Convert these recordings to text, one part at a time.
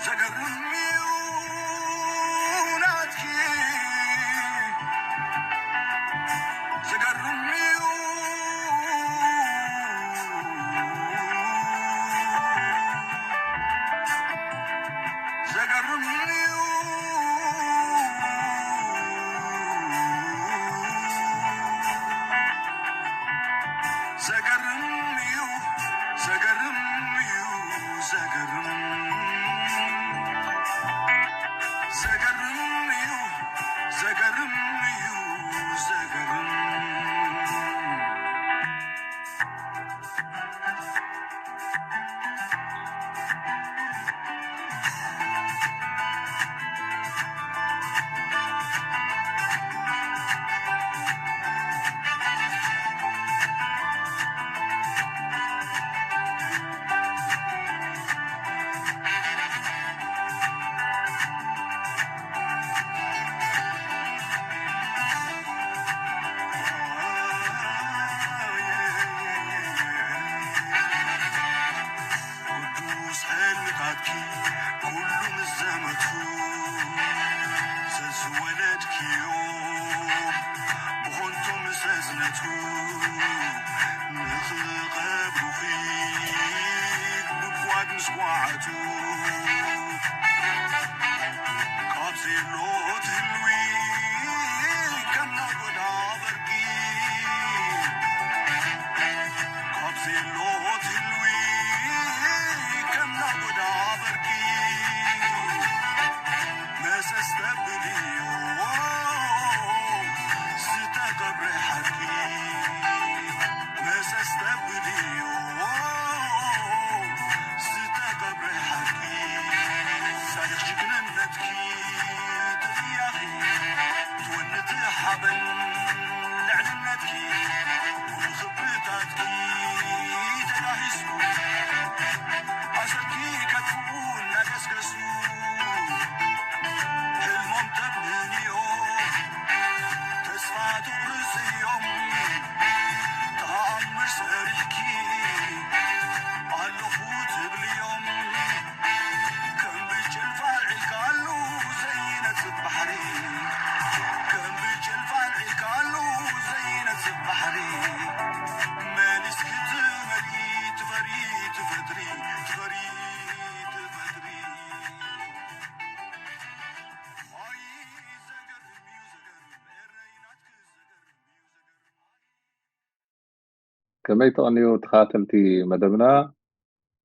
ዘገርም እዩ ናትኪ፣ ዘገርም እዩ፣ ዘገርም እዩ፣ ዘገርም እዩ፣ ዘገርም እዩ፣ ዘገርም፣ ዘገርም እዩ፣ ዘገርም እዩ፣ ዘገርም። ቅዱስ ሕልምታትኪ ኩሉ ምስ ዘመቱ፣ ዘዝወለድክዮ ብኾንቱ ምስ ኣዝነቱ፣ ንኽቐብሩኺ ጉድጓድ ምስ ኳዓቱ፣ ካብ ዘሎ ትህልዊ ከም ነጎዳ በርቂ፣ ካብ ዘሎ ትህልዊ ከም ነጎዳ በርቂ፣ መሰስ ተብልዮ ዝተቐብረ ሓቂ፣ መሰስ ተብልዮ ዝተቐብረ ሓቂ፣ ታሪኽ ጅግንነትኪ ተጥያኺ፣ ትወንንቲ ሓበን ልዕልነትኪ፣ ክብርታትኪ ተጋሂሱ፣ ኣሰርቲ ከጥፍኡ እናገስገሱ፣ ሕልሞም ተብንዮ፣ ተስፋ ትቑርጽዮም፣ ተኣምር ሰሪሕኪ ኣለኹ ትብልዮም። ከም ብጭልፋ ኣልዒልካሉ ዘይነጽግ ባሕሪ፣ ከም ብጭልፋ ኣልዒልካሉ ዘይነጽግ ባሕሪ፣ መሊስኪ ትመልኢ፣ ትፈሪ፣ ትፈጥሪ፣ ትፈሪ፣ ትፈጥሪ። ኣይ ዘገርም እዩ፣ ዘገርም፣ ኤረይ ናትኪ ዘገርም እዩ፣ ዘገርም። ከመይ ተቐንዩ ተኸታተልቲ መደብና፣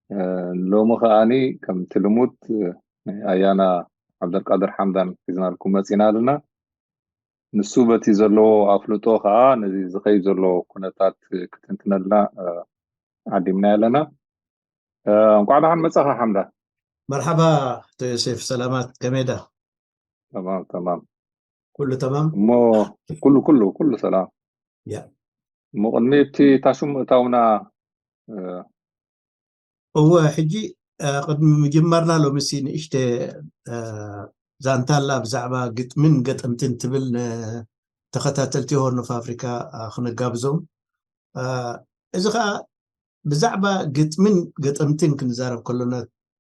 እ፣ ሎሚ ከኣኒ ከምቲ ልሙድ፣ እ፣ ኣያና ዓብደልቃድር ሓምዳን ሒዝናልኩም መጺና ኣለና። ንሱ በቲ ዘለዎ ኣፍልጦ ከኣ ነዚ ዝኸይድ ዘሎ ኩነታት ክትንትነልና፣ እ፣ ዓዲምና ኣለና። እ፣ እንቋዕ ደሓን መጻኻ ሓምዳ። መርሓባ ኣቶ ዮሴፍ፣ ሰላማት፣ ከመይ ዳ? ተማም፣ ተማም። ኩሉ ተማም? እሞ ኩሉ፣ ኩሉ፣ ኩሉ ሰላም። ያ። እሞ ቅድሚ እቲ ታሹም ምእታውና፣ እ፣ እወ፣ ሕጂ፣ እ፣ ቅድሚ ምጅማርና ሎምሲ ንእሽተ፣ እ፣ ዛንታ ኣላ ብዛዕባ ግጥምን ገጠምትን ትብል ንተኸታተልቲ ሆርን ኦፍ ኣፍሪካ፣ እ፣ ክንጋብዞም። እ፣ እዚ ኸኣ ብዛዕባ ግጥምን ገጠምትን ክንዛረብ ከሎና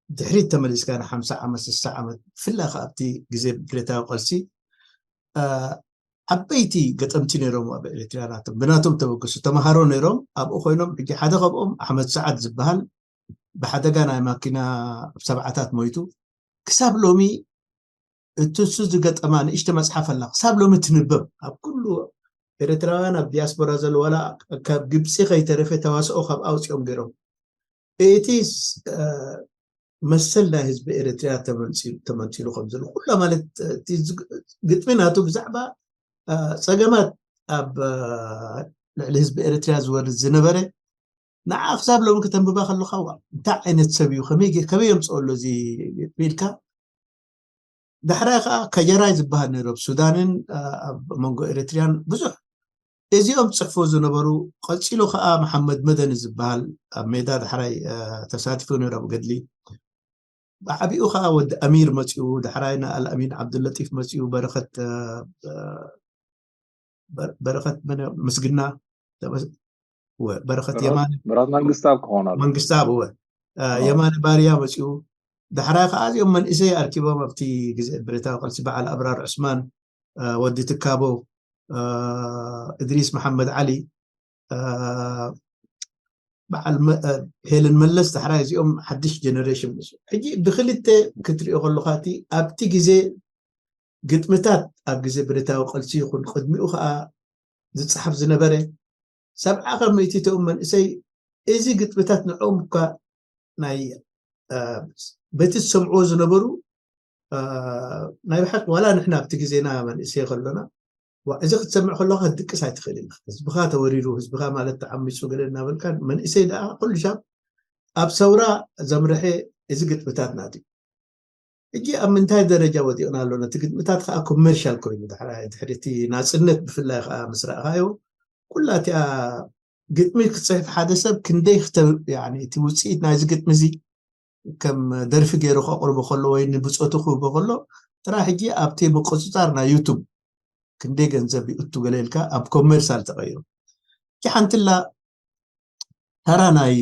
ድሕሪት ተመሊስካ ንሓምሳ ዓመት፣ ስሳ ዓመት፣ ብፍላይ ከኣ ኣብቲ ግዜ ብረታዊ ቃልሲ፣ እ፣ ዓበይቲ ገጠምቲ ነይሮም ኣብ ኤሪትርያ ናቶም፣ ብናቶም ተበግሱ ተምሃሮ ነይሮም። ኣብኡ ኮይኖም ሕጂ ሓደ ካብኦም ኣሕመድ ሰዓድ ዝበሃል ብሓደጋ ናይ ማኪና ኣብ ሰብዓታት ሞይቱ። ክሳብ ሎሚ እቲ እሱ ዝገጠማ ንእሽቶ መጽሓፍ ኣላ። ክሳብ ሎሚ ትንበብ። ኣብ ኩሉ ኤርትራውያን ኣብ ዲያስፖራ ዘሎ ዋላ ካብ ግብጺ ከይተረፈ ተዋስኦ ካብ ኣውጺኦም ገይሮም። እቲ ስ-፣ እ፣ መሰል ናይ ህዝቢ ኤርትራ ተመንጺ-፣ ተመንጺሉ ከም ዘሎ ኩላ ማለት፣ እ፣ እቲ ዝግ-፣ ግጥሚ ናቱ ብዛዕባ፣ እ፣ ጸገማት ኣብ፣ እ፣ ልዕሊ ህዝቢ ኤርትራ ዝወርድ ዝነበረ ንዓ ክሳብ ሎሚ ከተንብባ ከለኻ፣ "ዋ፣ እንታይ ዓይነት ሰብ እዩ? ከመይ ገ-፣ ከመይ የምጽኦ ኣሎ እዚ?" ኢልካ። ዳሕራይ ከኣ ከጀራይ ዝበሃል ነይሩ ኣብ ሱዳንን፣ ኣ፣ ኣብ መንጎ ኤሪትርያን ብዙሕ እዚኦም ጽሕፎ ዝነበሩ። ቀጺሉ ከኣ መሓመድ መደኒ ዝበሃል ኣብ ሜዳ ዳሕራይ፣ ኣ፣ ተሳቲፉ ነይሩ ኣብ ገድሊ። ብዓቢኡ ከኣ ወዲ ኣሚር መጺኡ፣ ዳሕራይ ንኣልኣሚን ዓብዱለጢፍ መጺኡ፣ በረኸት፣ ኣ፣ ኣ፣ በር-፣ በረኸት መን-፣ ምስግና፣ ተመስ-፣ ወ-፣ በረኸት በረኸት፣ የማነ፣ በረኸት መንግስታብ ክኾን ኣሎ። መንግስታብ፣ ወ-፣ አ፣ አ። የማነ ባርያ መጺኡ፣ ዳሕራይ ከዓ እዚኦም መንእሰይ ኣርኪቦም ኣብቲ ግዜ ብረታዊ ቃልሲ በዓል ኣብራር ዑስማን፣ ወዲ ትካቦ፣ እድሪስ መሓመድ ዓሊ፣ በዓል ሄለን መለስ፣ ዳሕራይ እዚኦም ሓድሽ ጀነሬሽን ምስ ሕጂ ብክልተ ክትሪኦ ከለካ እቲ ኣብቲ ግዜ ግጥምታት ኣብ ግዜ ብረታዊ ቃልሲ ይኹን ቅድሚኡ ከዓ ዝፀሓፍ ዝነበረ ሰብዓ ከመይቲ እቶም መንእሰይ እዚ ግጥምታት ንዕኦም እኳ ናይ በቲ ዝሰምዕዎ ዝነበሩ ናይ ብሓቂ ዋላ ንሕና ኣብቲ ግዜና መንእሰይ ከሎና እዚ ክትሰምዕ ከለካ ክትድቅስ ኣይትኽእል ኢና። ህዝብካ ተወሪሩ፣ ህዝብካ ማለት ተዓሚፁ ገለ እናበልካ መንእሰይ ደኣ ኩሉ ሻብ ኣብ ሰውራ ዘምርሐ እዚ ግጥምታት ናት እዩ። ሕጂ ኣብ ምንታይ ደረጃ ወዲቕና ኣሎ? ነቲ ግጥምታት ከዓ ኮመርሻል ኮይኑ ድሕሪ ናፅነት ብፍላይ ከዓ ምስ ረእካዮ ኩላ እቲኣ ግጥሚ ክፅሕፍ ሓደ ሰብ ክንደይ እቲ ውፅኢት ናይዚ ግጥሚ እዚ ከም ደርፊ ገይሩ ከቕርቦ ከሎ ወይ ንብፆቱ ክህቦ ከሎ ጥራሕ ሕጂ ኣብቲ ምቁፅፃር ናይ ዩቱብ ክንደይ ገንዘብ ይእቱ ገለ ኢልካ ኣብ ኮመርሳል ተቐይሩ። ሕጂ ሓንትላ ተራ ናይ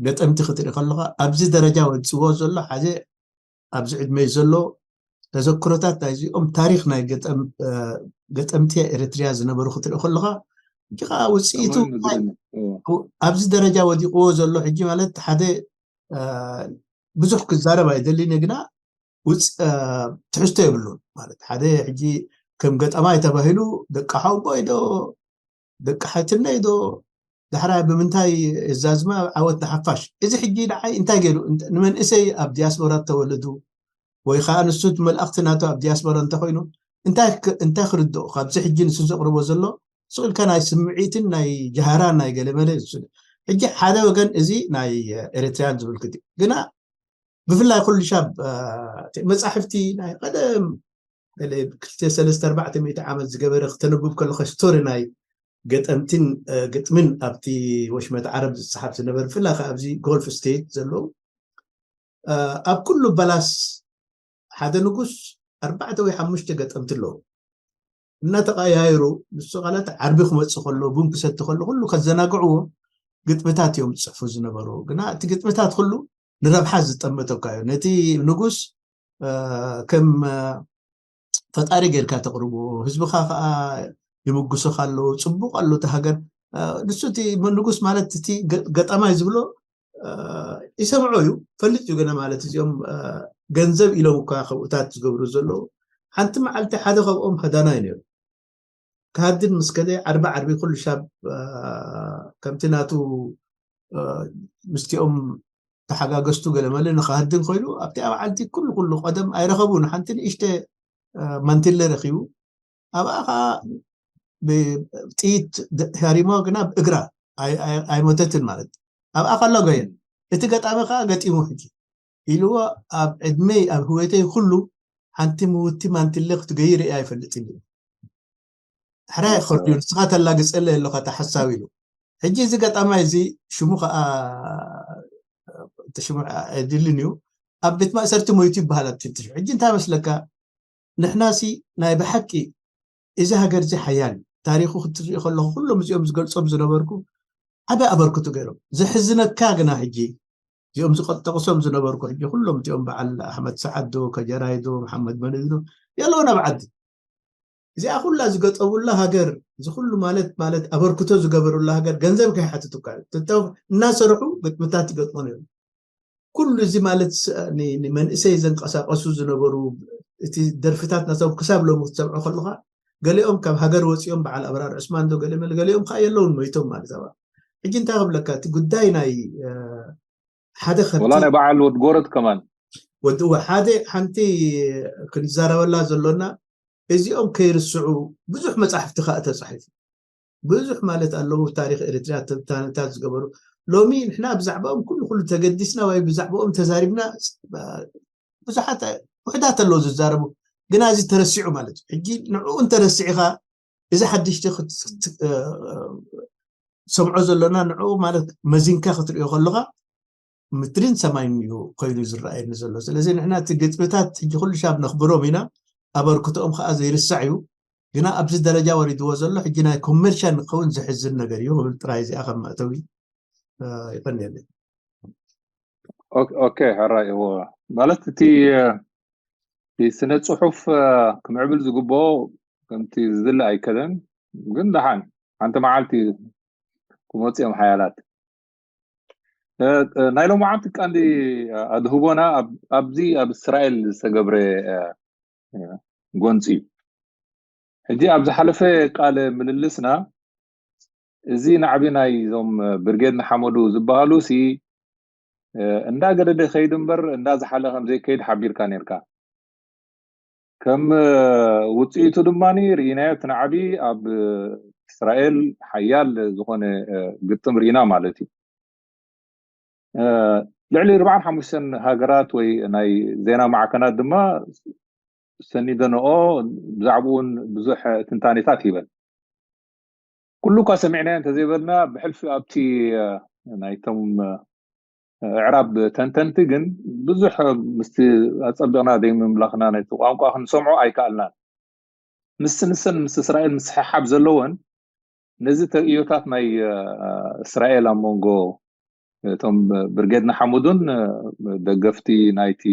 ገጠምቲ ክትርኢ ከለካ ኣብዚ ደረጃ ወፅዎ ዘሎ ሓደ ኣብዚ ዕድመይ ዘሎ ተዘክሮታት ናይዚኦም ታሪክ ናይ ገጠምቲ ኤርትርያ ዝነበሩ ክትርኢ ከለካ ሕጂ ከዓ ውፅኢቱ ኣብዚ ደረጃ ወዲቅዎ ዘሎ ሕጂ ማለት ሓደ ብዙሕ ክዛረብ ኣይደልን ግና ትሕዝቶ የብሉን ማለት ሓደ ሕጂ ከም ገጠማይ ተባሂሉ ደቂ ሓውቦይ ዶ ደቂ ሓትነይ ዶ ዳሕራይ ብምንታይ እዛዝማ ዓወት ንሓፋሽ እዚ ሕጂ ንዓይ እንታይ ገይሩ ንመንእሰይ ኣብ ዲያስፖራ ተወለዱ ወይ ከዓ ንሱ መልእክቲ ናቱ ኣብ ዲያስፖራ እንተኮይኑ እንታይ ክርድኦ ካብዚ ሕጂ ንሱ ዘቅርቦ ዘሎ ስቅልካ ናይ ስምዒትን ናይ ጃሃራን ናይ ገለመለ ሕጂ ሓደ ወገን እዚ ናይ ኤርትራያን ዝብል ክዲ ግና ብፍላይ ኩሉ ሻብ መፃሕፍቲ ናይ ቀደም ክልተ ሰለስተ ኣርባዕተ ሚእቲ ዓመት ዝገበረ ክተንብብ ከለካ ስቶሪ ናይ ገጠምትን ግጥምን ኣብቲ ወሽመት ዓረብ ዝፀሓፍ ዝነበር ብፍላይ ከዓ ኣብዚ ጎልፍ ስቴት ዘለዉ ኣብ ኩሉ በላስ ሓደ ንጉስ ኣርባዕተ ወይ ሓሙሽተ ገጠምቲ ኣለዉ እናተቀያየሩ ንሱ ቃላት ዓርቢ ክመፅእ ከሎ ቡን ክሰቲ ከሎ ኩሉ ከዘናግዕዎ ግጥምታት እዮም ዝፅሕፉ ዝነበሩ ግና እቲ ግጥምታት ኩሉ ንረብሓ ዝጠመተካ እዩ ነቲ ንጉስ ከም ፈጣሪ ጌርካ ተቅርቦ ህዝብካ ከዓ ይምጉሶካ ኣሎ ፅቡቅ ኣሎ እቲ ሃገር ንሱ እቲ ንጉስ ማለት እቲ ገጠማይ ዝብሎ ይሰምዖ እዩ ፈልጥ እዩ ገና ማለት እዚኦም ገንዘብ ኢሎም እኳ ከምኡታት ዝገብሩ ዘለዉ ሓንቲ መዓልቲ ሓደ ካብኦም ሃዳና እዩ ነሩ ክሃድን ምስ ከደ ዓርቢ ዓርቢ ኩሉ ሻብ ከምቲ ናቱ ምስቲኦም ተሓጋገዝቱ ገለመለ ንክሃድን ኮይኑ ኣብቲ ኣብ ዓልቲ ኩሉ ኩሉ ቀደም ኣይረኸቡ ንሓንቲ ንእሽተ ማንቲለ ረኪቡ ኣብኣ ከዓ ብጥይት ሃሪሞ ግና ብእግራ ኣይሞተትን ማለት ኣብኣ ከሎ ገየ እቲ ገጣሚ ከዓ ገጢሙ ሕጂ ኢልዎ ኣብ ዕድመይ ኣብ ህወተይ ኩሉ ሓንቲ ምውቲ ማንቲለ ክትገይ ርእያ ኣይፈልጥን እዩ ሕራይ ክርድዩ ንስኻ ተላግፀለ ኣለካ ተሓሳብ ኢሉ ሕጂ እዚ ገጣማይ እዚ ሽሙ ከዓ ሽሙ ኣይድልን እዩ ኣብ ቤት ማእሰርቲ ሞይቱ ይበሃል ኣብቲ ሕጂ እንታይ መስለካ ንሕናሲ ናይ ብሓቂ እዚ ሃገር እዚ ሓያል እዩ ታሪኩ ክትርኢ ከለኩ ኩሎም እዚኦም ዝገልፆም ዝነበርኩ ዓበ ኣበርክቱ ገይሮም ዘሕዝነካ ግና ሕጂ እዚኦም ዝጠቅሶም ዝነበርኩ ሕጂ ኩሎም እዚኦም በዓል ኣሕመድ ሰዓድ ዶ ከጀራይ ዶ መሓመድ መነዚ ዶ የለውን ኣብ ዓዲ እዚኣ ኩላ ዝገጠሙላ ሃገር እዚ ኩሉ ማለት ማለት ኣበርክቶ ዝገበሩላ ሃገር ገንዘብ ከይሓትቱካ እናሰርሑ ግጥምታት ይገጥሙ ነይሩ ኩሉ እዚ ማለት ንመንእሰይ ዘንቀሳቀሱ ዝነበሩ እቲ ደርፍታት ናቶም ክሳብ ሎሚ ክትሰምዖ ከለካ ገሊኦም ካብ ሃገር ወፂኦም በዓል ኣብራር ዑስማን ዶ ገለ ገሊኦም ከዓ የለውን ሞይቶም ማለት ኣባ ሕጂ እንታይ ክብለካ እቲ ጉዳይ ናይ ሓደ ከብቲ ወላ ናይ በዓል ወድ ጎረድ ከማን ወዲ ሓደ ሓንቲ ክንዛረበላ ዘሎና እዚኦም ከይርስዑ ብዙሕ መፅሓፍቲ ከዓ ተፃሒፉ ብዙሕ ማለት ኣለዉ ታሪክ ኤርትርያ ትንታነታት ዝገበሩ ሎሚ ንሕና ብዛዕባኦም ኩሉ ኩሉ ተገዲስና ወይ ብዛዕባኦም ተዛሪብና ብዙሓት ውሕዳት ኣለዉ ዝዛረቡ ግና እዚ ተረሲዑ ማለት እዩ ሕጂ ንዕኡ እንተረሲዕካ እዚ ሓድሽቲ ሰምዖ ዘለና ንዕኡ ማለት መዚንካ ክትሪኦ ከለካ ምድርን ሰማይን እዩ ኮይኑ ዝረኣየኒ ዘሎ ስለዚ ንሕና እቲ ግጥምታት ሕጂ ኩሉ ሻብ ነኽብሮም ኢና ኣበርክቶኦም ከዓ ዘይርሳዕ እዩ ግና ኣብዚ ደረጃ ወሪድዎ ዘሎ ሕጂ ናይ ኮመርሻል ንክኸውን ዘሕዝን ነገር እዩ ክብል ጥራይ እዚኣ ከም መእተዊ ይቀንየለይ ኦኬ፣ ሕራይ እዎ። ማለት እቲ እቲ ስነ ጽሑፍ ክምዕብል ዝግብኦ ከምቲ ዝድለ ኣይከደን። ግን ደሓን ሓንቲ መዓልቲ ክመጽኦም ሓያላት። ናይ ሎማዓንቲ ቀንዲ ኣድህቦና ኣብዚ ኣብ እስራኤል ዝተገብረ ጎንፂ እዩ። ሕጂ ኣብ ዝሓለፈ ቃለ ምልልስና እዚ ናዕቢ ናይ እዞም ብርጌድ ንሓመዱ ዝበሃሉ ሲ እንዳገደደ ከይድ እምበር እንዳዝሓለ ከምዘይከይድ ሓቢርካ ነርካ። ከም ውፅኢቱ ድማ ርኢናዮ እቲ ናዕቢ ኣብ እስራኤል ሓያል ዝኾነ ግጥም ርኢና ማለት እዩ። ልዕሊ ኣርባዓን ሓሙሽተን ሃገራት ወይ ናይ ዜና ማዕከናት ድማ ሰኒደንኦ፣ ብዛዕባኡ እውን ብዙሕ ትንታኔታት ይበን። ኩሉ እኳ ሰሚዕናዮ እንተዘይበልና፣ ብሕልፊ ኣብቲ ናይቶም ኣዕራብ ተንተንቲ ግን ብዙሕ ምስቲ ኣጸቢቕና ዘይምምላኽና ነቲ ቋንቋ ክንሰምዖ ኣይከኣልናን። ምስ ንሰን ምስ እስራኤል ምስሕሓብ ዘለወን ነዚ ተርእዮታት ናይ እስራኤል ኣብ መንጎ እቶም ብርጌድ ንሓመዱን ደገፍቲ ናይቲ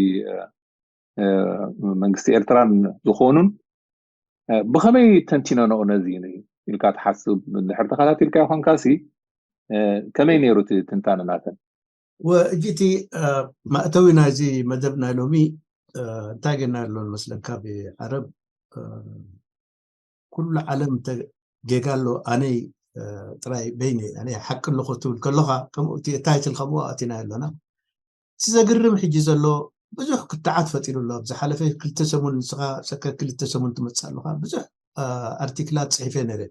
መንግስቲ ኤርትራን ዝኾኑን ብኸመይ ተንቲነንኦ ነዚ ኢልካ ትሓስብ? ድሕር ተኸታቲልካ ይኾንካሲ ከመይ ነይሩ እቲ ትንታነ ናተን? ወእጅቲ ማእተዊ ናይዚ መደብ ናይ ሎሚ እንታይ ጌና ኣሎ መስለካ? ብዓረብ ኩሉ ዓለም ጌጋ ኣሎ፣ ኣነይ ጥራይ በይኒ ኣነ ሓቂ ኣለኹ ትብል ከለኻ ከምኡ እቲ ታይትል ከምኡ ኣቲና ኣለና። እቲ ዘግርም ሕጂ ዘሎ ብዙሕ ክትዓት ፈጢሩ ኣሎ። ኣብ ዝሓለፈ ክልተ ሰሙን ንስኻ ሰከ ክልተ ሰሙን ትመጽእ ኣለኻ። ብዙሕ ኣርቲክላት ጽሒፈ ነረ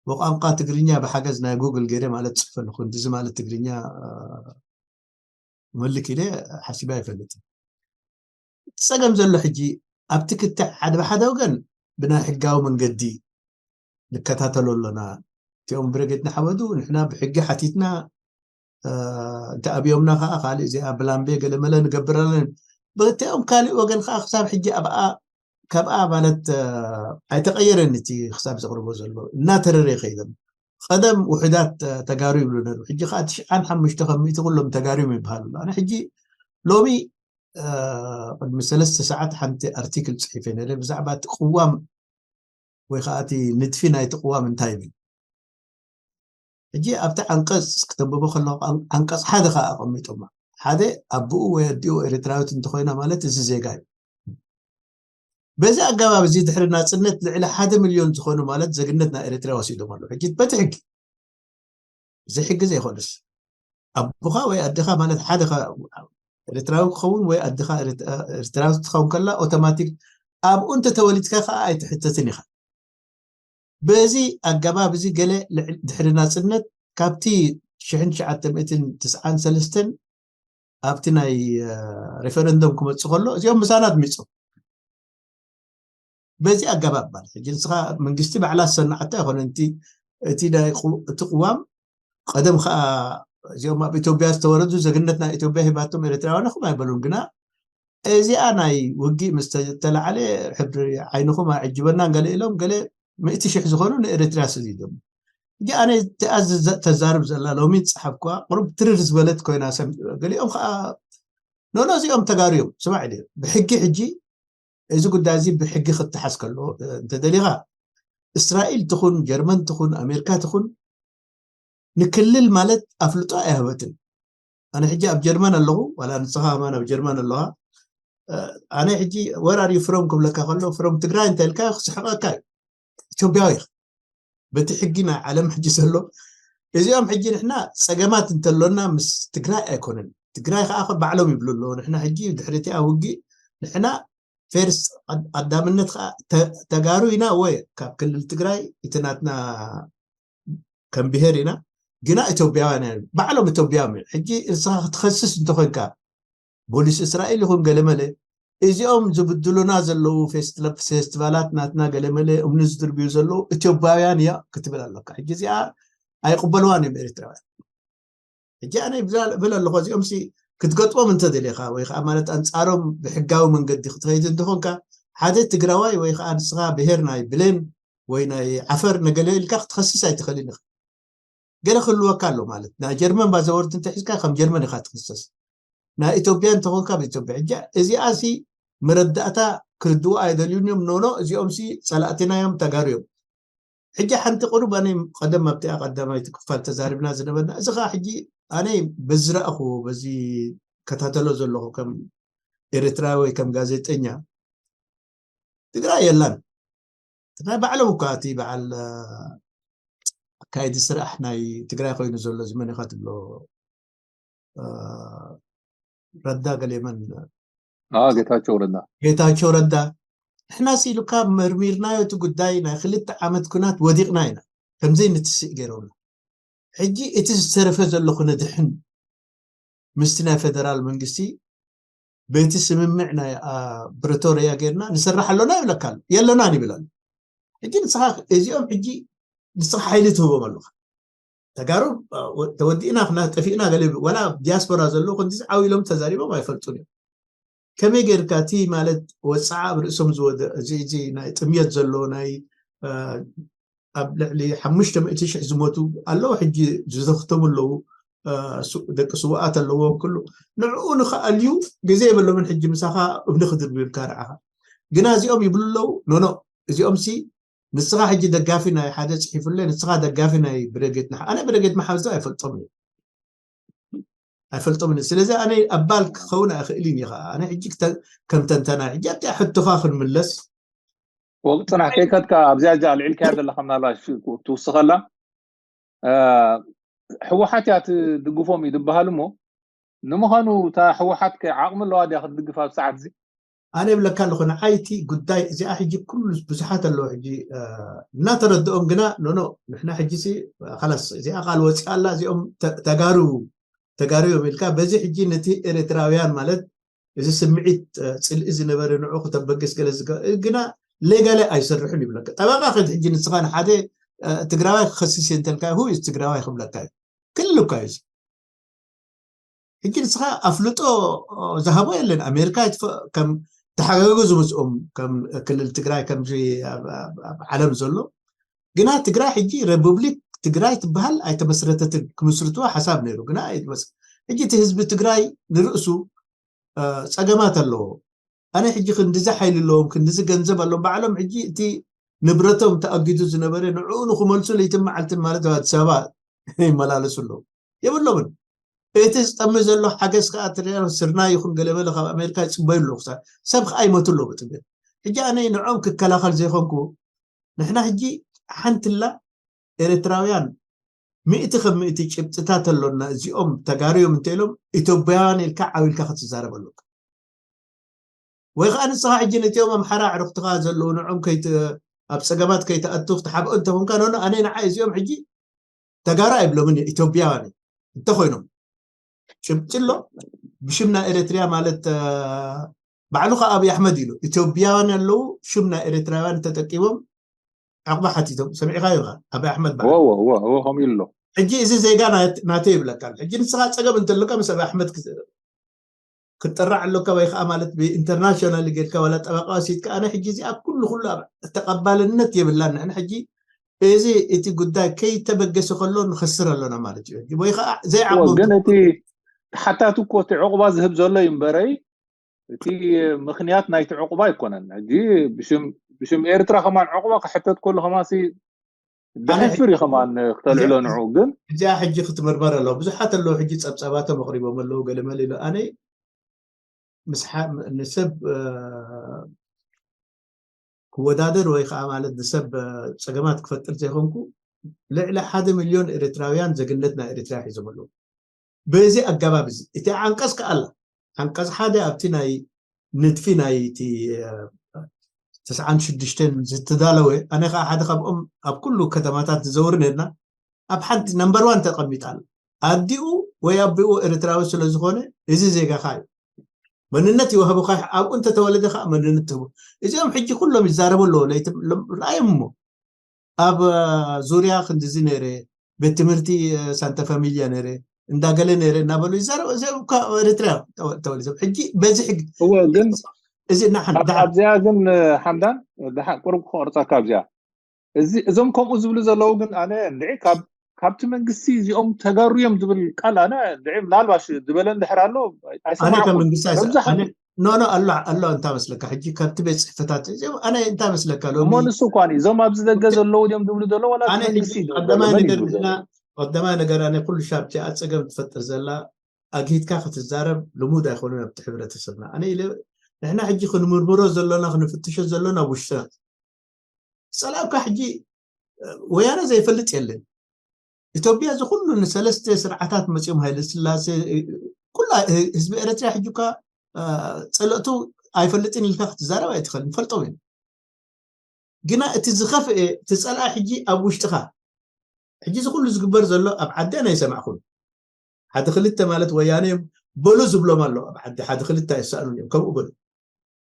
ብቋንቋ ትግርኛ ብሓገዝ ናይ ጉግል ገይረ ማለት ጽሕፈ ኣለኹ። እንዲዚ ማለት ትግርኛ መልክ ኢለ ሓሲበ ኣይፈልጥን። እቲ ጸገም ዘሎ ሕጂ ኣብቲ ክትዕ ሓደ ብሓደ ወገን ብናይ ሕጋዊ መንገዲ ንከታተሎ ኣለና። እቲኦም ብረጌድ ንሓመዱ ንሕና ብሕጊ ሓቲትና እንተ ኣብዮምና ከዓ ካልእ እዚኣ ብላምቤ ገለመለ ንገብር ኣለና። ብክልቲኦም ካልእ ወገን ከዓ ክሳብ ሕጂ ኣብኣ ካብኣ ማለት ኣይተቐየረን። እቲ ክሳብ ዘቕርቦ ዘሎ እናተረረ ይኸይዶም። ቀደም ውሕዳት ተጋሩ ይብሉ ነሩ። ሕጂ ከዓ ትሽዓን ሓሙሽተ ከም ሚእቲ ኩሎም ተጋሩ እዮም ይበሃሉ። ኣነ ሕጂ ሎሚ ቅድሚ ሰለስተ ሰዓት ሓንቲ ኣርቲክል ጽሒፈ ነረ ብዛዕባ እቲ ቅዋም ወይ ከዓ እቲ ንድፊ ናይቲ ቅዋም እንታይ ይብል። ሕጂ ኣብቲ ዓንቀጽ ክተንብቦ ከለኹ ዓንቀጽ ሓደ ከዓ ኣቐሚጦማ። ሓደ ኣቦኡ ወይ ኣዲኡ ኤርትራዊት እንተኮይና ማለት እዚ ዜጋ እዩ። በዚ ኣገባብ እዚ ድሕሪ ናጽነት ልዕሊ ሓደ ሚልዮን ዝኾኑ ማለት ዜግነት ናይ ኤርትራ ወሲዶም ኣለዉ። ሕጂ በቲ ሕጊ እዚ ሕጊ ዘይኮነስ ኣቦኻ ወይ ኣዴኻ ማለት ሓደ ኤርትራዊ ክኸውን ወይ ኣዴኻ ኤርትራዊ ትኸውን ከላ ኦቶማቲክ ኣብኡ እንተተወሊድካ ከዓ ኣይትሕተትን ኢኻ። በዚ ኣገባብ እዚ ገለ ድሕሪ ናጽነት ካብቲ ሽሕን ትሽዓተ ሚእትን ትስዓን ሰለስተን ኣብቲ ናይ ሬፈረንደም ክመጽእ ከሎ እዚኦም ምሳና ትሚጹ በዚ ኣገባብ ማለት ሕጂ ንስኻ መንግስቲ ባዕላ ዝሰናዓቶ ኣይኮነ እቲ ናይ እቲ ቅዋም ቀደም ከዓ እዚኦም ኣብ ኢትዮጵያ ዝተወለዱ ዜግነት ናይ ኢትዮጵያ ሂባቶም ኤርትራውያን ኢኹም ኣይበሉን ግና እዚኣ ናይ ውጊእ ምስ ተለዓለ ሕብሪ ዓይንኹም ኣይዕጅበናን ገለ ኢሎም ገለ ሚእቲ ሽሕ ዝኾኑ ንኤርትራ ሰዲዶም። ሕጂ ኣነ እቲኣ ተዛርብ ዘላ ሎሚ ዝፀሓፍኩዋ ቁሩብ ትርር ዝበለት ኮይና ገሊኦም ከዓ ኖኖ እዚኦም ተጋሩ እዮም ስማዕ ኢለ ብሕጊ ሕጂ እዚ ጉዳይ እዚ ብሕጊ ክተሓዝ ከሎ እንተደሊኻ እስራኤል ትኹን ጀርመን ትኹን ኣሜሪካ ትኹን ንክልል ማለት ኣፍልጦ ኣይሃበትን። ኣነ ሕጂ ኣብ ጀርመን ኣለኹ ዋላ ንስኻ ከማን ኣብ ጀርመን ኣለኻ። ኣነ ሕጂ where are you from ክብለካ ከሎ from ትግራይ እንተ ኢልካ ክስሕቐካ እዩ። ኢትዮጵያዊ ኢኻ። በቲ ሕጊ ናይ ዓለም ሕጂ ዘሎ እዚኦም ሕጂ ንሕና ጸገማት እንተሎና ምስ ትግራይ ኣይኮነን። ትግራይ ከዓ ባዕሎም ይብሉ ኣለዎ ንሕና ሕጂ ድሕሪ እቲኣ ውጊእ ንሕና ፌርስት ቀዳምነት ከዓ ተጋሩ ኢና ወይ ካብ ክልል ትግራይ እቲ ናትና ከም ብሄር ኢና ግና ኢትዮጵያውያን እዮም ባዕሎም ኢትዮጵያውያን እዮም። ሕጂ ንስኻ ክትኸስስ እንተኾንካ ቦሊስ እስራኤል ይኹን ገለመለ እዚኦም ዝብድሉና ዘለዉ ፌስቲቫላት ናትና ገለመለ እምኒ ዝድርብዩ ዘለዉ ኢትዮጵያውያን እያ ክትብል ኣለካ። ሕጂ እዚኣ ኣይቕበልዋን እዮም ኤርትራውያን። ሕጂ ኣነ ይብል ኣለኹ እዚኦም ክትገጥሞም እንተደሊኻ ወይ ከዓ ማለት ኣንፃሮም ብሕጋዊ መንገዲ ክትኸይድ እንተኾንካ ሓደ ትግራዋይ ወይ ከዓ ንስኻ ብሄር ናይ ብሌን ወይ ናይ ዓፈር ነገለ ኢልካ ክትኸስስ ኣይትኽእልን ኢኻ። ገለ ክህልወካ ኣሎ ማለት ናይ ጀርመን ባዘወርት እንተሒዝካ ከም ጀርመን ኢኻ ትኽሰስ። ናይ ኢትዮጵያ እንተኾንካ ኣብ ኢትዮጵያ። ሕጂ እዚኣ ሲ መረዳእታ ክርድኡ ኣይደልዩን እዮም። ኖኖ፣ እዚኦም ሲ ጸላእትና እዮም፣ ተጋሩ እዮም። ሕጂ ሓንቲ ቁሩብ ኣነ ቀደም ኣብቲኣ ቀዳማይቲ ክፋል ተዛሪብና ዝነበርና፣ እዚ ኸዓ ሕጂ ኣነ በዚ ረኣኹዎ፣ በዚ ከታተሎ ዘለኹ ከም ኤርትራዊ ወይ ከም ጋዜጠኛ፣ ትግራይ የላን። ናይ ባዕሎም እኳ እቲ በዓል ኣካይዲ ስራሕ ናይ ትግራይ ኮይኑ ዘሎ እዚ መን ኢኻ ትብሎ ረዳ ገሌመን ጌታቸው ረዳ ጌታቸው ረዳ ንሕና ሲሉካ መርሚርናዮ እቲ ጉዳይ ናይ ክልተ ዓመት ኩናት ወዲቕና ኢና። ከምዘይ ንትስእ ገይሮምና። ሕጂ እቲ ዝተረፈ ዘሎ ክነድሕን ምስቲ ናይ ፌደራል መንግስቲ በቲ ስምምዕ ናይ ፕሪቶሪያ ጌርና ንሰርሕ ኣለና ይብለካ ኣሎ። የለናን ይብል ኣሎ። ሕጂ ንስኻ እዚኦም ሕጂ ንስኻ ሓይሊ ትህቦም ኣለኻ። ተጋሩ ተወዲእና ክና ጠፊእና ገለ ወላ ዲያስፖራ ዘለዉ ክንዲ ዓው ኢሎም ተዛሪቦም ኣይፈልጡን እዮም። ከመይ ጌርካ እቲ ማለት ወፅዓ ኣብ ርእሶም ዝወደ እዚ እዚ ናይ ጥምየት ዘሎ ናይ ኣብ ልዕሊ ሓሙሽተ ሚእቲ ሽሕ ዝሞቱ ኣለዉ፣ ሕጂ ዝዘኽተሙ ኣለዉ፣ ደቂ ስውኣት ኣለዎም፣ ኩሉ ንዕኡ ንኽኣልዩ ግዜ የብሎምን። ሕጂ ምሳኻ እብሊ ክድርብዩልካ ርዓኻ ግና እዚኦም ይብሉ ኣለዉ። ኖኖ እዚኦም ሲ ንስኻ ሕጂ ደጋፊ ናይ ሓደ ፅሒፉለይ፣ ንስኻ ደጋፊ ናይ ብረጌድ ንሓ ኣነ ብረጌድ መሓዚ ኣይፈልጦም እዩ ኣይፈልጦምን። ስለዚ ኣነ ኣባል ክኸውን ኣይኽእልን እዩ። ከዓ ኣነ ሕጂ ከም ተንተናይ ሕጂ ኣብቲ ሕቶኻ ክንምለስ ወቅፅናሕ ከይከድካ ኣብዚያ እዚኣ ኣልዒልካያ ዘለካ ምናልባት ትውስኸላ ህወሓት እያ ትድግፎም እዩ ዝበሃል እሞ ንምዃኑ እታ ህወሓት ከ ዓቕሚ ኣለዋ ድያ ክትድግፍ ኣብ ሰዓት እዚ? ኣነ ይብለካ ኣለኹ ንዓይ እቲ ጉዳይ እዚኣ ሕጂ ኩሉ ብዙሓት ኣለዉ ሕጂ እናተረድኦም ግና ኖኖ ንሕና ሕጂ ሲ ካላስ እዚኣ ቃል ወፂኣ ኣላ እዚኦም ተጋሩ ተጋሩ እዮም ኢልካ በዚ ሕጂ ነቲ ኤርትራውያን ማለት እዚ ስምዒት ፅልኢ ዝነበረ ንዑ ክተበግስ ገለ ግና ሌጋሊ ኣይሰርሕን ይብለካ። ጠበቃ ከድ ሕጂ ንስኻ ንሓደ ትግራዋይ ክኸስስ እንተልካ ሁ ትግራዋይ ክብለካ እዩ ክልል እኳ እዩ። ሕጂ ንስኻ ኣፍልጦ ዝሃቦ የለን። ኣሜሪካ ይጥፈእ ከም ተሓጋገዙ ምስኦም ከም ክልል ትግራይ ከም ኣብ ዓለም ዘሎ ግና ትግራይ ሕጂ ረቡብሊክ ትግራይ ትበሃል ኣይተመስረተትን። ክምስርትዋ ሓሳብ ነይሩ ግና ኣይትመስ ሕጂ እቲ ህዝቢ ትግራይ ንርእሱ ፀገማት ኣለዎ። ኣነ ሕጂ ክንድዚ ሓይሊ ኣለዎም ክንድዚ ገንዘብ ኣለዎም ባዕሎም ሕጂ እቲ ንብረቶም ተኣጊዱ ዝነበረ ንዕኡ ንክመልሱ ለይትን መዓልትን ማለት ኣብ ኣዲስ ኣበባ ይመላለሱ ኣለዉ የብሎምን። እቲ ዝጠሚ ዘሎ ሓገዝ ከዓ ትሪያ ስርና ይኹን ገለመለ ካብ ኣሜሪካ ይፅበዩ ኣለዉ ክሳ ሰብ ከዓ ይመቱ ኣለዉ ብጥሜት። ሕጂ ኣነ ንዕኦም ክከላኸል ዘይኮንኩ ንሕና ሕጂ ሓንትላ ኤርትራውያን ሚእቲ ከም ሚእቲ ጭብጥታት ኣሎና እዚኦም ተጋርዮም እንተ ኢሎም ኢትዮጵያውያን ኢልካ ዓው ኢልካ ክትዛረብ ኣለካ። ወይ ከዓ ንስኻ ሕጂ ነቲኦም ኣምሓራ ኣዕርኽትኻ ዘለዉ ንዖም ኣብ ፀገማት ከይተኣቱ ክትሓብኦ እንተኾንካ ኖኖ ኣነ ንዓይ እዚኦም ሕጂ ተጋሩ ኣይብሎምን ኢትዮጵያውያን እንተኮይኖም ጭብጢ ኣሎ ብሽም ናይ ኤርትርያ ማለት ባዕሉ ከዓ ኣብይ ኣሕመድ ኢሉ ኢትዮጵያውያን ኣለዉ ሽም ናይ ኤርትራውያን ተጠቂሞም ዕቕባ ሓቲቶም ሰሚዕካ ኢኻ ኣብይ ኣሕመድ በዓል ከምኡ ኢሉ ኣሎ ሕጂ እዚ ዜጋ ናተ ይብለካ ሕጂ ንስኻ ፀገም እንተለካ ምስ ኣብይ ኣሕመድ ክትጠራዕ ኣለካ ወይ ከዓ ማለት ብኢንተርናሽናል ጌርካ ዋላ ጠበቃ ወሲድካ ኣነ ሕጂ እዚኣ ኩሉ ኩሉ ኣብ ተቀባልነት የብላን ንሕና ሕጂ እዚ እቲ ጉዳይ ከይተበገሰ ከሎ ንኸስር ኣለና ማለት እዩ ወይ ከዓ ዘይዓቅሙ ግን እቲ ተሓታቱ እኮ እቲ ዕቁባ ዝህብ ዘሎ እዩ እምበረይ እቲ ምክንያት ናይቲ ዕቁባ ኣይኮነን ሕጂ ብሽም ኤርትራ ከማን ዕቁባ ክሕተት ከሎ ከማሲ ብሕፍር እዩ ከማን ክተልዕሎ ንዑ ግን እዚኣ ሕጂ ክትምርመር ኣለዎ ብዙሓት ኣለዉ ሕጂ ፀብፀባቶም ኣቅሪቦም ኣለዉ ገለመል ኢሉ ኣነ ምስ ንሰብ ክወዳደር ወይ ከዓ ማለት ንሰብ ፀገማት ክፈጥር ዘይኮንኩ ልዕሊ ሓደ ሚልዮን ኤርትራውያን ዜግነት ናይ ኤርትራ ሒዞም ኣለዉ በዚ ኣገባብ እዚ እቲ ዓንቀፅ ከኣላ ዓንቀፅ ሓደ ኣብቲ ናይ ንድፊ ናይ እቲ ተስዓን ሽዱሽተን ዝተዳለወ ኣነ ከዓ ሓደ ካብኦም ኣብ ኩሉ ከተማታት ንዘውር ነርና ኣብ ሓንቲ ነምበር ዋን ተቐሚጣ ኣላ ኣዲኡ ወይ ኣቢኡ ኤርትራዊ ስለ ዝኾነ እዚ ዜጋኻ እዩ መንነት ይወሃቡካ ኣብኡ እንተተወለደ ከዓ መንነት ትህቡ እዚኦም ሕጂ ኩሎም ይዛረቡ ኣለዎ ለይትም ረኣዮም እሞ ኣብ ዙርያ ክንድዚ ነይረ ቤት ትምህርቲ ሳንታ ፋሚልያ ነይረ እንዳገለ ነይረ እናበሉ ይዛረቡ እዚኦም እኳ ኤርትራ ተወሊዶም ሕጂ በዚ ሕጊ እወ ግን እዚ እና ሓን- ደሓን ኣብዚኣ ግን ሓምዳን ደሓን ቁሩብ ክቆርፀካ ኣብዚኣ እዚ እዞም ከምኡ ዝብሉ ዘለዉ ግን ኣነ እንድዒ ካብ ካብቲ መንግስቲ እዚኦም ተጋሩ እዮም ዝብል ቃል ኣነ ድዒ ምናልባሽ ዝበለ እንድሕር ኣሎ ኣነ ከም መንግስቲ ኣይሰ- ኣነ ኖ ኖ ኣሎ ኣሎ እንታይ መስለካ ሕጂ ካብቲ ቤት ፅሕፈታት እዚኦም ኣነ እንታይ መስለካ ሎሚ እሞ ንሱ እኳ እዞም ኣብዚ ደገ ዘለዉ እዮም ዝብሉ ዘለዉ ዋላ እቲ ኣነ መንግስቲ እዩ ዝብሉ ቀዳማይ ዘሎ? መን እዩ ነገር ዝብሉ ንሕና ዘሎ? ቀዳማይ ነገር ኣነ ኩሉ ሻብ እቲኣ ፀገም ትፈጥር ዘላ ኣግሂድካ ክትዛረብ ልሙድ ኣይኮኑን ኣብቲ ሕብረተሰብና ኣነ ኢለ ንሕና ሕጂ ክንምርምሮ ዘሎና ክንፍትሾ ዘሎና ኣብ ውሽጥና ፀላእካ ሕጂ ወያነ ዘይፈልጥ የለን ኢትዮጵያ እዚ ኩሉ ንሰለስተ ስርዓታት መፂኦም ሃይለ ስላሴ ኩላ ህዝቢ ኤረትርያ ሕጂ እኳ ፀለእቱ ኣይፈልጥን ኢልካ ክትዛረብ ኣይትኽእል ንፈልጦም ኢና ግና እቲ ዝኸፍአ እቲ ፀላኢ ሕጂ ኣብ ውሽጥኻ ሕጂ እዚ ኩሉ ዝግበር ዘሎ ኣብ ዓዲ ኣይሰማዕኹን ሓደ ክልተ ማለት ወያነ እዮም በሉ ዝብሎም ኣሎ ኣብ ዓዲ ሓደ ክልተ ኣይሰኣኑን እዮም ከምኡ በሉ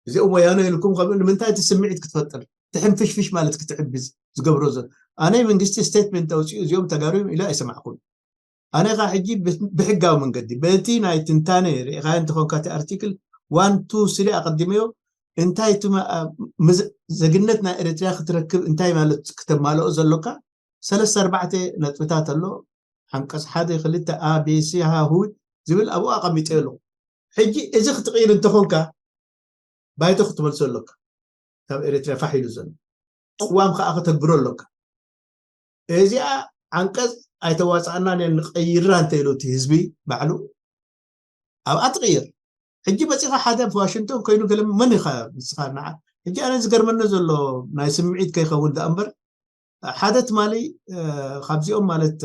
እዚኦም ወያነ ኢልኩም ከምኡ ንምንታይ እቲ ስምዒት ክትፈጥር ትሕንፍሽፍሽ ማለት ክትዕብዝ ዝገብሮ ዘሎ ኣነ መንግስቲ ስቴትመንት ኣውፅኡ እዚኦም ተጋሩ እዮም ኢሉ ኣይሰማዕኹን ኣነ ኻ ሕጂ ብሕጋዊ መንገዲ በቲ ናይ ትንታነ ርኢኻዮ እንተኾንካ እቲ ኣርቲክል ዋን ቱ ስሪ ኣቐዲመዮ እንታይ ዜግነት ናይ ኤርትራ ክትረክብ እንታይ ማለት ክተማልኦ ዘሎካ ሰለስተ ኣርባዕተ ነጥብታት ኣሎ ሓንቀፅ ሓደ ክልተ a b c ha hu ዝብል ኣብኡ ኣቐሚጠ ኣለኹ ሕጂ እዚ ክትቕይር እንተኾንካ ባይቶ ክትመልሶ ኣለካ ካብ ኤርትራ ፋሕ ኢሉ ዘሎ ቅዋም ከዓ ከተግብሮ ኣለካ እዚኣ ዓንቀፅ ኣይተዋፃእናን እያ ንቀይራ እንተ ኢሉ እቲ ህዝቢ ባዕሉ ኣብኣ ትቕይር ሕጂ መፂኻ ሓደ ዋሽንግቶን ኮይኑ ገለ መን ኢኻ ንስኻ ንዓ ሕጂ ኣነ ዝገርመኒ ዘሎ ናይ ስምዒት ከይኸውን ደኣ እምበር ሓደ ትማሊ ካብዚኦም ማለት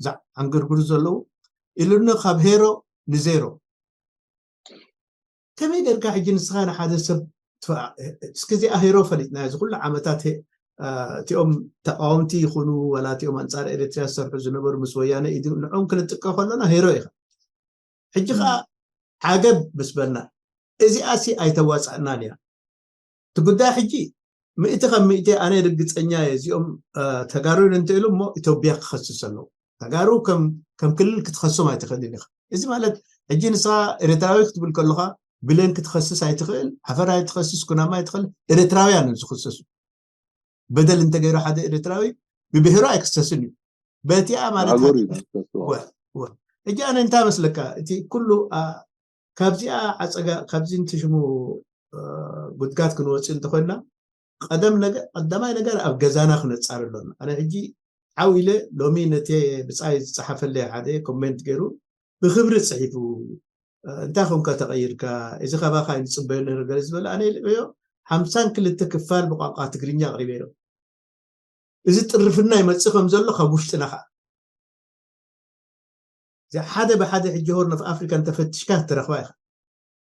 ዘዓንግርግሩ ዘለዉ ኢሉኒ ካብ ሄሮ ንዜሮ ከመይ ጌርካ ሕጂ ንስኻ ንሓደ ሰብ እስኪ እዚኣ ሄሮ ፈሊጥና እዚ ኩሉ ዓመታት እቲኦም ተቃወምቲ ይኹኑ ወላ እቲኦም ኣንፃር ኤርትራ ዝሰርሑ ዝነበሩ ምስ ወያነ ኢዱ ንዕኦም ክንጥቀ ከሎና ሄሮ ኢኻ ሕጂ ከዓ ዓገብ ምስ በልና እዚኣሲ ኣይተዋፃእናን እያ እቲ ጉዳይ ሕጂ ምእቲ ከም ምእቲ ኣነ ርግፀኛ እየ እዚኦም ተጋሩ እንተ ኢሉ እሞ ኢትዮጵያ ክኸስስ ኣለዎ ተጋሩ ከም ክልል ክትኸሶም ኣይትኽእልን ኢኻ እዚ ማለት ሕጂ ንስኻ ኤርትራዊ ክትብል ከለኻ ብሌን ክትኸስስ ኣይትኽእል ዓፈር ኣይትኸስስ ኩናማ ኣይትኽእል ኤርትራውያን እዮም ዝኽሰሱ በደል እንተገይሩ ሓደ ኤርትራዊ ብብሄሩ ኣይክሰስን እዩ በቲኣ ማለት ሕጂ ኣነ እንታይ መስለካ እቲ ኩሉ ካብዚኣ ዓፀጋ ካብዚ እንትሽሙ ጉድጋት ክንወፅእ እንተኮይና ቀደም ቀዳማይ ነገር ኣብ ገዛና ክነፃር ኣሎና ኣነ ሕጂ ዓው ኢለ ሎሚ ነቲ ብፃይ ዝፀሓፈለይ ሓደ ኮሜንት ገይሩ ብክብሪ ፅሒፉ እንታይ ኮንካ ተቐይርካ እዚ ካባካ ይንፅበዮ ነገር ዝበለ ኣነ ልዕዮ ሓምሳን ክልተ ክፋል ብቋንቋ ትግርኛ ኣቕሪበ ነይሩ እዚ ጥርፍና ይመፅእ ከም ዘሎ ካብ ውሽጥና ከዓ እዚ ሓደ ብሓደ ሕጂ ሆርን ኦፍ ኣፍሪካ እንተፈትሽካ ትረኽባ ኢኻ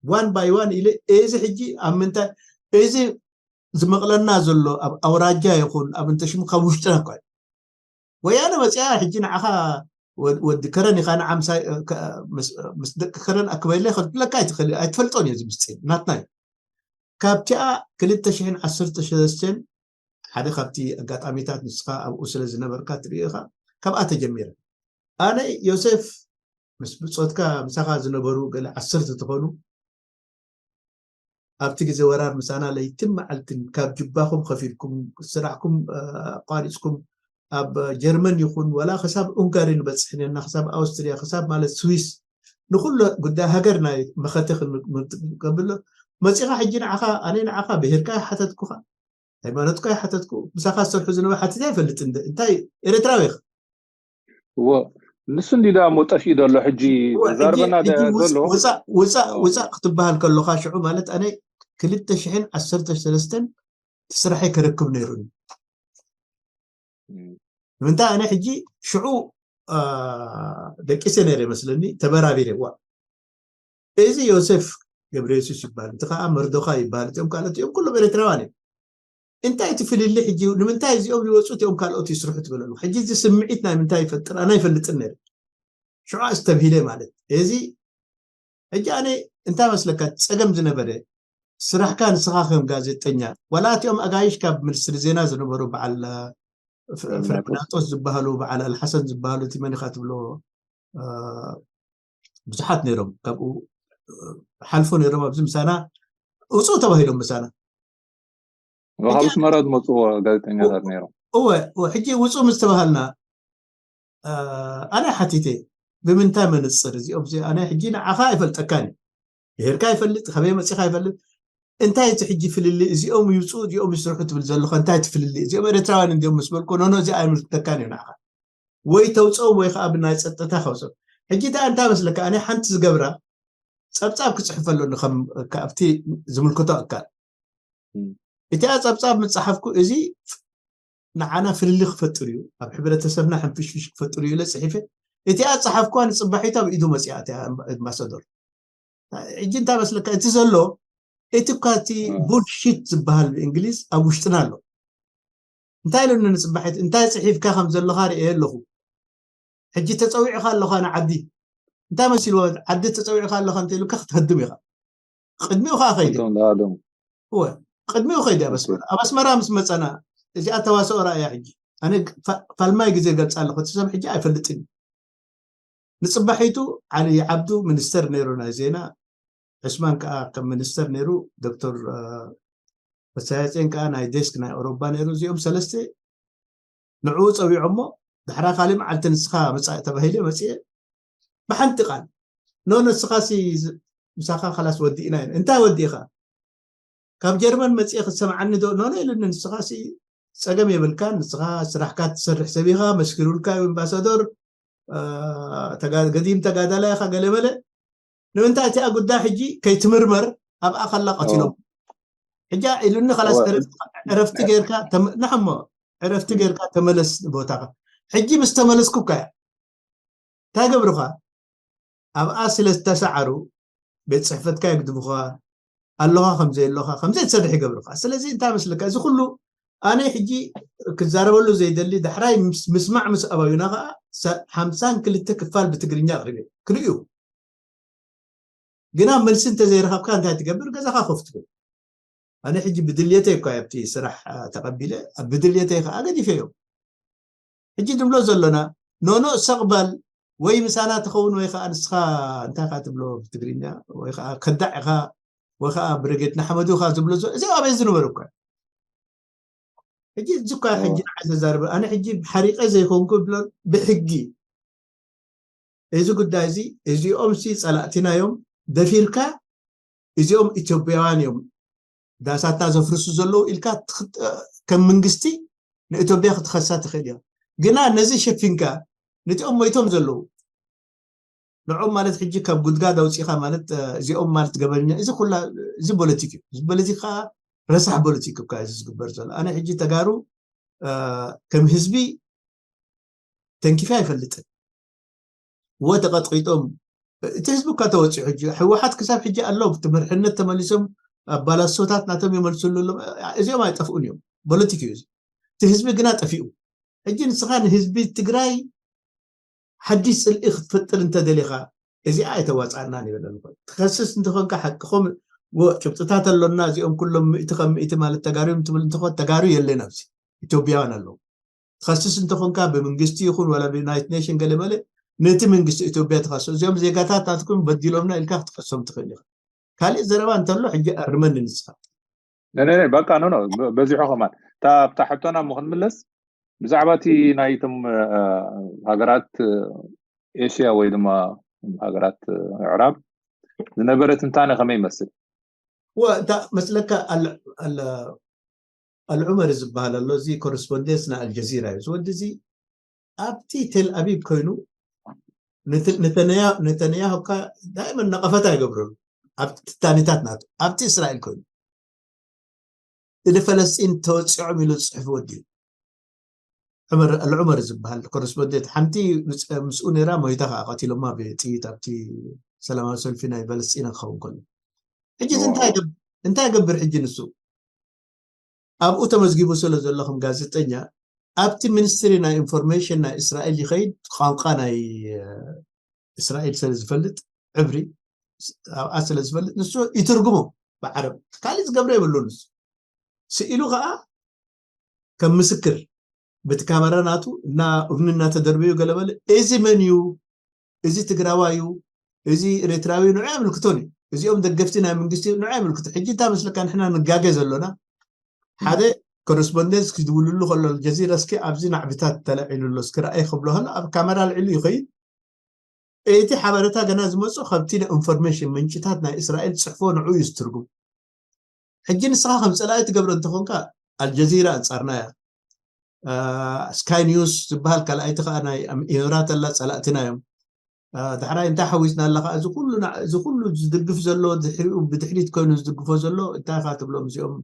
ዋን ባይ ዋን ኢለ እዚ ሕጂ ኣብ ምንታይ እዚ ዝመቕለና ዘሎ ኣብ ኣውራጃ ይኹን ኣብ እንተሽሙ ካብ ውሽጥና እኳ እዩ ወያነ መፅያ ሕጂ ንዓኻ ወዲ ከረን ኢኻ ንዓምሳ ምስ ደቂ ከረን ኣክበይለ ከልትለካ ኣይትኽእል ኣይትፈልጦን እዩ እዚ ምስፅር ናትና እዩ ካብቲኣ ክልተ ሽሕን ዓሰርተ ሰለስተን ሓደ ካብቲ ኣጋጣሚታት ንስኻ ኣብኡ ስለ ዝነበርካ ትሪኦ ኢኻ ካብኣ ተጀሚረ ኣነ ዮሴፍ ምስ ብፆትካ ምሳኻ ዝነበሩ ገለ ዓሰርተ ትኾኑ ኣብቲ ግዜ ወራር ምሳና ለይትን መዓልትን ካብ ጅባኹም ከፊልኩም ስራሕኩም ኣቋሪፅኩም ኣብ ጀርመን ይኹን ወላ ክሳብ ኡንጋሪ ንበፅሕ ነና ክሳብ ኣውስትሪያ ክሳብ ማለት ስዊስ ንኩሉ ጉዳይ ሃገር ናይ መኸተ ክንገብሎ መፂኻ ሕጂ ንዓኻ ኣነ ንዓኻ ብሄርካ ይሓተትኩኻ ሃይማኖትካ ይሓተትኩ ምሳኻ ዝሰርሑ ዝነበ ሓቲት ኣይፈልጥ እንታይ ኤርትራዊ ኢኻ እዎ ንሱ እንዲ ዳ እሞ ጠፊኡ ዘሎ ሕጂ ዛርበና ዘሎ ውፃእ ክትበሃል ከለካ ሽዑ ማለት ኣነ ክልተ ሽሕን ዓሰርተ ሰለስተን ስራሐይ ከረክብ ነይሩኒ ንምንታይ ኣነ ሕጂ ሽዑ ደቂሰ ነይረ ይመስለኒ ተበራቢረ ዋ እዚ ዮሴፍ ገብረ የሱስ ይበሃል እቲ ከዓ መርዶካ ይበሃል እዚኦም ካልኦት እዮም ኩሎም ኤርትራውያን እዮም እንታይ እቲ ፍልሊ ሕጂ ንምንታይ እዚኦም ይወፁ እቲኦም ካልኦት ይስርሑ ትበለሉ ሕጂ እዚ ስምዒት ናይ ምንታይ ይፈጥር ኣነ ይፈልጥን ነይረ ሽዑ ኣስተብሂለ ማለት እዚ ሕጂ ኣነ እንታይ መስለካ ፀገም ዝነበረ ስራሕካ ንስኻ ከም ጋዜጠኛ ዋላ እቲኦም ኣጋይሽ ካብ ሚኒስትሪ ዜና ዝነበሩ በዓል ፍረምናጦስ ዝበሃሉ በዓል ኣልሓሰን ዝበሃሉ እቲ መን ኢኻ ትብሎ ብዙሓት ነይሮም ካብኡ ሓልፎ ነይሮም ኣብዚ ምሳና ውፁ ተባሂሎም ምሳና ካብ ኣስመራ ዝመፅዎ ጋዜጠኛታት ነይሮም እወ ሕጂ ውፁ ምስ ተባሃልና ኣነ ሓቲተ፣ ብምንታይ መነፅር እዚኦም ኣነ ሕጂ ንዓኻ ኣይፈልጠካን እዩ። ብሄርካ ይፈልጥ፣ ከበይ መፂኻ ይፈልጥ። እንታይ እቲ ሕጂ ፍልልይ? እዚኦም ይውፅኡ፣ እዚኦም ይስርሑ ትብል ዘለኻ እንታይ እቲ ፍልልይ? እዚኦም ኤርትራውያን እንዲኦም ምስ በልኩ፣ ኖኖ፣ እዚ ኣይምልክተካን እዩ ንዓኻ። ወይ ተውፅኦም ወይ ከዓ ብናይ ፀጥታ ከውፅኦም። ሕጂ እታ እንታይ መስለካ? ኣነ ሓንቲ ዝገብራ ፀብፃብ ክፅሕፍ ኣለኒ፣ ከም ኣብቲ ዝምልክቶ ኣካል። እቲኣ ፀብፃብ ምፅሓፍኩ፣ እዚ ንዓና ፍልልይ ክፈጥር እዩ፣ ኣብ ሕብረተሰብና ሕንፍሽፍሽ ክፈጥር እዩ ኢለ ፅሒፈ። እቲኣ ፀሓፍኩዋ ንፅባሒቱ ኣብ ኢዱ መፅኣ፣ እቲኣ ኣምባሳደር። ሕጂ እንታይ መስለካ? እቲ ዘሎ፣ እቲ እኳ እቲ ቡልሺት ዝበሃል ብእንግሊዝ ኣብ ውሽጥና ኣሎ። እንታይ ኢሉኒ ንፅባሒቱ? እንታይ ፅሒፍካ ከም ዘለኻ ርእየ ኣለኹ። ሕጂ ተፀዊዕኻ ኣለኻ ንዓዲ። እንታይ መሲልዎ? ዓዲ ተፀዊዕኻ ኣለኻ እንተኢሉካ ክትህድም ኢኻ። ቅድሚኡ ከዓ ከይደ። እወ፣ ቅድሚኡ ከይደ ኣብ ኣስመራ። ኣብ ኣስመራ ምስ መፀና፣ እዚኣ ተዋስኦ ረኣያ። ሕጂ ኣነ ፋልማይ ግዜ ገልፃ ኣለኹ፣ እቲ ሰብ ሕጂ ኣይፈልጥን እዩ። ንፅባሒቱ ዓሊ ዓብዱ ሚኒስተር ነይሩ ናይ ዜና፣ ዕስማን ከዓ ከም ሚኒስተር ነይሩ፣ ዶክተር ተሳያጼን ከዓ ናይ ዴስክ ናይ ኣውሮባ ነይሩ። እዚኦም ሰለስተ ንዕኡ ፀዊዖሞ፣ ድሕራ ካልእ መዓልቲ ንስኻ ምፃእ ተባሂለ መፅየ። ብሓንቲ ቃል፣ ኖ፣ ንስኻ ሲ ምሳኻ ከላስ ወዲእና ኢና። እንታይ ወዲእኻ? ካብ ጀርመን መፅየ ክትሰምዓኒ ዶ? ኖ፣ ኖ ኢሉኒ። ንስኻ ሲ ፀገም የብልካን፣ ንስኻ ስራሕካ ትሰርሕ ሰብ ኢኻ፣ መስኪሩልካ እዩ ኣምባሳደር፣ ገዲም ተጋዳላይ ኢኻ፣ ገለመለ። ንምንታይ እቲኣ ጉዳይ ሕጂ ከይትምርመር ኣብኣ ከላ ቀቲሎም? ሕጃ ኢሉኒ። ከላስ ዕረፍቲ ጌርካ፣ ንሕሞ ዕረፍቲ ጌርካ ተመለስ ንቦታኻ። ሕጂ ምስ ተመለስኩ እኳ እያ እንታይ ገብሩኻ? ኣብኣ ስለ ዝተሰዓሩ ቤት ፅሕፈትካ የግድቡኻ፣ ኣለኻ ከምዘየለኻ፣ ከምዘይትሰርሕ ይገብሩኻ። ስለዚ እንታይ መስለካ? እዚ ኩሉ ኣነ ሕጂ ክዛረበሉ ዘይደሊ፣ ዳሕራይ ምስማዕ ምስ ኣባዩና ከዓ ሓምሳን ክልተ ክፋል ብትግርኛ ኣቕሪበ ክርእዩ። ግና መልሲ እንተዘይረኸብካ እንታይ ትገብር? ገዛኻ ኮፍ ትብል። ኣነ ሕጂ ብድልየተይ እኳ ኣብቲ ስራሕ ተቐቢለ፣ ብድልየተይ ከዓ ገዲፈዮም። ሕጂ ንብሎ ዘሎና፣ ኖኖ ሰቕበል፣ ወይ ምሳና ትኸውን ወይ ከዓ ንስኻ እንታይ ካ ትብሎ ብትግርኛ፣ ወይ ከዓ ከዳዕ ኢኻ፣ ወይ ከዓ ብርጌድ ንሓመዱ ኢኻ ዝብሎ ዘሎ፣ እዚ ኣበይ ዝነበረ እኳ። ሕጂ እዚ እኳ ሕጂ ንዓይ ዘዛርበ፣ ኣነ ሕጂ ሓሪቐ ዘይኮንኩ ብሎ ብሕጊ እዚ ጉዳይ እዚ፣ እዚኦም ሲ ጸላእትና እዮም፣ ደፊርካ እዚኦም ኢትዮጵያውያን እዮም ዳሳትና ዘፍርሱ ዘለዉ ኢልካ ከም መንግስቲ ንኢትዮጵያ ክትኸሳ ትኽእል እዮም። ግና ነዚ ሸፊንካ ነቲኦም ሞይቶም ዘለዉ ንዕኦም ማለት ሕጂ ካብ ጉድጋድ ኣውፂኻ ማለት እዚኦም ማለት ገበኛ፣ እዚ ኩላ እዚ ፖለቲክ እዩ። እዚ ፖለቲክ ከዓ ረሳሕ ፖለቲክ እኳ እዚ ዝግበር ዘሎ። ኣነ ሕጂ ተጋሩ ከም ህዝቢ ተንኪፈ ኣይፈልጥን። ወ ተቐጥቂጦም እቲ ህዝቢ እኳ ተወፂኡ ሕጂ ህወሓት ክሳብ ሕጂ ኣሎ። ብትምርሕነት ተመሊሶም ኣባላሶታት ናቶም ይመልስሉ ኣለዉ። እዚኦም ኣይጠፍኡን እዮም። ፖለቲክ እዩ እዚ። እቲ ህዝቢ ግና ጠፊኡ። ሕጂ ንስኻ ንህዝቢ ትግራይ ሓድሽ ፅልኢ ክትፈጥር እንተደሊኻ እዚኣ ኣይተዋፃእናን ይብል ኣለኹ። ትኸስስ እንተኾንካ ሓቅኹም ወ ጭብጥታት ኣሎና እዚኦም ኩሎም ምእቲ ከም ምእቲ ማለት ተጋሩ እዮም ትብል እንተኾን ተጋሩ የለን ኣብዚ ኢትዮጵያውያን ኣለዉ። ትኸስስ እንተኾንካ ብመንግስቲ ይኹን ዋላ ብዩናይትድ ኔሽን ገለ መለ ነቲ መንግስቲ ኢትዮጵያ ትኸሶ እዚኦም ዜጋታት ናትኩም በዲሎምና ኢልካ ክትከሶም ትኽእል ኢኻ። ካልእ ዘረባ እንተሎ ሕጂ ኣርመኒ ንስኻ። ነነ በቃ ኖ ኖ በዚሑ ከማን እታ ኣብታ ሕቶና እሞ ክንምለስ ብዛዕባ እቲ ናይቶም ሃገራት ኤሽያ ወይ ድማ ሃገራት ምዕራብ ዝነበረ ትንታነ ከመይ ይመስል? ወ እታ መስለካ ኣልዑመር ዝበሃል ኣሎ እዚ ኮረስፖንደንስ ናይ ኣልጀዚራ እዩ። ዝወዲ እዚ ኣብቲ ቴል ኣቢብ ኮይኑ ነተንያሁ እኳ ዳይመን ነቐፈታ ይገብረሉ ኣብ ትንታኔታት ናቱ ኣብቲ እስራኤል ኮይኑ እደ ፈለስጢን ተወፂዖም ኢሉ ዝፅሕፍ ወዲ እዩ። ኣልዑመር ዝበሃል ኮረስፖንደንት ሓንቲ ምስኡ ነራ ሞይታ ከዓ ቀቲሎማ ብጥይት ኣብቲ ሰላማዊ ሰልፊ ናይ ፈለስጢን ክኸውን ከሎ ሕጂ እንታይ ገብር ሕጂ ንሱ ኣብኡ ተመዝጊቡ ስለ ዘሎ ከም ጋዜጠኛ ኣብቲ ሚኒስትሪ ናይ ኢንፎርሜሽን ናይ እስራኤል ይኸይድ ቋንቋ ናይ እስራኤል ስለ ዝፈልጥ ዕብሪ ኣብኣ ስለ ዝፈልጥ ንሱ ይትርጉሞ ብዓረብ ካልእ ዝገብረ የብሉ ንሱ ስኢሉ ከዓ ከም ምስክር በቲ ካመራ ናቱ እና እብኒ እናተደርበዩ ገለበለ እዚ መን እዩ እዚ ትግራዋይ እዩ እዚ ኤርትራዊ ንዑ ኣምልክቶን እዩ እዚኦም ደገፍቲ ናይ መንግስቲ ንዑ ኣምልክቶ ሕጂ እንታይ መስለካ ንሕና ንጋገ ዘሎና ሓደ ኮረስፖንደንስ ክድውልሉ ከሎ፣ ኣልጀዚራ እስኪ ኣብዚ ናዕብታት ተለዒሉ ኣሎ እስኪ ረኣይ ክብሎ ከሎ፣ ኣብ ካሜራ ልዒሉ ይኸይድ። እቲ ሓበሬታ ገና ዝመፁ ካብቲ ኢንፎርሜሽን ምንጭታት ናይ እስራኤል ፅሕፎ ንዑ እዩ ዝትርጉም። ሕጂ ንስኻ ከም ፀላኢ ትገብሮ እንተኾንካ፣ ኣልጀዚራ ኣንፃርና እያ። ስካይ ኒውስ ዝበሃል ካልኣይቲ ከዓ ናይ ኢምራት ኣላ፣ ፀላእትና እዮም። ዳሕራይ እንታይ ሓዊስና ኣለካ? እዚ ኩሉ እዚ ኩሉ ዝድግፍ ዘሎ ድሕሪኡ ብድሕሪት ኮይኑ ዝድግፎ ዘሎ እንታይ ኢካ ትብሎም? እዚኦም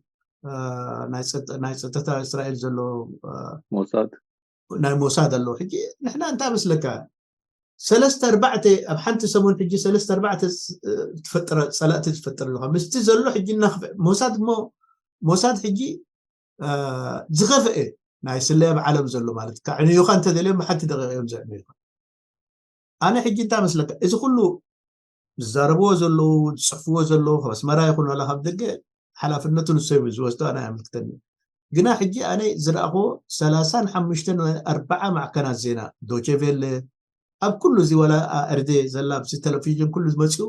ናይ ፀጥታ እስራኤል ዘሎ ሞሳድ ናይ ሞሳድ ኣለዉ። ሕጂ ንሕና እንታይ መስለካ፣ ሰለስተ ኣርባዕተ ኣብ ሓንቲ ሰሙን ሕጂ ሰለስተ ኣርባዕተ ትፈጥረ ፀላእቲ ትፈጥር ኣለካ ምስቲ ዘሎ ሕጂ እናክፍአ ሞሳድ እሞ ሞሳድ ሕጂ ዝኸፍአ ናይ ስለያ ኣብ ዓለም ዘሎ ማለት ከዕንዩኻ እንተደልዮም ብሓንቲ ደቂቕ እዮም ዘዕንዩኻ። ኣነ ሕጂ እንታይ መስለካ፣ እዚ ኩሉ ዝዛረብዎ ዘለዉ ዝፅሕፍዎ ዘለዉ ካብ ኣስመራ ይኹን ዋላ ካብ ደገ ሓላፍነቱ ንሶም ዝወስዶ ኣነ ኣየምልክተኒ። ግና ሕጂ ኣነ ዝረኣኽዎ ሰላሳን ሓሙሽተን ወይ ኣርባዓ ማዕከናት ዜና ዶቼ ቬለ ኣብ ኩሉ እዚ ዋላ ኣርዴ ዘላ ኣብዚ ቴሌቪዥን ኩሉ ዝመፅኡ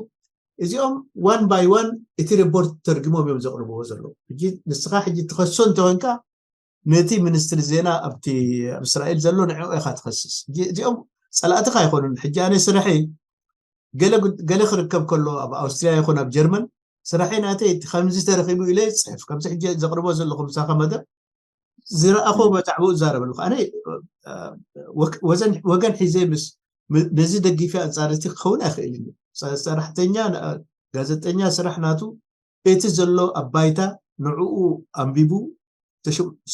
እዚኦም ዋን ባይ ዋን እቲ ሪፖርት ተርጊሞም እዮም ዘቕርብዎ ዘለዉ። ሕጂ ንስኻ ሕጂ ትኸሶ እንተኮንካ ነቲ ሚኒስትሪ ዜና ኣብቲ ኣብ እስራኤል ዘሎ ንዕኡ ኢኻ ትኸስስ። እዚኦም ፀላእትኻ ኣይኮኑን። ሕጂ ኣነ ስርሐይ ገለ ክርከብ ከሎ ኣብ ኣውስትሪያ ይኹን ኣብ ጀርመን ስራሐይ ናተይ ከምዚ ተረኺቡ ኢለ ይፅሕፍ። ከምዚ ሕጂ ዘቕርቦ ዘለኹ ምሳኻ መደብ ዝረኣኹ በዛዕባኡ እዛረብ ኣለኹ። ኣነ ወገን ሒዘ ምስ ነዚ ደጊፊ ኣንፃር እቲ ክኸውን ኣይኽእልን። ሰራሕተኛ ጋዜጠኛ ስራሕ ናቱ እቲ ዘሎ ኣብ ባይታ ንዕኡ ኣንቢቡ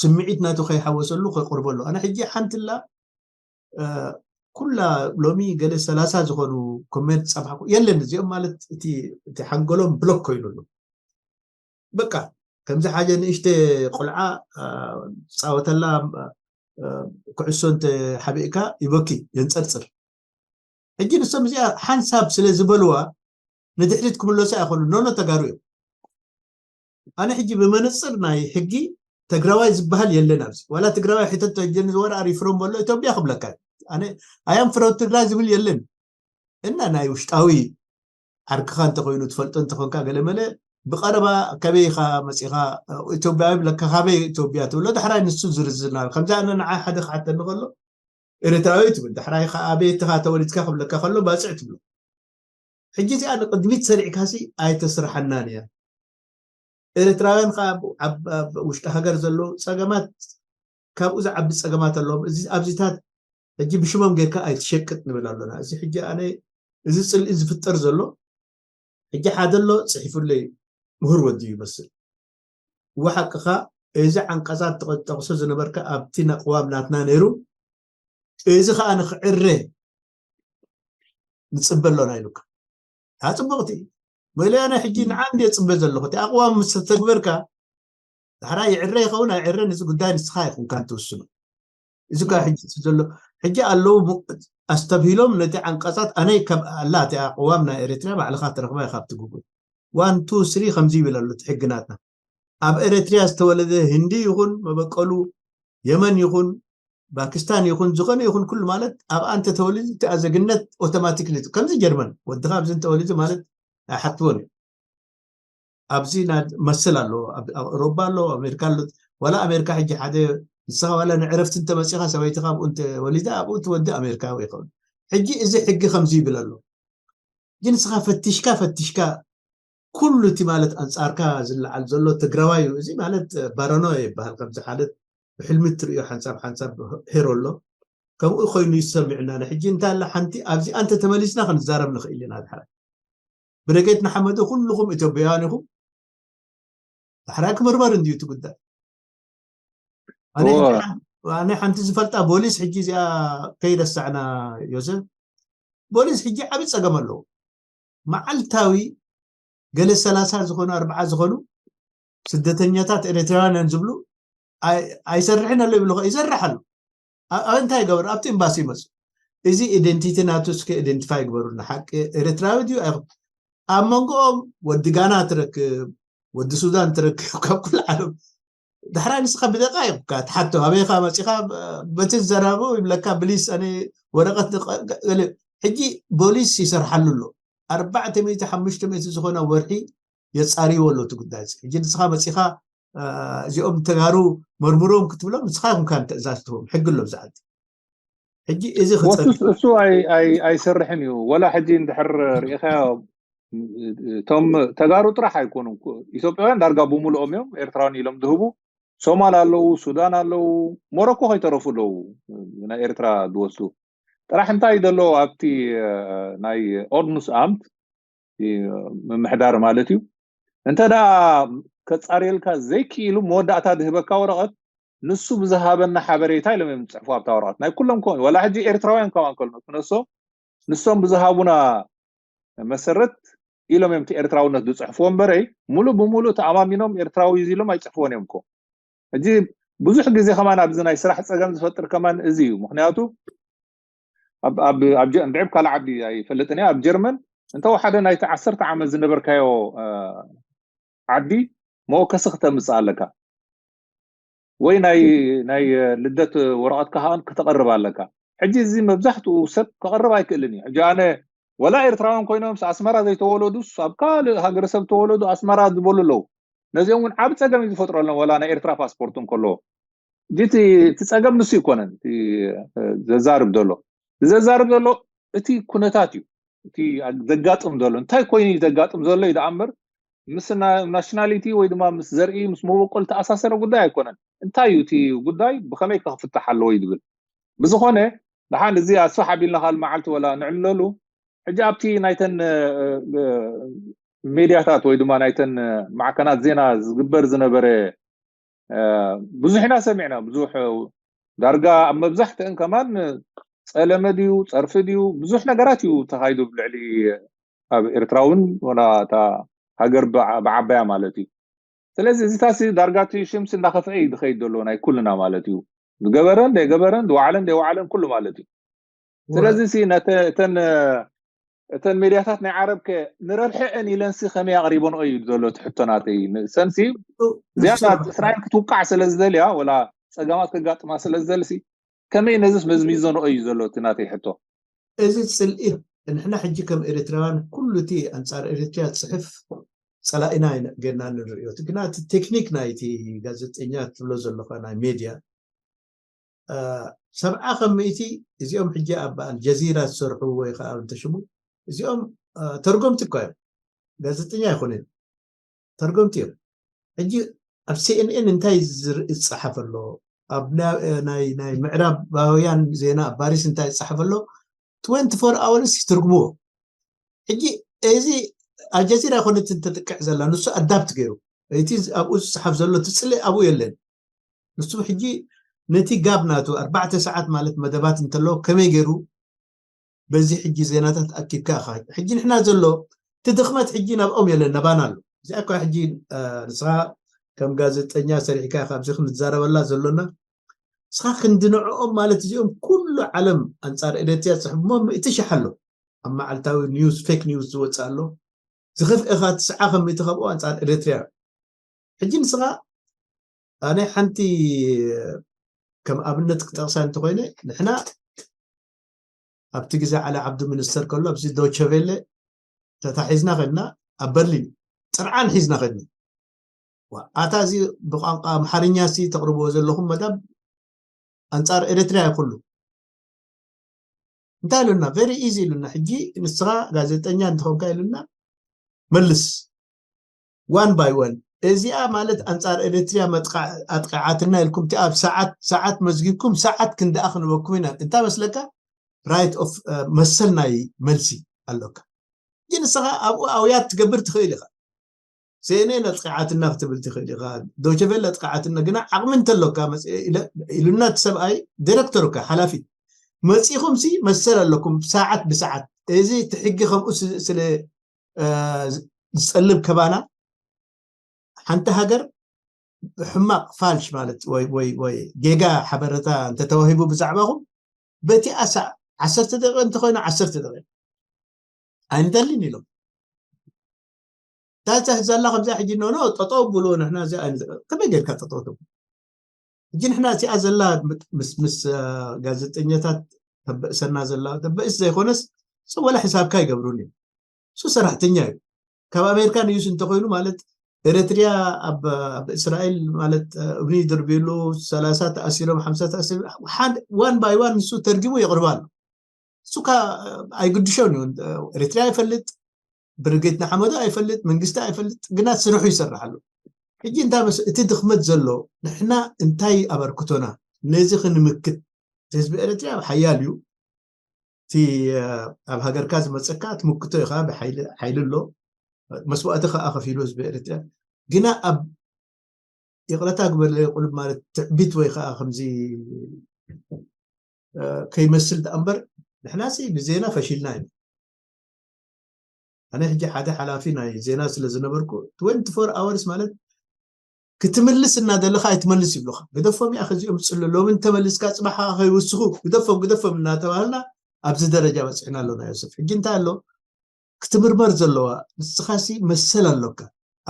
ስምዒት ናቱ ከይሓወሰሉ ከቅርበሉ። ኣነ ሕጂ ሓንትላ ኩላ ሎሚ ገለ ሰላሳ ዝኾኑ ኮሜንት ፃፍሓኩ የለን። እዚኦም ማለት እቲ ሓንጎሎም ብሎክ ኮይኑሉ በቃ ከምዚ ሓደ ንእሽተ ቆልዓ ፃወተላ ኩዕሶ እንተ ሓቢእካ ይበኪ የንፀርፅር። ሕጂ ንሶም እዚኣ ሓንሳብ ስለ ዝበልዋ ንድሕሪት ክምለሱ ኣይኮኑ ኖኖ ተጋሩ እዮም። ኣነ ሕጂ ብመነፅር ናይ ሕጊ ትግራዋይ ዝበሃል የለን ኣብዚ ዋላ ትግራዋይ ሕተቶ ሕጂ ንዝወረኣ ሪፍሮም በሎ ኢትዮጵያ ክብለካ ኣነ ኣያም ፍረው ትግራይ ዝብል የለን። እና ናይ ውሽጣዊ ዓርክኻ እንተኮይኑ ትፈልጦ እንተኮንካ ገለመለ ብቀረባ ከበይ ኢኻ መፂኻ ኢትዮጵያዊ ብለካ ካበይ ኢትዮጵያ ትብሎ ዳሕራይ ንሱ ዝርዝር ናብ ከምዚ ኣነ ንዓይ ሓደ ክሓተኒ ከሎ ኤርትራዊ ትብል ዳሕራይ ከዓ ኣበየትኻ ተወሊድካ ክብለካ ከሎ ባፅዕ ትብሎ። ሕጂ እዚኣ ንቅድሚት ሰሪዕካሲ ኣይተስርሓናን እያ። ኤርትራውያን ከዓ ኣብ ውሽጢ ሃገር ዘለዉ ፀገማት ካብኡ ዝዓቢ ፀገማት ኣለዎም። ኣብዚታት ሕጂ ብሽሞም ጌርካ ኣይትሸቅጥ ንብል ኣለና። እዚ ሕጂ ኣነ እዚ ፅልኢ ዝፍጠር ዘሎ ሕጂ ሓደ ኣሎ ፅሒፉለይ ምሁር ወዲ ይመስል እወ ሓቅኻ እዚ ዓንቀፃት ተጠቅሶ ዝነበርካ ኣብቲ ነቅዋም ናትና ነይሩ እዚ ከዓ ንክዕረ ንፅበ ኣሎና ኢሉካ ታ ፅቡቅቲ ወይለ ኣነ ሕጂ ንዓንድ የፅበ ዘለኹ እቲ ኣቅዋም ምስ ተተግበርካ ዳሕራ ይዕረ ይኸውን ኣይዕረን እዚ ጉዳይ ንስኻ ይኹንካ እንትውስኑ እዚ ካ ሕጂ ዘሎ ሕጂ ኣለዉ ኣስተብሂሎም ነቲ ዓንቀፃት ኣነይ ከም ኣላ እቲኣ ቅዋም ናይ ኤርትራ ባዕልኻ ትረኽባ ኢኻ ኣብቲ ጉጉል ዋን ቱ ስሪ ከምዚ ይብል ኣሎ እቲ ሕግናትና ኣብ ኤርትራ ዝተወለደ ህንዲ ይኹን መበቀሉ የመን ይኹን ፓኪስታን ይኹን ዝኾነ ይኹን ኩሉ ማለት ኣብ ኣንተ ተወሊዱ እቲ ኣዘግነት ኦቶማቲክሊ ከምዚ ጀርመን ወድኻ ኣብዚ እንተወሊዱ ማለት ኣይሓትዎን እዩ ኣብዚ መስል ኣሎ ኣውሮባ ኣሎ ኣሜሪካ ኣሎ ዋላ ኣሜሪካ ሕጂ ሓደ ንስኻ ዋላ ንዕረፍቲ እንተመፂኻ ሰበይትኻ ኣብኡ እንተወሊዳ ኣብኡ ትወዲ ኣሜሪካዊ ይኸውን ሕጂ እዚ ሕጊ ከምዚ ይብል ኣሎ ግን ንስኻ ፈቲሽካ ፈቲሽካ ኩሉ እቲ ማለት ኣንፃርካ ዝለዓል ዘሎ ትግራዋይ እዩ እዚ ማለት ባረኖ ይበሃል ከምዚ ሓደ ብሕልሚ ትርእዮ ሓንሳብ ሓንሳብ ሄሮ ኣሎ ከምኡ ኮይኑ ይሰምዕና ንሕጂ እንታይ ኣላ ሓንቲ ኣብዚኣ እንተተመሊስና ክንዛረብ ንኽእል ኢና ድሓር ብነገት ንሓመዱ ኩልኹም ኢትዮጵያውያን ኢኹም ዳሕራይ ክምርመር እንድዩ እቲ ጉዳይ ኣነ ሓንቲ ዝፈልጣ ቦሊስ ሕጂ እዚኣ ከይረሳዕና ዮሴፍ ቦሊስ ሕጂ ዓብዪ ፀገም ኣለዎ መዓልታዊ ገለ ሰላሳ ዝኾኑ ኣርባዓ ዝኾኑ ስደተኛታት ኤርትራውያን እዮም ዝብሉ ኣይሰርሕን ኣሎ ይብሉ ይሰርሕ ኣሎ ኣብ እንታይ ይገብር ኣብቲ ኤምባሲ ይመፁ እዚ ኢደንቲቲ ናቱ እስከ ኢደንቲፋይ ይግበሩና ሓቂ ኤርትራዊ ድዩ ኣይኹን ኣብ መንጎኦም ወዲ ጋና ትረክብ ወዲ ሱዳን ትረክብ ካብ ኩሉ ዓለም ዳሕራይ ንስኻ ብደቃ ኢካ ትሓቶ ኣበይካ መፂኻ በቲ ዘራቡ ይብለካ ብሊስ ኣነ ወረቀት ሕጂ ቦሊስ ይሰርሓሉ ኣሎ ኣርባዕተ ሚእቲ ሓሙሽተ ሚእቲ ዝኾነ ወርሒ የፃርይዎ ኣሎ እቲ ጉዳይ ሕጂ ንስኻ መፂኻ እዚኦም ተጋሩ መርምሮም ክትብሎም ንስኻ ይኹንካ ትእዛዝ ትህቦም። ሕጊ ኣሎ ብዛዕባ ሕጂ እዚ ክፀ እሱ ኣይሰርሕን እዩ። ወላ ሕጂ እንድሕር ርኢኻዮ እቶም ተጋሩ ጥራሕ ኣይኮኑን፣ ኢትዮጵያውያን ዳርጋ ብምልኦም እዮም ኤርትራውያን ኢሎም ዝህቡ። ሶማል ኣለዉ፣ ሱዳን ኣለዉ፣ ሞሮኮ ከይተረፉ ኣለዉ ናይ ኤርትራ ዝወስዱ። ጥራሕ እንታይ ዘሎ ኣብቲ ናይ ኦርድኑስ ኣምት ምምሕዳር ማለት እዩ። እንተ ደኣ ከጻርየልካ ዘይክኢሉ መወዳእታ ዝህበካ ወረቐት ንሱ ብዝሃበና ሓበሬታ ኢሎም እዮም ዝጽሕፉ ኣብታ ወረቐት። ናይ ኩሎም ከምኡ ወላ ሕጂ ኤርትራውያን ከማን ከሎ ክነሶ ንሶም ብዝሃቡና መሰረት ኢሎም እዮም እቲ ኤርትራውነት ዝጽሕፍዎ እምበረይ ሙሉእ ብሙሉእ ተኣማሚኖም ኤርትራዊ እዩ ኢሎም ኣይጽሕፍዎን እዮም እኮ። ሕጂ ብዙሕ ግዜ ከማን ኣብዚ ናይ ስራሕ ጸገም ዝፈጥር ከማን እዚ እዩ። ምክንያቱ ኣብ ኣብ ኣብ ጀ- እንድዒ ኣብ ካልእ ዓዲ ኣይፈልጥን እየ። ኣብ ጀርመን እንተወሓደ ናይቲ ዓሰርተ ዓመት ዝነበርካዮ እ፣ ዓዲ መወከሲ ክተምጽእ ኣለካ ወይ ናይ ናይ ልደት ወረቐትካ ከኣ ክተቐርብ ኣለካ። ሕጂ እዚ መብዛሕትኡ ሰብ ከቐርብ ኣይክእልን እዩ። ሕጂ ኣነ ወላ ኤርትራውያን ኮይኖም ኣስመራ ዘይተወለዱስ ኣብ ካልእ ሃገረሰብ ተወለዱ ኣስመራ ዝበሉ ኣለዉ። ነዚኦም እውን ዓብ ጸገም እዩ ዝፈጥረሎም ወላ ናይ ኤርትራ ፓስፖርት እንከለዎ። እቲ ጸገም ንሱ ይኮነን ዘዛርብ ዘሎ። ዘዛርብ ዘሎ እቲ ኩነታት እዩ። እቲ ዘጋጥም ዘሎ እንታይ ኮይኑ እዩ ዘጋጥም ዘሎ እዩ ደኣ እምበር ምስ ናሽናሊቲ ወይ ድማ ምስ ዘርኢ ምስ መበቆል ተኣሳሰረ ጉዳይ ኣይኮነን። እንታይ እዩ እቲ ጉዳይ ብኸመይ ክፍታሕ ኣለዎ እዩ ዝብል። ብዝኾነ ደሓን እዚ ኣስፋሕ ኣቢልና ካል መዓልቲ ወላ ንዕለሉ። ሕጂ ኣብቲ ናይተን ሜድያታት ወይ ድማ ናይተን ማዕከናት ዜና ዝግበር ዝነበረ ብዙሕ ኢና ሰሚዕና። ብዙሕ ዳርጋ ኣብ መብዛሕትአን ከማን ጸለመ ድዩ ጸርፊ ድዩ ብዙሕ ነገራት እዩ ተኻይዱ ብልዕሊ ኣብ ኤርትራ እውን ወላ እታ ሃገር ብዓባያ ማለት እዩ። ስለዚ እዚታሲ ዳርጋቲ ሽምሲ እንዳኸፍአ እዩ ዝኸይድ ዘሎ ናይ ኩልና ማለት እዩ። ዝገበረን ዘይገበረን ዝወዓለን ዘይወዓለን ኩሉ ማለት እዩ። ስለዚ ሲ ነተ- እተን እተን ሜድያታት ናይ ዓረብ ከ ንረብሐአን ኢለንሲ ከመይ ኣቕሪቦንኦ እዩ ዘሎ እቲ ሕቶ ናተይ። ንሰንሲ እዚኣ እስራኤል ክትውቃዕ ስለ ዝደልያ ወላ ጸገማት ከጋጥማ ስለ ዝደልሲ ከመይ ነዚስ መዝሚዞንኦ እዩ ዘሎ እቲ ናተይ ሕቶ። እዚ ፅልኢ ንሕና ሕጂ ከም ኤርትራውያን ኩሉ እቲ ኣንፃር ኤርትራ ፅሕፍ ፀላኢና ኢና ጌርና ንርእዮ። እቲ ግና እቲ ቴክኒክ ናይቲ ጋዜጠኛ ትብሎ ዘለኻ ናይ ሜድያ ሰብዓ ከም ሚእቲ እዚኦም ሕጂ ኣብ ኣልጀዚራ ዝሰርሑ ወይ ከዓ እንተሽሙ እዚኦም ተርጎምቲ እኳ እዮም። ጋዜጠኛ ኣይኮኑን፣ ተርጎምቲ እዮም። ሕጂ ኣብ ሲኤንኤን እንታይ ዝጸሓፍ ኣሎ? ኣብ ናይ ምዕራባውያን ዜና ኣብ ፓሪስ እንታይ ዝጸሓፍ ኣሎ? ትወንቲ ፎር ኣወርስ ይትርጉምዎ። ሕጂ እዚ ኣልጀዚራ ይኮነት ተጥቅዕ ዘላ ንሱ ኣዳፕት ገይሩ እቲ ኣብኡ ዝጸሓፍ ዘሎ ትጽሊ ኣብኡ የለን። ንሱ ሕጂ ነቲ ጋብ ናቱ ኣርባዕተ ሰዓት ማለት መደባት እንተሎ ከመይ ገይሩ በዚ ሕጂ ዜናታት ኣኪብካ ኢኻ። ሕጂ ንሕና ዘሎ እቲ ድኽመት ሕጂ ናብኦም የለን ናባና ኣሎ። እዚኣ እኳ ሕጂ ንስኻ ከም ጋዜጠኛ ሰሪሕካ ኢኻ ኣብዚ ክንዛረበላ ዘሎና። ንስኻ ክንዲ ንዕኦም ማለት እዚኦም ኩሉ ዓለም ኣንጻር ኤርትራ ዝጽሕፍሞ ምእቲ ሽሕ ኣሎ። ኣብ መዓልታዊ ኒውስ ፌክ ኒውስ ዝወፅእ ኣሎ። ዝኸፍኤኻ ትስዓ ከም ምእቲ ካብኡ ኣንጻር ኤርትራ። ሕጂ ንስኻ ኣነ ሓንቲ ከም ኣብነት ክጠቕሳ እንተኮይነ ንሕና ኣብቲ ግዜ ዓሊ ዓብዱ ሚኒስተር ከሎ ኣብዚ ዶቸቬለ ተታሒዝና ከድና ኣብ በርሊን ጥርዓን ሒዝና ከድና። ኣታ እዚ ብቋንቋ ኣምሓርኛ ሲ ተቕርብዎ ዘለኹም መዳብ ኣንጻር ኤርትራ ይኩሉ እንታይ ኢሉና? ቨሪ ኢዚ ኢሉና። ሕጂ ንስኻ ጋዜጠኛ እንተኾንካ ኢሉና መልስ ዋን ባይ ዋን። እዚኣ ማለት ኣንጻር ኤርትርያ ኣጥቃዓትና ኢልኩም እቲ ኣብ ሰዓት ሰዓት መዝጊብኩም ሰዓት ክንደኣ ክንበኩም ኢና። እንታይ መስለካ? ራይት ኦፍ መሰል ናይ መልሲ ኣሎካ። ግን ንስኻ ኣብኡ ኣውያት ትገብር ትኽእል ኢኻ። ሴኔ ነጥቂዓትና ክትብል ትኽእል ኢኻ። ዶችቬል ነጥቂዓትና ግና ዓቕሚ እንተሎካ ኢሉና እቲ ሰብኣይ ዲረክተር እካ ሓላፊ መፂኹም ሲ መሰል ኣለኩም ሰዓት ብሰዓት እዚ እቲ ሕጊ ከምኡ ስለ ዝፀልብ ከባና ሓንቲ ሃገር ብሕማቕ ፋልሽ ማለት ወይ ወይ ወይ ጌጋ ሓበረታ እንተተዋሂቡ ብዛዕባኹም በቲኣ ሳዕ ዓሰርተ ደቂቕ እንተኮይኑ ዓሰርተ ደቂቕ ኣይንደልን ኢሎም። እታ ዘላ ከምዚኣ ሕጂ ኖ ኖ ጠጠው ብሎ ንሕና እዚ ከመይ ጌርካ ጠጠው ትብሎ? ሕጂ ንሕና እዚኣ ዘላ ምስ ምስ ጋዜጠኛታት ተበእሰና ዘላ ተበእስ ዘይኮነስ ሰብ ወላ ሕሳብካ ይገብሩን እዮም። እሱ ሰራሕተኛ እዩ። ካብ ኣሜሪካ ንዩስ እንተኮይኑ ማለት ኤረትርያ ኣብ ኣብ እስራኤል ማለት እብኒ ድርቢሉ ሰላሳ ተኣሲሮም ሓምሳ ተኣሲሮም ሓደ ዋን ባይ ዋን ንሱ ተርጊሙ የቕርባ ኣሎ። እሱካ ኣይግድሾን እዩ። ኤረትርያ ኣይፈልጥ፣ ብርጌድ ንሓመዶ ኣይፈልጥ፣ መንግስቲ ኣይፈልጥ፣ ግና ስርሑ ይሰርሕ ኣሎ። ሕጂ እንታይ መስ እቲ ድኽመት ዘሎ ንሕና እንታይ ኣበርክቶና ነዚ ክንምክት? ህዝቢ ኤረትርያ ሓያል እዩ። እቲ ኣብ ሃገርካ ዝመፀካ ትምክቶ ኢኻ። ብሓይሊ ኣሎ፣ መስዋእቲ ከዓ ከፊሉ ህዝቢ ኤረትርያ። ግና ኣብ ይቕረታ ግበርለይ ቁልብ ማለት ትዕቢት ወይ ከዓ ከምዚ ከይመስል ደኣ እምበር ንሕናሲ ብዜና ፈሺልና ኢና። ኣነ ሕጂ ሓደ ሓላፊ ናይ ዜና ስለ ዝነበርኩ ትወንቲ ፎር ኣወርስ ማለት ክትምልስ እናደለኻ ኣይትመልስ ይብሉኻ። ግደፎም እያ ከዚኦም ዝፅሉ ሎምን ተመልስካ ፅባሕ ከይውስኹ ግደፎም ግደፎም እናተባህልና ኣብዚ ደረጃ በፂሕና ኣለና። ዮሰፍ ሕጂ እንታይ ኣሎ ክትምርመር ዘለዋ ንስኻሲ መሰል ኣሎካ።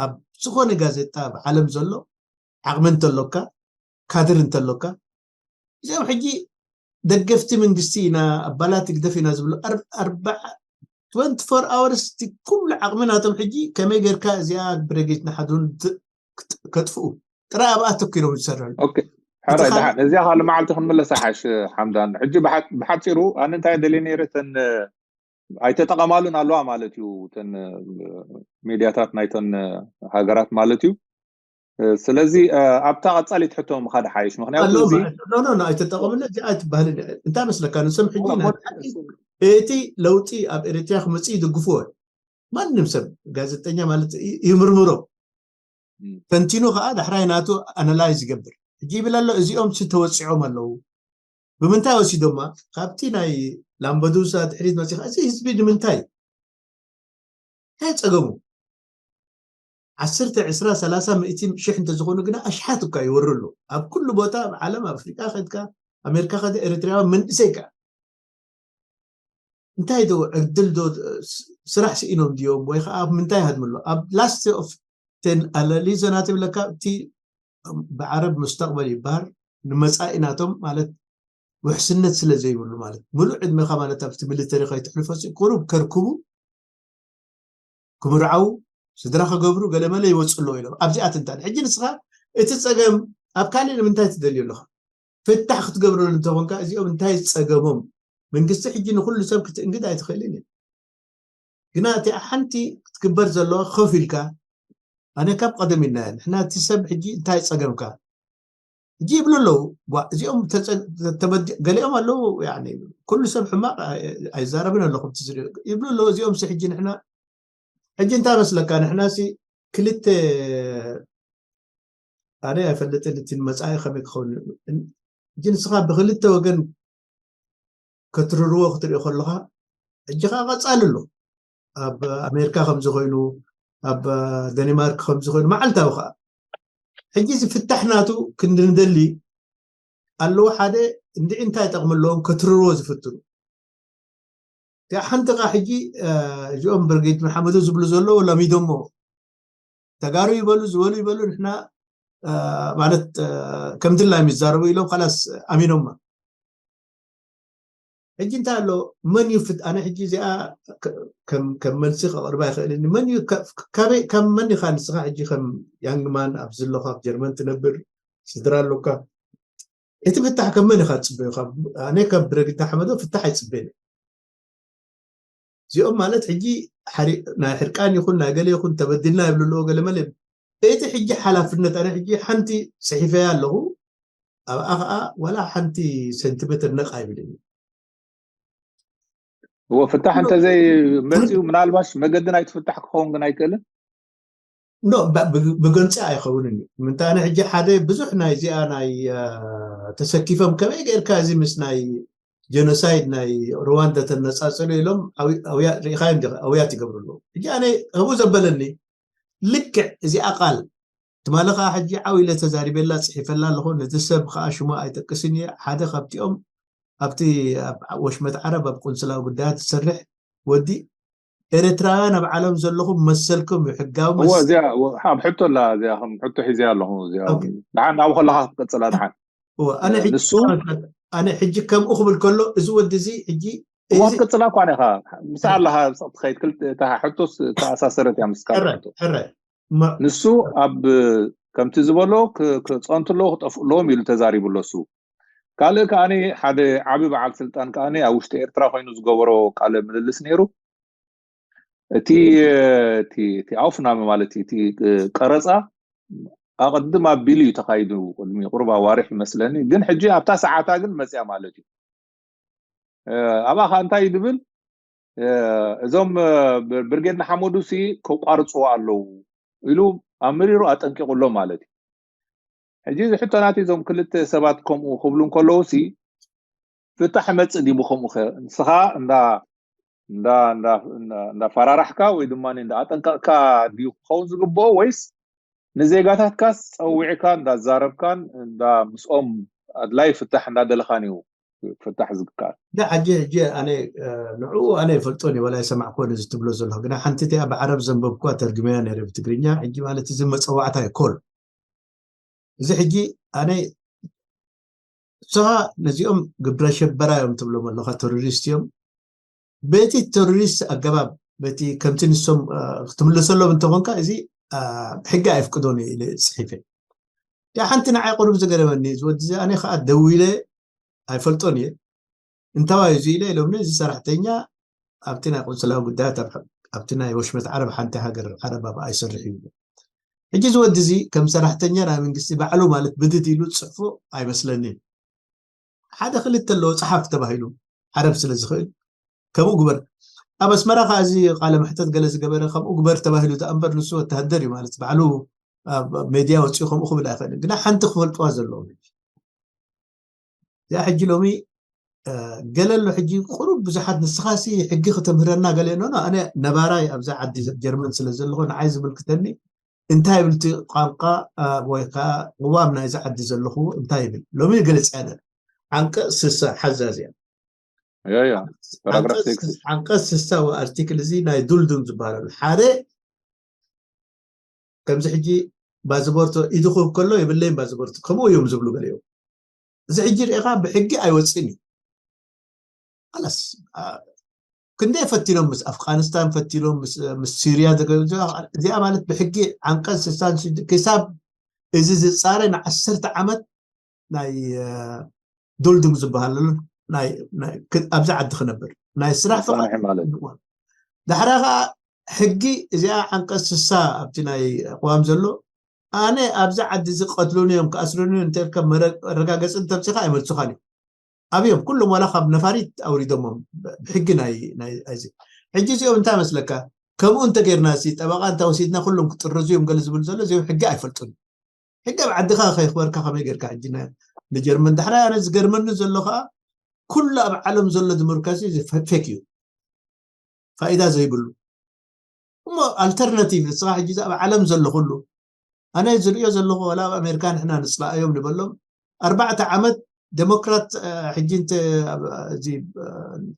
ኣብ ዝኾነ ጋዜጣ ኣብ ዓለም ዘሎ ዓቕሚ እንተሎካ ካድር እንተሎካ እዚኦም ሕጂ ደገፍቲ መንግስቲ ኢና ኣባላት ግደፍ ኢና ዝብሉ ኣርባዓ ትወንቲ ፎር ኣወርስ እቲ ኩሉ ዓቕሚ ናቶም ሕጂ ከመይ ጌርካ እዚኣ ብረጌት ንሓድሩን ከጥፍኡ ጥራይ ኣብኣ ኣተኪሮም ዝሰርሑ። ሕራይ ደሓን እዚኣ ካልእ መዓልቲ ክንምለሳ ሓሽ ሓምዳን። ሕጂ ብሓፂሩ ኣነ እንታይ ደልየ ነይረ እተን ኣይተጠቐማሉን ኣለዋ ማለት እዩ እተን ሚድያታት ናይተን ሃገራት ማለት እዩ። ስለዚ ኣብታ ቀፃሊት ሕቶ ምኻድ ሓይሽ ምክንያቱ እዚ ኣይተጠቐምሉ እዚኣ ኣይትበሃልን። እንታይ መስለካ ንሶም ሕጂ እቲ ለውጢ ኣብ ኤርትራ ክመፅእ ይድግፍዎ። ማንም ሰብ ጋዜጠኛ ማለት ይምርምሮ ተንቲኑ ከዓ ዳሕራይ ናቱ ኣናላይዝ ይገብር። ሕጂ ይብል ኣሎ እዚኦም ሲ ተወፂዖም ኣለዉ። ብምንታይ ወሲዶማ? ካብቲ ናይ ላምበዱሳ ድሕሪት መፂኻ እዚ ህዝቢ ንምንታይ እንታይ ፀገሙ? ዓሰርተ ዕስራ ሰላሳ ሚእቲ ሽሕ እንተዝኾኑ ግና ኣሽሓት እኳ ይወሩ ኣለዉ። ኣብ ኩሉ ቦታ ኣብ ዓለም ኣብ ኣፍሪቃ ከድካ ኣሜሪካ ከደ ኤርትራውያን መንእሰይ ከዓ እንታይ ዶ ዕድል ዶ ስራሕ ስኢኖም ድዮም ወይ ከዓ ኣብ ምንታይ ሃድምሎ ኣብ ላስት ኦፍ ቴን ኣለሊዞ ናትብለካ እቲ ብዓረብ ሙስተቅበል ይበሃል ንመፃኢ ናቶም ማለት ውሕስነት ስለ ዘይብሉ ማለት ሙሉእ ዕድሜካ ማለት ኣብቲ ሚሊተሪ ከይትሕልፎ ቁሩብ ከርክቡ ክምርዓው ስድራ ከገብሩ ገለመለ ይወፁ ኣለዉ ኢሎም ኣብዚኣ ትንታን ሕጂ ንስኻ እቲ ፀገም ኣብ ካሊእ ንምንታይ ትደልዩ ኣለኻ ፍታሕ ክትገብረሉ እንተኾንካ እዚኦም እንታይ ፀገሞም መንግስቲ ሕጂ ንኩሉ ሰብ ክትእንግድ ኣይትኽእልን እዩ ግና እቲ ሓንቲ ክትግበር ዘለዋ ኮፍ ኢልካ ኣነ ካብ ቀደም ኢልና ንሕና እቲ ሰብ ሕጂ እንታይ ፀገምካ ሕጂ ይብሉ ኣለዉ እዚኦም ገሊኦም ኣለዉ ኩሉ ሰብ ሕማቕ ኣይዛረብን ኣለኹም ይብሉ ኣለዉ እዚኦም ሲ ሕጂ ንሕና ሕጂ እንታይ መስለካ ንሕና ሲ ክልተ ኣነ ኣይፈልጥን እቲ መፃኢ ከመይ ክኸውን ሕጂ ንስኻ ብክልተ ወገን ከትርርዎ ክትሪኦ ከለኻ ሕጂ ከዓ ቀፃሊ ኣሎ ኣብ ኣሜሪካ ከምዚ ኮይኑ ኣብ ደኒማርክ ከምዚ ኮይኑ መዓልታዊ ከዓ ሕጂ እዚ ፍታሕ ናቱ ክንድንደሊ ኣለዉ ሓደ እንድዒ እንታይ ጠቕሚ ኣለዎም ከትርርዎ ዝፍትኑ እቲኣ ሓንቲ ከዓ ሕጂ እዚኦም ብርጌድ መሓመዱ ዝብሉ ዘለዉ ለሚዶሞ ተጋሩ ይበሉ ዝበሉ ይበሉ ንሕና ማለት ከምድላ እዮም ይዛረቡ ኢሎም ካላስ ኣሚኖማ ሕጂ እንታይ ኣሎ መን እዩ ፍት ኣነ ሕጂ እዚኣ ከም መልሲ ከቕርባ ይኽእልኒ መን እዩ ካብ መን ኢኻ ንስኻ ሕጂ ከም ያንግማን ኣብ ዝለኻ ኣብ ጀርመን ትነብር ስድራ ኣለካ እቲ ፍታሕ ከም መን ኢኻ ትፅበዮ ኣነ ካብ ብረግታ ሓመዶ ፍታሕ ኣይፅበየን እዚኦም ማለት ሕጂ ናይ ሕርቃን ይኹን ናይ ገለ ይኹን ተበድልና ይብሉ ኣለዎ ገለ መለ እቲ ሕጂ ሓላፍነት ኣነ ሕጂ ሓንቲ ፅሒፈያ ኣለኹ ኣብኣ ከዓ ዋላ ሓንቲ ሴንቲሜትር ነቕ ኣይብልን እዩ እዎ ፍታሕ እንተዘይ መፅኡ ምናልባሽ መገዲ ናይቲ ፍታሕ ክኸውን ግን ኣይክእልን ኖ ብገንፂ ኣይኸውንን እዩ ምንታይ ኣነ ሕጂ ሓደ ብዙሕ ናይ እዚኣ ናይ ተሰኪፎም ከመይ ገይርካ እዚ ምስ ናይ ጀኖሳይድ ናይ ሩዋንዳ ተነፃፅሉ ኢሎም ሪኢኻዮም ኣውያት ይገብሩ ኣለዉ ሕጂ ኣነ ከምኡ ዘበለኒ ልክዕ እዚኣ ቃል ትማሊ ከዓ ሕጂ ዓው ኢለ ተዛሪበላ ፅሒፈላ ኣለኹ ነቲ ሰብ ከዓ ሽሙ ኣይጠቅስን እየ ሓደ ካብቲኦም ኣብቲ ወሽመት ዓረብ ኣብ ቁንስላዊ ጉዳያት ዝሰርሕ ወዲ ኤርትራውያን ኣብ ዓለም ዘለኹም መሰልኩም እዩ ሕጋዊ እዚኣ ኣብ ሕቶ ኣላ እዚኣ ከም ሕቶ ሒዘያ ኣለኹ እዚኣ ደሓን ናብኡ ከለካ ክትቀፅላ ደሓን ኣነ ንሱ ኣነ ሕጂ ከምኡ ክብል ከሎ እዚ ወዲ እዚ ሕጂ እዋ ክትቅፅላ እኳ ኢኻ ምስ ኣለካ ትኸይድ ክልተ ሕቶስ ተኣሳሰረት እያ ምስካ ሕራይ ንሱ ኣብ ከምቲ ዝበሎ ክፀንቱ ኣለዎ ክጠፍኡ ኣለዎም ኢሉ ተዛሪቡ ኣሎ እሱ። ካልእ ከዓኒ ሓደ ዓቢ በዓል ስልጣን ከዓኒ ኣብ ውሽጢ ኤርትራ ኮይኑ ዝገበሮ ቃለ ምልልስ ነይሩ። እቲ እቲ ኣውፍናመ ማለት እቲ ቀረፃ ኣቐድም ኣቢሉ እዩ ተኻይዱ። ቅድሚ ቁሩብ ኣዋርሕ ይመስለኒ፣ ግን ሕጂ ኣብታ ሰዓታ ግን መፅያ ማለት እዩ። ኣብኣ ከዓ እንታይ እዩ ዝብል? እዞም ብርጌድ ንሓመዱ ሲ ከቋርፅዎ ኣለዉ ኢሉ ኣመሪሩ ኣጠንቂቑሎም ማለት እዩ። ሕጂ እዚ ሕቶ ናቲ እዞም ክልተ ሰባት ከምኡ ክብሉ እንከለዉ ሲ ፍታሕ መፅእ ድዩ ብከምኡ ከ? ንስኻ እንዳ እንዳ እንዳ እንዳ- እንዳፈራራሕካ ወይ ድማ እንዳ ኣጠንቀቕካ ድዩ ክኸውን ዝግብኦ፣ ወይስ ንዜጋታትካስ ፀዊዕካ እንዳዛረብካን እንዳ ምስኦም ኣድላይ ፍታሕ እንዳደለኻን እዩ ፍታሕ ዝከኣል? ዳ ሕጂ ሕጂ ኣነ ንዕኡ ኣነ ይፈልጦን እዩ፣ ወላ ይሰማዕኮን እዚ ትብሎ ዘለኹ። ግና ሓንቲ እቲኣ ብዓረብ ዘንበብኳ ተርግመያ ነይረ ብትግርኛ። ሕጂ ማለት እዚ መፀዋዕታ እዩ ኮል። እዚ ሕጂ ኣነ ንስኻ ነዚኦም ግብረ ሸበራ እዮም ትብሎም ኣለኻ፣ ቴሮሪስት እዮም። በቲ ቴሮሪስት ኣገባብ በቲ ከምቲ ንሶም ክትምለሰሎም እንተኾንካ እዚ ሕጊ ኣይፍቅዶን እዩ ኢለ ፅሒፈ። ያ ሓንቲ ንዓይ ቁሩብ ዝገረመኒ ዝወዲ እዚ ኣነ ከዓ ደዊለ ኣይፈልጦን እየ። እንታዋይ እዚ ኢለ ኢሎምኒ፣ እዚ ሰራሕተኛ ኣብቲ ናይ ቆንስላዊ ጉዳያት ኣብቲ ናይ ወሽመት ዓረብ ሓንቲ ሃገር ዓረብ ኣብኣ ይሰርሕ እዩ። ሕጂ ዝወዲ እዚ ከም ሰራሕተኛ ናይ መንግስቲ ባዕሉ ማለት ብድድ ኢሉ ዝፅሕፎ ኣይመስለኒን። ሓደ ክልተ ኣለዎ ፀሓፍ ተባሂሉ ዓረብ ስለ ዝኽእል ከምኡ ግበር። ኣብ ኣስመራ ከዓ እዚ ቃለ መሕተት ገለ ዝገበረ ከምኡ ግበር ተባሂሉ ተኣምበር ንሱ ወተሃደር እዩ ማለት ባዕሉ ኣብ ሜድያ ወፂኡ ከምኡ ክብል ኣይኽእልን። ግና ሓንቲ ክፈልጥዋ ዘለዎም እዚኣ ሕጂ ሎሚ ገለ ኣሎ ሕጂ ቁሩብ ብዙሓት ንስኻሲ ሕጊ ክተምህረና ገለ ኖ ኣነ ነባራይ ኣብዛ ዓዲ ጀርመን ስለ ዘለኹ ንዓይ ዝምልክተኒ እንታይ ይብል እቲ ቋንቋ ወይ ከዓ ቅዋም ናይዚ ዓዲ ዘለኹ እንታይ ይብል ሎሚ ይገልፅ ያለ ዓንቀፅ ስሳ ሓዛዝ እያ። ዓንቀፅ ስሳ ኣርቲክል እዚ ናይ ዱልዱም ዝበሃለሉ ሓደ ከምዚ ሕጂ ባዝቦርቶ ኢድኹ ከሎ የብለይን ባዝቦርቶ ከምኡ እዮም ዝብሉ ገሊኦም። እዚ ሕጂ ርኢኻ ብሕጊ ኣይወፅእን እዩ። ላስ ክንደይ ፈቲኖም ምስ ኣፍጋኒስታን ፈቲኖም ምስ ሲርያ እዚኣ ማለት ብሕጊ ዓንቀፅ ስሳን ክሳብ እዚ ዝፃረ ንዓሰርተ ዓመት ናይ ዱልዱም ዝበሃለሉ ኣብዚ ዓዲ ክነብር ናይ ስራሕ ፍቓድ። ዳሕራ ከዓ ሕጊ እዚኣ ዓንቀፅ ስሳ ኣብቲ ናይ ቅዋም ዘሎ ኣነ ኣብዚ ዓዲ እዚ ቀትሉኒ እዮም ክኣስሩኒ እንተልካ መረጋገፂ እንተምፅኻ ኣይመልሱኻን እዮም። ኣብዮም ኩሎም ዋላ ካብ ነፋሪት ኣውሪዶሞም ብሕጊ ናይ እዚ ሕጂ እዚኦም እንታይ መስለካ ከምኡ እንተጌርና ሲ ጠበቃ እንተወሲድና ኩሎም ክጥረዙ እዮም ገለ ዝብል ዘሎ እዚኦም ሕጊ ኣይፈልጡን። ሕጊ ኣብ ዓድኻ ከይኽበርካ ከመይ ጌርካ ሕጂ ንጀርመን ዳሕራይ ኣነ ዝገርመኒ ዘሎ ከዓ ኩሉ ኣብ ዓለም ዘሎ ዲሞክራሲ ፌክ እዩ ፋይዳ ዘይብሉ። እሞ ኣልተርናቲቭ ንስኻ ሕጂ ኣብ ዓለም ዘሎ ኩሉ ኣነ ዝርእዮ ዘለኹ ዋላ ኣብ ኣሜሪካ ንሕና ንፅላእዮም ንበሎም ኣርባዕተ ዓመት ዴሞክራት ሕጂ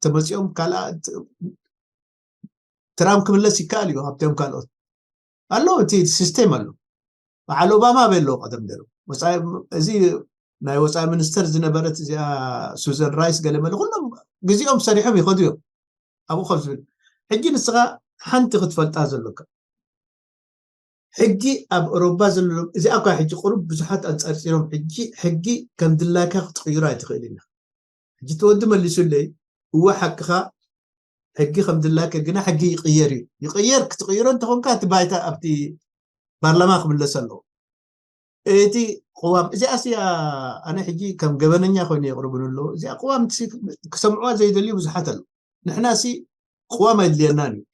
ተመፂኦም ካልኣ ትራምፕ ክምለስ ይከኣል እዩ ካብቶም ካልኦት ኣሎ እቲ ሲስቴም ኣሎ። በዓል ኦባማ ኣበይ ኣለዎ ቀደም ነይሩ እዚ ናይ ወፃኢ ሚኒስተር ዝነበረት እዚኣ ሱዘን ራይስ ገለ መለ ኩሎም ግዜኦም ሰሪሖም ይኸዱ እዮም። ኣብኡ ከም ዝብል ሕጂ ንስኻ ሓንቲ ክትፈልጣ ዘለካ ሕጊ ኣብ ኦሮባ ዘለሎም እዚኣ እኳ ሕጂ ቁሩብ ብዙሓት ኣንፀርፂሮም ሕጂ ሕጊ ከም ድላይካ ክትቅይሮ ኣይትኽእል ኢና። ሕጂ ተወዲ መሊሱለይ እወ ሓቅኻ ሕጊ ከም ድላይካ ግና ሕጊ ይቅየር እዩ። ይቅየር ክትቅይሮ እንተኾንካ እቲ ባይታ ኣብቲ ፓርላማ ክምለስ ኣለዎ። እቲ ቅዋም እዚኣ ሲ ኣነ ሕጂ ከም ገበነኛ ኮይኑ የቅርቡን ኣለዉ። እዚኣ ቅዋም ክሰምዕዋ ዘይደልዩ ብዙሓት ኣለዉ። ንሕና ሲ ቅዋም ኣይድልየናን እዩ።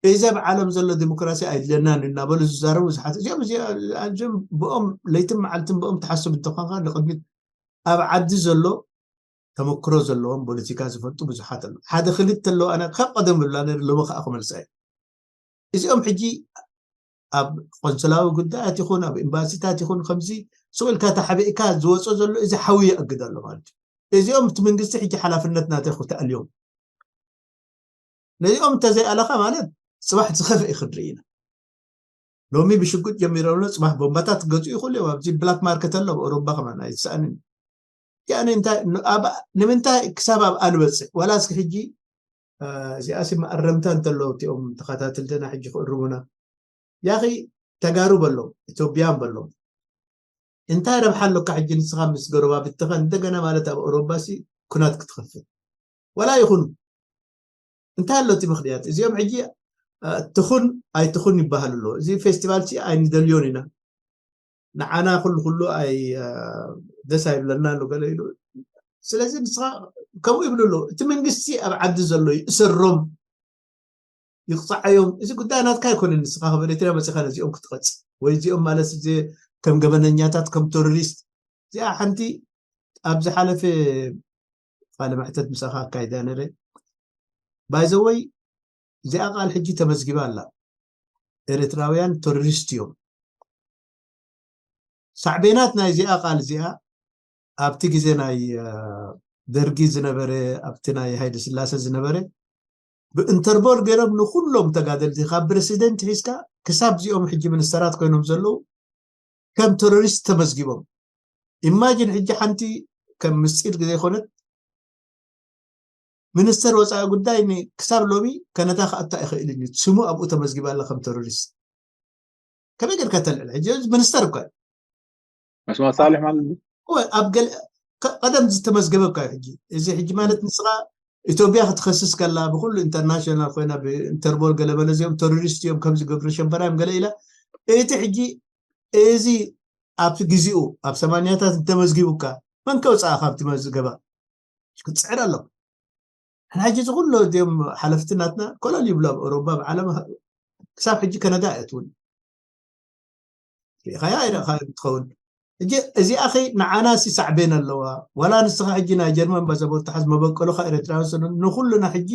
እዚ ኣብ ዓለም ዘሎ ዲሞክራሲ ኣይድልየናን እዩ እናበሉ ዝዛረቡ ብዙሓት እዚኦም እዚኦም ብኦም ለይትን መዓልትን ብኦም ትሓስብ እንተኾንካ ንቅድሚት ኣብ ዓዲ ዘሎ ተመክሮ ዘለዎም ፖለቲካ ዝፈልጡ ብዙሓት ኣለዉ። ሓደ ክልተ ኣለዉ ኣነ ካብ ቀደም ብላ ሎሚ ከዓ ክመልሳ እዩ። እዚኦም ሕጂ ኣብ ቆንስላዊ ጉዳያት ይኹን ኣብ ኤምባሲታት ይኹን ከምዚ ስቕ ኢልካ ተሓቢእካ ዝወፆ ዘሎ እዚ ሓዊ የእግድ ኣሎ ማለት እዩ። እዚኦም እቲ መንግስቲ ሕጂ ሓላፍነት ናተይ ክተኣልዮም ነዚኦም እንተዘይኣለኻ ማለት ፅባሕ ዝኸፍእ እዩ ክንርኢ ኢና። ሎሚ ብሽጉጥ ጀሚሮምሎ ፅባሕ ቦምባታት ክገዝኡ ይኽእሉ እዮም። ኣብዚ ብላክ ማርኬት ኣሎ ኣብ ኦሮባ ከማን ኣይትሰኣንን። ያኒ እንታይ ንምንታይ ክሳብ ኣብኣ ንበፅሕ ዋላ እስኪ ሕጂ እዚኣሲ መኣረምታ እንተለዉ እቲኦም ተኸታተልትና ሕጂ ክእርሙና ያኺ ተጋሩ በሎም፣ ኢትዮጵያን በሎም። እንታይ ረብሓ ኣሎካ ሕጂ ንስኻ ምስ ጎረባብትኻ እንደገና ማለት ኣብ ኣውሮፓ ሲ ኩናት ክትኸፍት? ዋላ ይኹኑ። እንታይ ኣሎ እቲ ምኽንያት? እዚኦም ሕጂ፣ እ፣ ትኹን ኣይትኹን ይበሃል ኣሎ። እዚ ፌስቲቫል ሲ ኣይንደልዮን ኢና። ንዓና ኩሉ ኩሉ ኣይ፣ እ፣ ደስ ኣይብለና ኣሎ ገለ ኢሉ። ስለዚ ንስኻ ከምኡ ይብሉ ኣሎ። እቲ መንግስቲ ኣብ ዓዲ ዘሎ ይእሰሮም፣ ይቕጻዓዮም። እዚ ጉዳይ ናትካ ኣይኮነን። ንስኻ ካብ ኤርትራ መጺኻ ነዚኦም ክትቐጽ ወይ እዚኦም ማለት እዚ ከም ገበነኛታት፣ ከም ቴሮሪስት። እዚኣ ሓንቲ ኣብ ዝሓለፈ ቃለ መሕተት ምሳኻ ኣካይዳ ነረ። ባይዘወይ እዚኣ ቃል ሕጂ ተመዝጊባ ኣላ። ኤርትራውያን ቴሮሪስት እዮም። ሳዕቤናት ናይ እዚኣ ቃል እዚኣ ኣብቲ ግዜ ናይ፣ እ፣ ደርጊ ዝነበረ፣ ኣብቲ ናይ ሃይለ ስላሴ ዝነበረ ብኢንተርፖል ገይሮም ንኩሎም ተጋደልቲ ካብ ፕረሲደንት ሒዝካ ክሳብ እዚኦም ሕጂ ሚኒስተራት ኮይኖም ዘለዉ ከም ቴሮሪስት ተመዝጊቦም። ኢማጂን ሕጂ ሓንቲ ከም ምስጢር ዘይኮነት ሚኒስተር ወፃኢ ጉዳይ ን-፣ ክሳብ ሎሚ ከነዳ ክኣቱ ኣይኽእልን እዩ። ስሙ ኣብኡ ተመዝጊባ ኣላ ከም ቴሮሪስት። ከመይ ጌርካ ተልዕል? ሕጂ እዚ ሚኒስተር እኮ እዩ። መስማት ሳልሕ ማለት ድዩ? እወ፣ ኣብ ገለ ከ-፣ ቀደም ዝተመዝገበ እኮ እዩ። ሕጂ እዚ ሕጂ ማለት ንስኻ ኢትዮጵያ ክትኸስስ ከላ ብኩሉ ኢንተርናሽናል ኮይና ብኢንተርፖል ገለ በለ እዚኦም ቴሮሪስት እዮም ከምዚ ገብረ ሸበራ እዮም ገለ ኢላ እቲ ሕጂ እዚ ኣብቲ ግዜኡ ኣብ ሰማንያታት እንተመዝጊቡካ መን ከውፅኣ ካብቲ መዝገባ? ክትፅዕር ኣሎ። ሕና ሕጂ እዚ ኩሉ እዚኦም ሓለፍቲ ናትና ኮለል ይብሉ ኣብ ኤውሮፓ፣ ኣብ ዓለም፣ ክሳብ ሕጂ ከነዳ እያ ትውን። ርኢኻያ ኣይረእኻዮ ትኸውን። ሕጂ እዚኣ ኸ ንዓና ሲ ሳዕቤን ኣለዋ። ዋላ ንስኻ ሕጂ ናይ ጀርመን ባዛቦርት ተሓዝ መበቀሉኻ ኤርትራዊ ስለ ንኹልና ሕጂ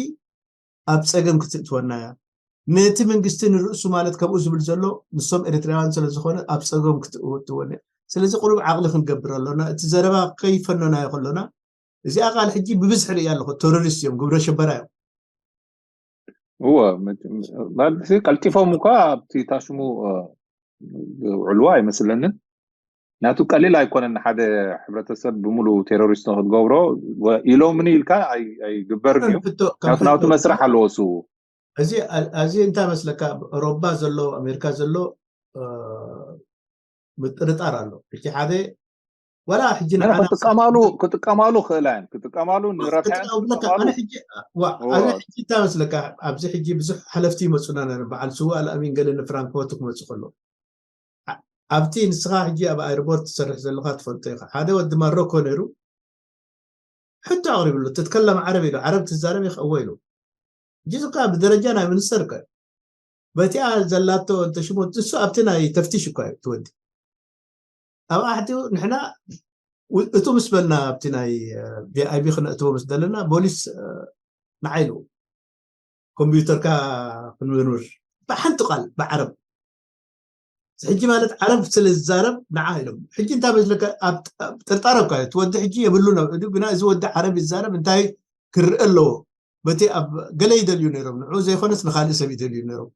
ኣብ ጸገም ክትእትወና እያ። ነቲ መንግስቲ ንርእሱ ማለት ከምኡ ዝብል ዘሎ ንሶም ኤርትራውያን ስለ ዝኾነ ኣብ ጸገም ክትእትወና እያ። ስለዚ ቁሩብ ዓቕሊ ክንገብር ኣሎና። እቲ ዘረባ ከይፈነናዮ ከሎና እዚኣ ቃል ሕጂ ብብዝሒ ርእያ ኣለኹ። ቴሮሪስት እዮም፣ ግብረ ሽበራ እዮም። እወ፣ መ-፣ ማለት ቀልጢፎም እኳ ኣብቲ ታሽሙ፣ እ፣ ዝውዕልዋ ኣይመስለንን። ናቱ ቀሊል ኣይኮነን ሓደ ሕብረተሰብ ብምሉእ ቴሮሪስት ንክትገብሮ ወ-፣ ኢሎምኒ ኢልካ ኣይ-፣ ኣይግበርን እዩ። ሕቶ፣ ከም ናቱ፣ ናቱ ሕቶ፣ መስርሕ ኣለዎ እሱ። እዚ፣ እዚ እንታይ መስለካ? ኣብ ኤውሮፓ ዘሎ፣ ኣሜሪካ ዘሎ፣ እ፣ ምጥርጣር ኣሎ። ሕጂ ሓደ፣ ዋላ ሕጂ ገና ንዓና ክጥቀማሉ፣ ክጥቀማሉ ክእላ እየን። ክጥቀማሉ ንረብሐን ክጥቀማሉ ብለካ፣ ክጥቀማሉ። ኣነ ሕጂ፣ ዋ፣ እወ። ኣነ ሕጂ እንታይ መስለካ? ኣብዚ ሕጂ ብዙሕ ሓለፍቲ ይመጹና ነይሮም። በዓል ስዋ ኣልኣሚን ገለ ንፍራንክፎርት ክመጹ ከሎ። ኣ-፣ ኣብቲ ንስኻ ሕጂ ኣብ ኣየርፖርት ትሰርሕ ዘለኻ ትፈልጦ ኢኻ። ሓደ ወዲ ማሮኮ ነይሩ። ሕቶ ኣቕሪብሉ፣ ትትከለም ዓረብ ኢሉ፣ ዓረብ ትዛረብ ኢኻ? እወ ኢሉ። ሕጂ እኳ ብደረጃ ናይ ሚኒስተር እኮ እዩ። በቲኣ ዘላቶ እንተ ሽሞት፣ ንሱ ኣብቲ ናይ ተፍቲሽ እኳ እዩ ትወዲ። ኣብ ኣሕቲኡ ንሕና ው-፣ እቱ ምስ በልና ኣብቲ ናይ፣ እ፣ ቪ ኣይ ፒ ክነእትዎ ምስ ደለና፣ ቦሊስ፣ እ፣ ንዓይ ኢሉ። ኮምፒውተርካ ክንምርምር። ብሓንቲ ቃል፣ ብዓረብ። ሕጂ ማለት ዓረብ ስለ ዝዛረብ ንዓ ኢሎም። ሕጂ እንታይ መስለካ? ኣብ፣ ኣብ ጥርጣረ እኳ እዩ። እቲ ወዲ ሕጂ የብሉን ኣብ ኢዱ፣ ግና እዚ ወዲ ዓረብ ይዛረብ እንታይ ክርአ ኣለዎ? በቲ ኣብ ገለ ይደልዩ ነይሮም። ንዑ ዘይኮነስ ንኻልእ ሰብ ይደልዩ ነይሮም።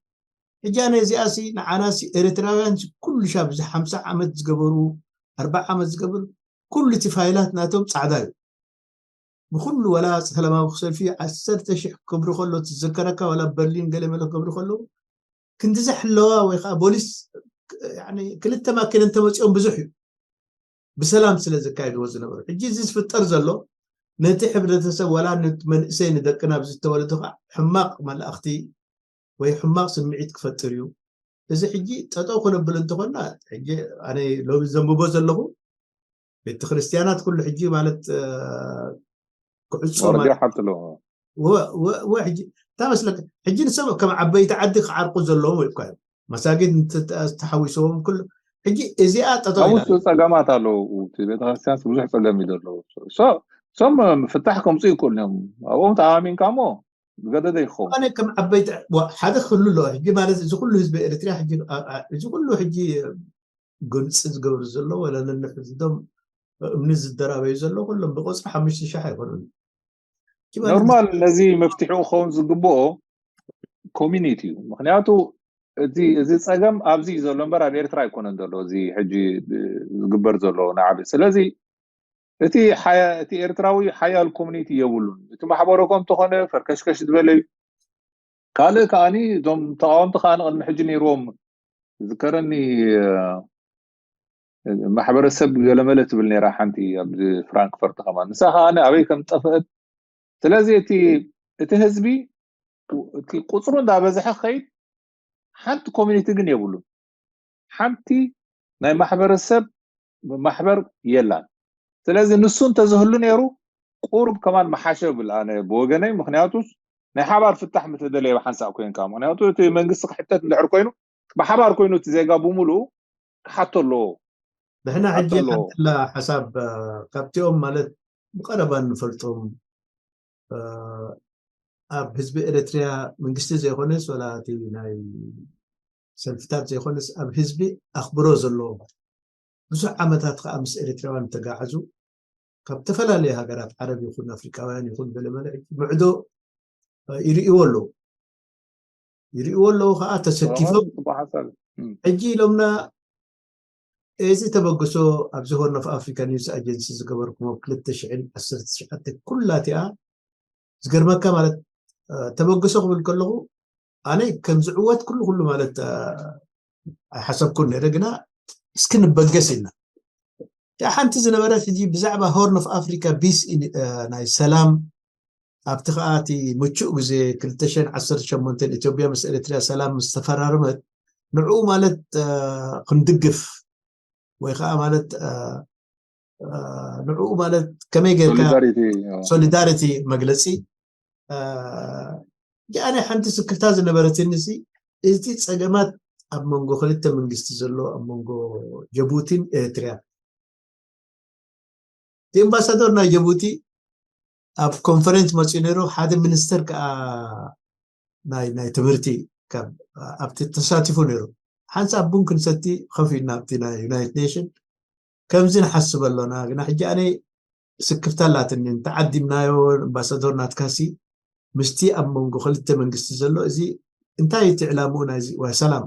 ሕጂ ኣነ እዚኣ ሲ ንዓና ሲ ኤርትራውያን ሲ ኩሉ ሻብ እዚ ሓምሳ ዓመት ዝገበሩ፣ ኣርባዓ ዓመት ዝገበሩ፣ ኩሉ እቲ ፋይላት ናቶም ጻዕዳ እዩ። ብኩሉ ወላ ሰላማዊ ሰልፊ ዓሰርተ ሽሕ ክገብሩ ከሎ ትዝከረካ፣ ወላ በርሊን ገለ መለ ክገብሩ ከለዉ ክንድዚ ሕለዋ ወይ ከዓ ቦሊስ፣ ያኒ፣ ክልተ ማኪና እንተመፂኦም ብዙሕ እዩ። ብሰላም ስለ ዘካይድዎ ዝነበሩ። ሕጂ እዚ ዝፍጠር ዘሎ ነቲ ሕብረተሰብ ወላ ነት-፣ መንእሰይ ንደቅና ኣብ ዝተወለዱ ከዓ ሕማቕ መላእኽቲ ወይ ሕማቕ ስምዒት ክፈጥር እዩ። እዚ ሕጂ ጠጠው ክነብል እንተኾንና፣ ሕጂ ኣነ ሎሚ ዘንብቦ ዘለኹ ቤተ ክርስቲያናት ኩሉ ሕጂ ማለት፣ እ፣ ክዕጾ ወርዲ ማለት ሓብትሎ። ወ-፣ ወ-፣ ወ-፣ ሕጂ እንታይ መስለካ? ሕጂ ንሰብ ከም ዓበይቲ ዓዲ ክዓርቁ ዘለዎም ወይ እኳ እዮም። መሳጊድ እንተ-፣ ተሓዊስዎም ኩሉ ሕጂ እዚኣ ጠጠው ኢላ ኣብኡ ጸገማት ኣለዉ። እቲ ቤተክርስትያንስ ብዙሕ ጸገም እዩ ዘለዎ። ሶ-፣ ሶም ፍታሕ ከምፁ ይክእሉ እዮም። ኣብኦም ተኣማሚንካ እሞ ዝገደደ ይኸውን። ኣነ ከም ዓበይቲ ዋ-፣ ሓደ ክህሉ ኣለዎ። ሕጂ ማለት እዚ ኩሉ ህዝቢ ኤርትራ ሕጂ ኣ-፣ ኣ-፣ እዚ ኩሉ ሕጂ ግምፂ ዝገብሩ ዘሎ ወላ ነንሕዝዶም እምኒ ዝደራበዩ ዘሎ ኩሎም ብቆፅሪ ሓሙሽተ ሺሕ ኣይኮኑን። ሕጂ ማለት ኖርማል ነዚ መፍትሒኡ ክኸውን ዝግብኦ ኮሚኒቲ እዩ። ምክንያቱ እቲ፣ እዚ ጸገም ኣብዚ እዩ ዘሎ እምበር ኣብ ኤርትራ ኣይኮነን ዘሎ፣ እዚ ሕጂ ዝግበር ዘሎ ናዕቢ። ስለዚ እቲ ሓያ-፣ እቲ ኤርትራዊ ሓያል ኮሚኒቲ የብሉን። እቲ ማሕበረኮም እንተኾነ ፈርከሽከሽ ዝበለ እዩ። ካልእ ከኣኒ እዞም ተቃወምቲ ከኣ ንቅድሚ ሕጂ ነይርዎም ዝከረኒ ማሕበረሰብ ገለመለ ትብል ነራ ሓንቲ ኣብ ፍራንክፈርት ከማን ንሳ ከዓ ኣበይ ከም ጠፍአት። ስለዚ እቲ እቲ ህዝቢ እቲ ቁፅሩ እንዳበዝሐ ከይድ ሓንቲ ኮሚኒቲ ግን የብሉን። ሓንቲ ናይ ማሕበረሰብ ማሕበር የላን። ስለዚ ንሱ እንተዝህሉ ነይሩ ቁሩብ ከማን መሓሸ ብል ኣነ ብወገነይ። ምክንያቱ ናይ ሓባር ፍታሕ ምተደለየ ብሓንሳእ ኮይንካ፣ ምክንያቱ እቲ መንግስቲ ክሕተት እንድሕር ኮይኑ ብሓባር ኮይኑ እቲ ዜጋ ብምሉኡ ክሓቶ ኣለዎ። ንሕና ሕጂ ሓተሎ። ሓንቲ ኣላ ሓሳብ፣ እ፣ ካብቲኦም ማለት ብቐረባ እንፈልጦም፣ እ፣ ኣብ ህዝቢ ኤርትርያ መንግስቲ ዘይኮነስ ወላ እቲ ናይ ሰልፍታት ዘይኮነስ ኣብ ህዝቢ ኣኽብሮ ዘለዎም ብዙሕ ዓመታት ከዓ ምስ ኤርትራውያን ተጋዓዙ ካብ ዝተፈላለዩ ሃገራት ዓረብ ይኹን ኣፍሪቃውያን ይኹን ገለመለ ምዕዶ፣ እ፣ ይርእይዎ ኣለዉ። ይርእይዎ ኣለዉ ከዓ ተሰኪፎም። ጽቡቕ ሓሳብ። እም። ሕጂ ኢሎምና እዚ ተበግሶ ኣብዚ ሆርን ኦፍ ኣፍሪካ ኒውስ ኣጀንሲ ዝገበርኩሞ ክልተ ሽሕን ዓሰርተ ትሽዓተ ኩላቲኣ ዝገርመካ ማለት፣ እ፣ ተበግሶ ክብል ከለኹ ኣነ ከም ዝዕወት ኩሉ ኩሉ ማለት፣ እ፣ ኣይሓሰብኩን ነይረ። ግና እስኪ ንበገስ ኢልና እቲኣ ሓንቲ ዝነበረት ሕጂ ብዛዕባ ሆርን ኦፍ ኣፍሪካ ቢስ ኢን-፣ እ፣ ናይ ሰላም ኣብቲ ከዓ እቲ ምቹእ ግዜ ክልተ ሽሕን ዓሰርተ ሸሞንተን ኢትዮጵያ ምስ ኤርትርያ ሰላም ምስ ተፈራረመት ንዕኡ ማለት፣ እ፣ ክንድግፍ ወይ ከዓ ማለት፣ እ፣ እ፣ ንዕኡ ማለት ከመይ ጌርካ ሶሊዳሪቲ፣ ኦ። ሶሊዳሪቲ መግለፂ፣ እ፣ እዚኣ ናይ ሓንቲ ስክፍታ ዝነበረትኒ ሲ እቲ ፀገማት ኣብ መንጎ ክልተ መንግስቲ ዘሎ ኣብ መንጎ ጀቡቲን ኤርትርያን እቲ ኣምባሳደር ናይ ጀቡቲ ኣብ ኮንፈረንስ መፅኡ ነይሩ። ሓደ ሚኒስተር ከዓ ናይ ናይ ትምህርቲ ካብ ኣብቲ ተሳቲፉ ነይሩ። ሓንሳብ ቡን ክንሰቲ ከፍ ኢልና ኣብቲ ናይ ዩናይትድ ኔሽን ከምዚ ንሓስብ ኣሎና። ግና ሕጂ ኣነ ስክፍታ ኣላትኒ እንተዓዲምናዮ ኣምባሳደር ናትካሲ ምስቲ ኣብ መንጎ ክልተ መንግስቲ ዘሎ እዚ እንታይ እቲ ዕላምኡ ናይዚ ዋይ ሰላም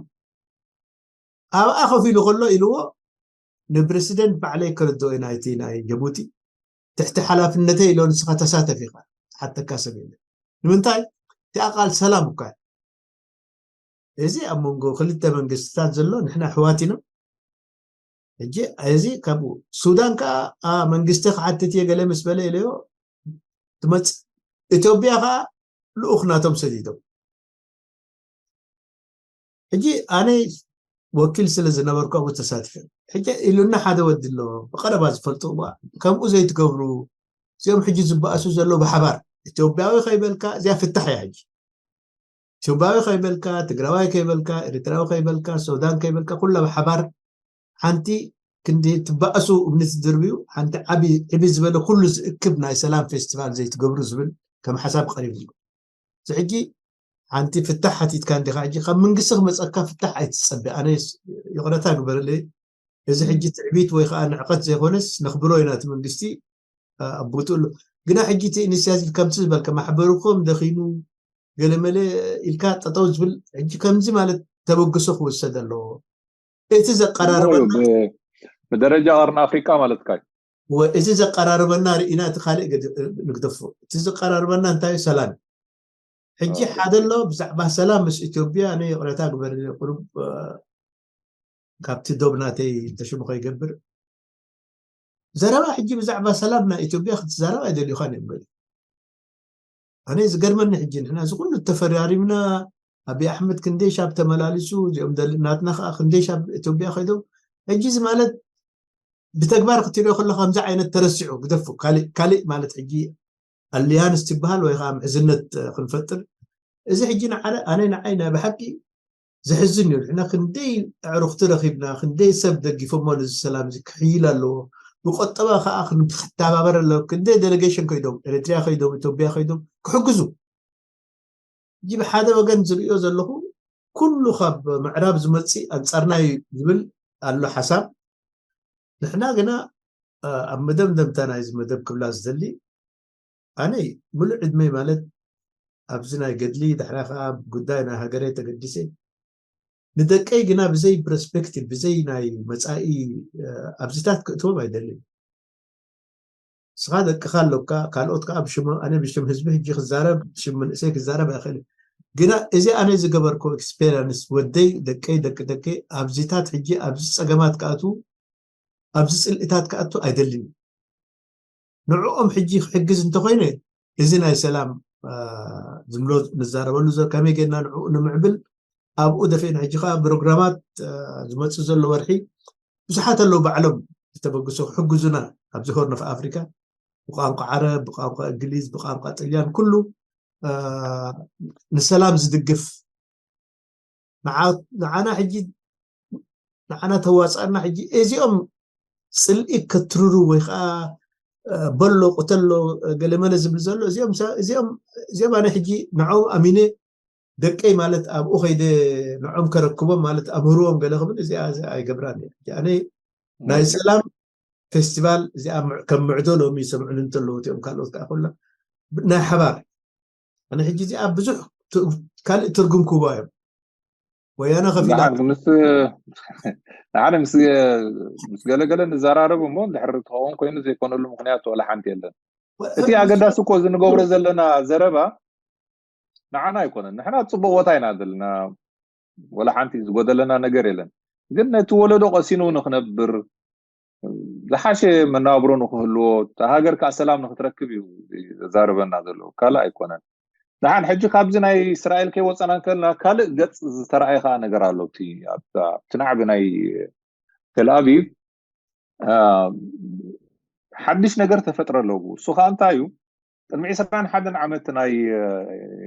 ኣብኣ ከፍ ኢሉ ከሎ ኢልዎ ንፕረሲደንት ባዕለይ ከረድኦ ናይቲ ናይ ጀቡቲ ትሕቲ ሓላፍነተይ ኢሎ ንስኻ ተሳተፍ ኢኻ ዝሓተካ ሰብ የለ። ንምንታይ እቲኣ ቃል ሰላም እኳ እዚ ኣብ መንጎ ክልተ መንግስትታት ዘሎ ንሕና ኣሕዋት ኢና። ሕጂ እዚ ካብኡ ሱዳን ከዓ ኣ መንግስቲ ክሓትት እየ ገለ ምስ በለ ኢለዮ ትመፅእ። ኢትዮጵያ ከዓ ልኡኽ ናቶም ሰዲዶም። ሕጂ ኣነ ወኪል ስለ ዝነበርኩ ኣብኡ ተሳቲፈ። ሕጂ ኢሉና ሓደ ወዲ ኣሎ ብቐረባ ዝፈልጦ እዋ ከምኡ ዘይትገብሩ እዚኦም ሕጂ ዝበኣሱ ዘሎ ብሓባር ኢትዮጵያዊ ከይበልካ እዚኣ ፍታሕ እያ። ሕጂ ኢትዮጵያዊ ከይበልካ ትግራዋይ ከይበልካ ኤርትራዊ ከይበልካ ሱዳን ከይበልካ ኩላ ብሓባር ሓንቲ ክንዲ ትበኣሱ እምኒ ትድርብዩ ሓንቲ ዓቢ ዕቢ ዝበለ ኩሉ ዝእክብ ናይ ሰላም ፌስቲቫል ዘይትገብሩ ዝብል ከም ሓሳብ ቀሪቡ ኣሎ። እዚ ሕጂ ሓንቲ ፍታሕ ሓቲትካ እንዲኻ ሕጂ ካብ መንግስቲ ክመፀካ ፍታሕ ኣይትፀበ። ኣነ ይቕረታ ግበርለይ እዚ ሕጂ ትዕቢት ወይ ከዓ ንዕቐት ዘይኮነስ ነኽብሮ ኢና እቲ መንግስቲ ኣቡጡ ኣሎ። ግና ሕጂ እቲ ኢኒስያቲቭ ከምቲ ዝበልካ ማሕበርኩም ደኺሙ ገለመለ ኢልካ ጠጠው ዝብል ሕጂ ከምዚ ማለት ተበግሶ ክውሰድ ኣለዎ። እቲ ዘቀራርበና ብደረጃ ቀርኒ ኣፍሪቃ ማለትካ እዩ። እዚ ዘቀራርበና ርኢና እቲ ካልእ ንግደፎ። እቲ ዘቀራርበና እንታይ ሰላም። ሕጂ ሓደ ኣሎ ብዛዕባ ሰላም ምስ ኢትዮጵያ ኣነ ይቕረታ ግበር ቁሩብ ካብቲ ዶብ ናተይ እንተሽሙ ከይገብር ዘረባ ሕጂ ብዛዕባ ሰላም ናይ ኢትዮጵያ ክትዛረብ ኣይደልዩኻን እዮም ገለ። ኣነ ዝገርመኒ ሕጂ ንሕና እዚ ኩሉ ተፈራሪምና ኣቢ ኣሕመድ ክንደይ ሻብ ተመላሊሱ እዚኦም ናትና ከዓ ክንደይ ሻብ ኢትዮጵያ ከይዶም ሕጂ እዚ ማለት ብተግባር ክትሪኦ ከለካ ከምዚ ዓይነት ተረሲዑ ግደፉ ካልእ ካልእ ማለት ሕጂ ኣሊያንስ ትበሃል ወይ ከዓ ምሕዝነት ክንፈጥር እዚ ሕጂ ንዓረ ኣነ ንዓይ ናይ ብሓቂ ዘሕዝን እዩ። ንሕና ክንደይ ኣዕሩኽቲ ረኺብና ክንደይ ሰብ ደጊፎሞ ነዚ ሰላም እዚ ክሕይል ኣለዎ ብቆጠባ ከዓ ክንተባበር ኣለዎ። ክንደይ ዴሌጌሽን ከይዶም ኤርትርያ ከይዶም ኢትዮጵያ ከይዶም ክሕግዙ ሕጂ ብሓደ ወገን ዝርእዮ ዘለኹ ኩሉ ካብ ምዕራብ ዝመፅእ ኣንፃርና እዩ ዝብል ኣሎ ሓሳብ። ንሕና ግና ኣብ መደምደምታ ናይዚ መደብ ክብላ ዝደሊ ኣነ ሙሉእ ዕድመይ ማለት ኣብዚ ናይ ገድሊ ዳሕራ ከዓ ጉዳይ ናይ ሃገረይ ተገዲሰ ንደቀይ ግና ብዘይ ፕረስፔክቲቭ ብዘይ ናይ መፃኢ ኣብዚታት ክእትዎም ኣይደልን። ስኻ ደቅኻ ኣለካ ካልኦት ከዓ ብሽም ኣነ ብሽም ህዝቢ ሕጂ ክዛረብ ብሽም መንእሰይ ክዛረብ ኣይኽእል። ግና እዚ ኣነ ዝገበርኮ ኤክስፔሪንስ፣ ወደይ፣ ደቀይ፣ ደቂ ደቀይ ኣብዚታት ሕጂ ኣብዚ ጸገማት ክኣትዉ፣ ኣብዚ ጽልእታት ክኣቱ ኣይደልን። ንዕኦም ሕጂ ክሕግዝ እንተኮይነ፣ እዚ ናይ ሰላም ዝምሎ ንዛረበሉ ዘሎ ከመይ ጌርና ንዕኡ ንምዕብል፣ ኣብኡ ደፊእና። ሕጂ ከዓ ፕሮግራማት ዝመፅእ ዘሎ ወርሒ ብዙሓት ኣለዉ፣ ባዕሎም ዝተበግሶ ክሕግዙና ኣብዚ ሆርን ኦፍ ኣፍሪካ፣ ብቋንቋ ዓረብ፣ ብቋንቋ እንግሊዝ፣ ብቋንቋ ጥልያን፣ ኩሉ ንሰላም ዝድግፍ። ንዓና ሕጂ ንዓና ተዋፃእና። ሕጂ እዚኦም ፅልኢ ከትርሩ ወይ ከዓ በሎ ቁተሎ ገለመለ ዝብል ዘሎ እዚኦም እዚኦም እዚኦም ኣነ ሕጂ ንዕኦም ኣሚነ ደቀይ ማለት ኣብኡ ከይደ ንዕኦም ከረክቦም ማለት ኣምህርዎም ገለ ክብል እዚኣ ኣይገብራን እየ። ኣነ ናይ ሰላም ፌስቲቫል እዚኣ ከም ምዕዶ ሎሚ ይሰምዑኒ እንተለዉ እቲኦም ካልኦት ከዓ ኩላ ናይ ሓባር ኣነ ሕጂ እዚኣ ብዙሕ ካልእ ትርጉም ክህቦ እዮም። ወያነ ከፊላ ንሓደ ምስ ገለገለ ንዘራረብ እሞ እንድሕር ትኸውን ኮይኑ ዘይኮነሉ ምክንያት ወላ ሓንቲ የለን። እቲ ኣገዳሲ እኮ እዚ ንገብሮ ዘለና ዘረባ ንዓና ኣይኮነን። ንሕና ፅቡቅ ቦታ ኢና ዘለና፣ ወላ ሓንቲ ዝጎደለና ነገር የለን። ግን ነቲ ወለዶ ቀሲኑ ንክነብር ዝሓሸ መናብሮ ንክህልዎ፣ እታ ሃገር ከዓ ሰላም ንክትረክብ እዩ ዘዛርበና ዘሎ፣ ካልእ ኣይኮነን። ደሓን ሕጂ ካብዚ ናይ እስራኤል ከይወፀና እንከልና ካልእ ገፅ ዝተረኣየ ከዓ ነገር ኣሎ። ኣብቲ ናዕቢ ናይ ቴልኣቪቭ ሓድሽ ነገር ተፈጥረ ኣለዉ። እሱ ከዓ እንታይ እዩ? ቅድሚ ዕስራን ሓደን ዓመት ናይ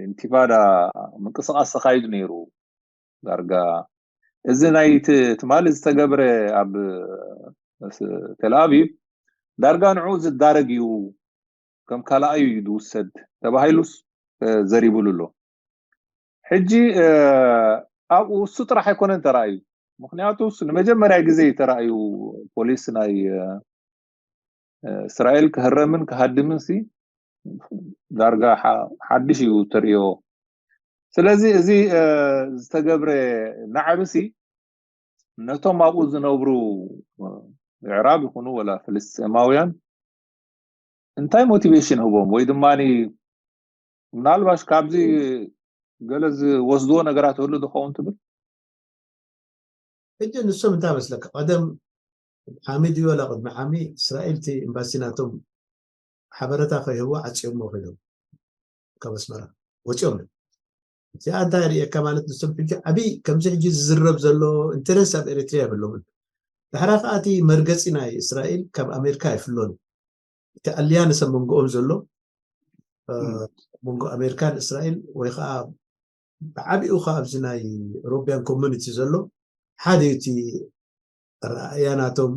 ኢንቲፋዳ ምንቅስቃስ ተካይዱ ነይሩ። ዳርጋ እዚ ናይ ትማሊ ዝተገብረ ኣብ ቴልኣቪቭ ዳርጋ ንዑ ዝዳረግ እዩ፣ ከም ካልኣዩ እዩ ዝውሰድ ተባሂሉስ ዘሪቡሉ ኣሎ። ሕጂ ኣብኡ እሱ ጥራሕ ኣይኮነን ተራእዩ። ምክንያቱ ንመጀመርያ ግዜ እዩ ተራእዩ ፖሊስ ናይ እስራኤል ክህረምን ክሃድምን ሲ ዳርጋ ሓድሽ እዩ ተርእዮ። ስለዚ እዚ ዝተገብረ ናዕብሲ ነቶም ኣብኡ ዝነብሩ ኣዕራብ ይኹኑ ወላ ፍልስጤማውያን እንታይ ሞቲቬሽን ህቦም ወይ ድማ ምናልባሽ ካብዚ ገለ ዝወስድዎ ነገራት ህሉ ዝኸውን ትብል? ሕጂ ንሶም እንታይ መስለካ? ቀደም ዓሚ ድዩ ወላ ቅድሚ ዓሚ እስራኤል እቲ ኤምባሲ ናቶም ሓበረታ ከይህቡ ዓፂዮሞ ከይዶም ካብ ኣስመራ ወፂኦም እዮም። እዚኣ እንታይ ርእየካ ማለት ንሶም ሕጂ ዓብይ ከምዚ ሕጂ ዝዝረብ ዘሎ ኢንተረስት ኣብ ኤሪትሪያ የብሎምን። ድሕራ ከዓ እቲ መርገፂ ናይ እስራኤል ካብ ኣሜሪካ ኣይፍሎን። እቲ ኣልያንስ ኣብ መንጎኦም ዘሎ መንጎ ኣሜሪካን እስራኤል ወይ ከዓ ብዓቢኡ ከዓ ኣብዚ ናይ ሮቢያን ኮሚኒቲ ዘሎ ሓደ እዩ። እቲ ራእያ ናቶም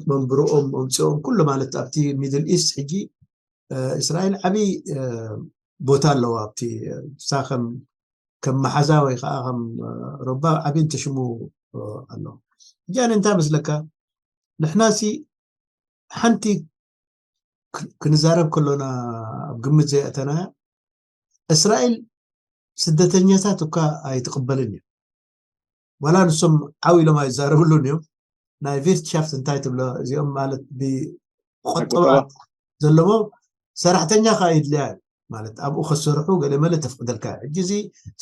መንብርኦም መምፅኦም ኩሉ ማለት ኣብቲ ሚድል ኢስት ሕጂ እስራኤል ዓብይ ቦታ ኣለዋ። ኣብቲ እሳ ከም ከም መሓዛ ወይ ከዓ ከም ሮባ ዓብይ እንተሽሙ ኣሎ። ሕጂ ኣነ እንታይ መስለካ ንሕናሲ ሓንቲ ክንዛረብ ከሎና ኣብ ግምት ዘይኣተናያ እስራኤል ስደተኛታት እኳ ኣይትቕበልን እዩ። ዋላ ንሶም ዓው ኢሎም ኣይዛረብሉን እዮም። ናይ ቪርትሻፍት እንታይ ትብሎ እዚኦም ማለት ብቆጠባ ዘለሞ ሰራሕተኛ ከዓ ይድልያ ማለት ኣብኡ ከሰርሑ ገለ መለ ተፍቅደልካ። ሕጂ እዚ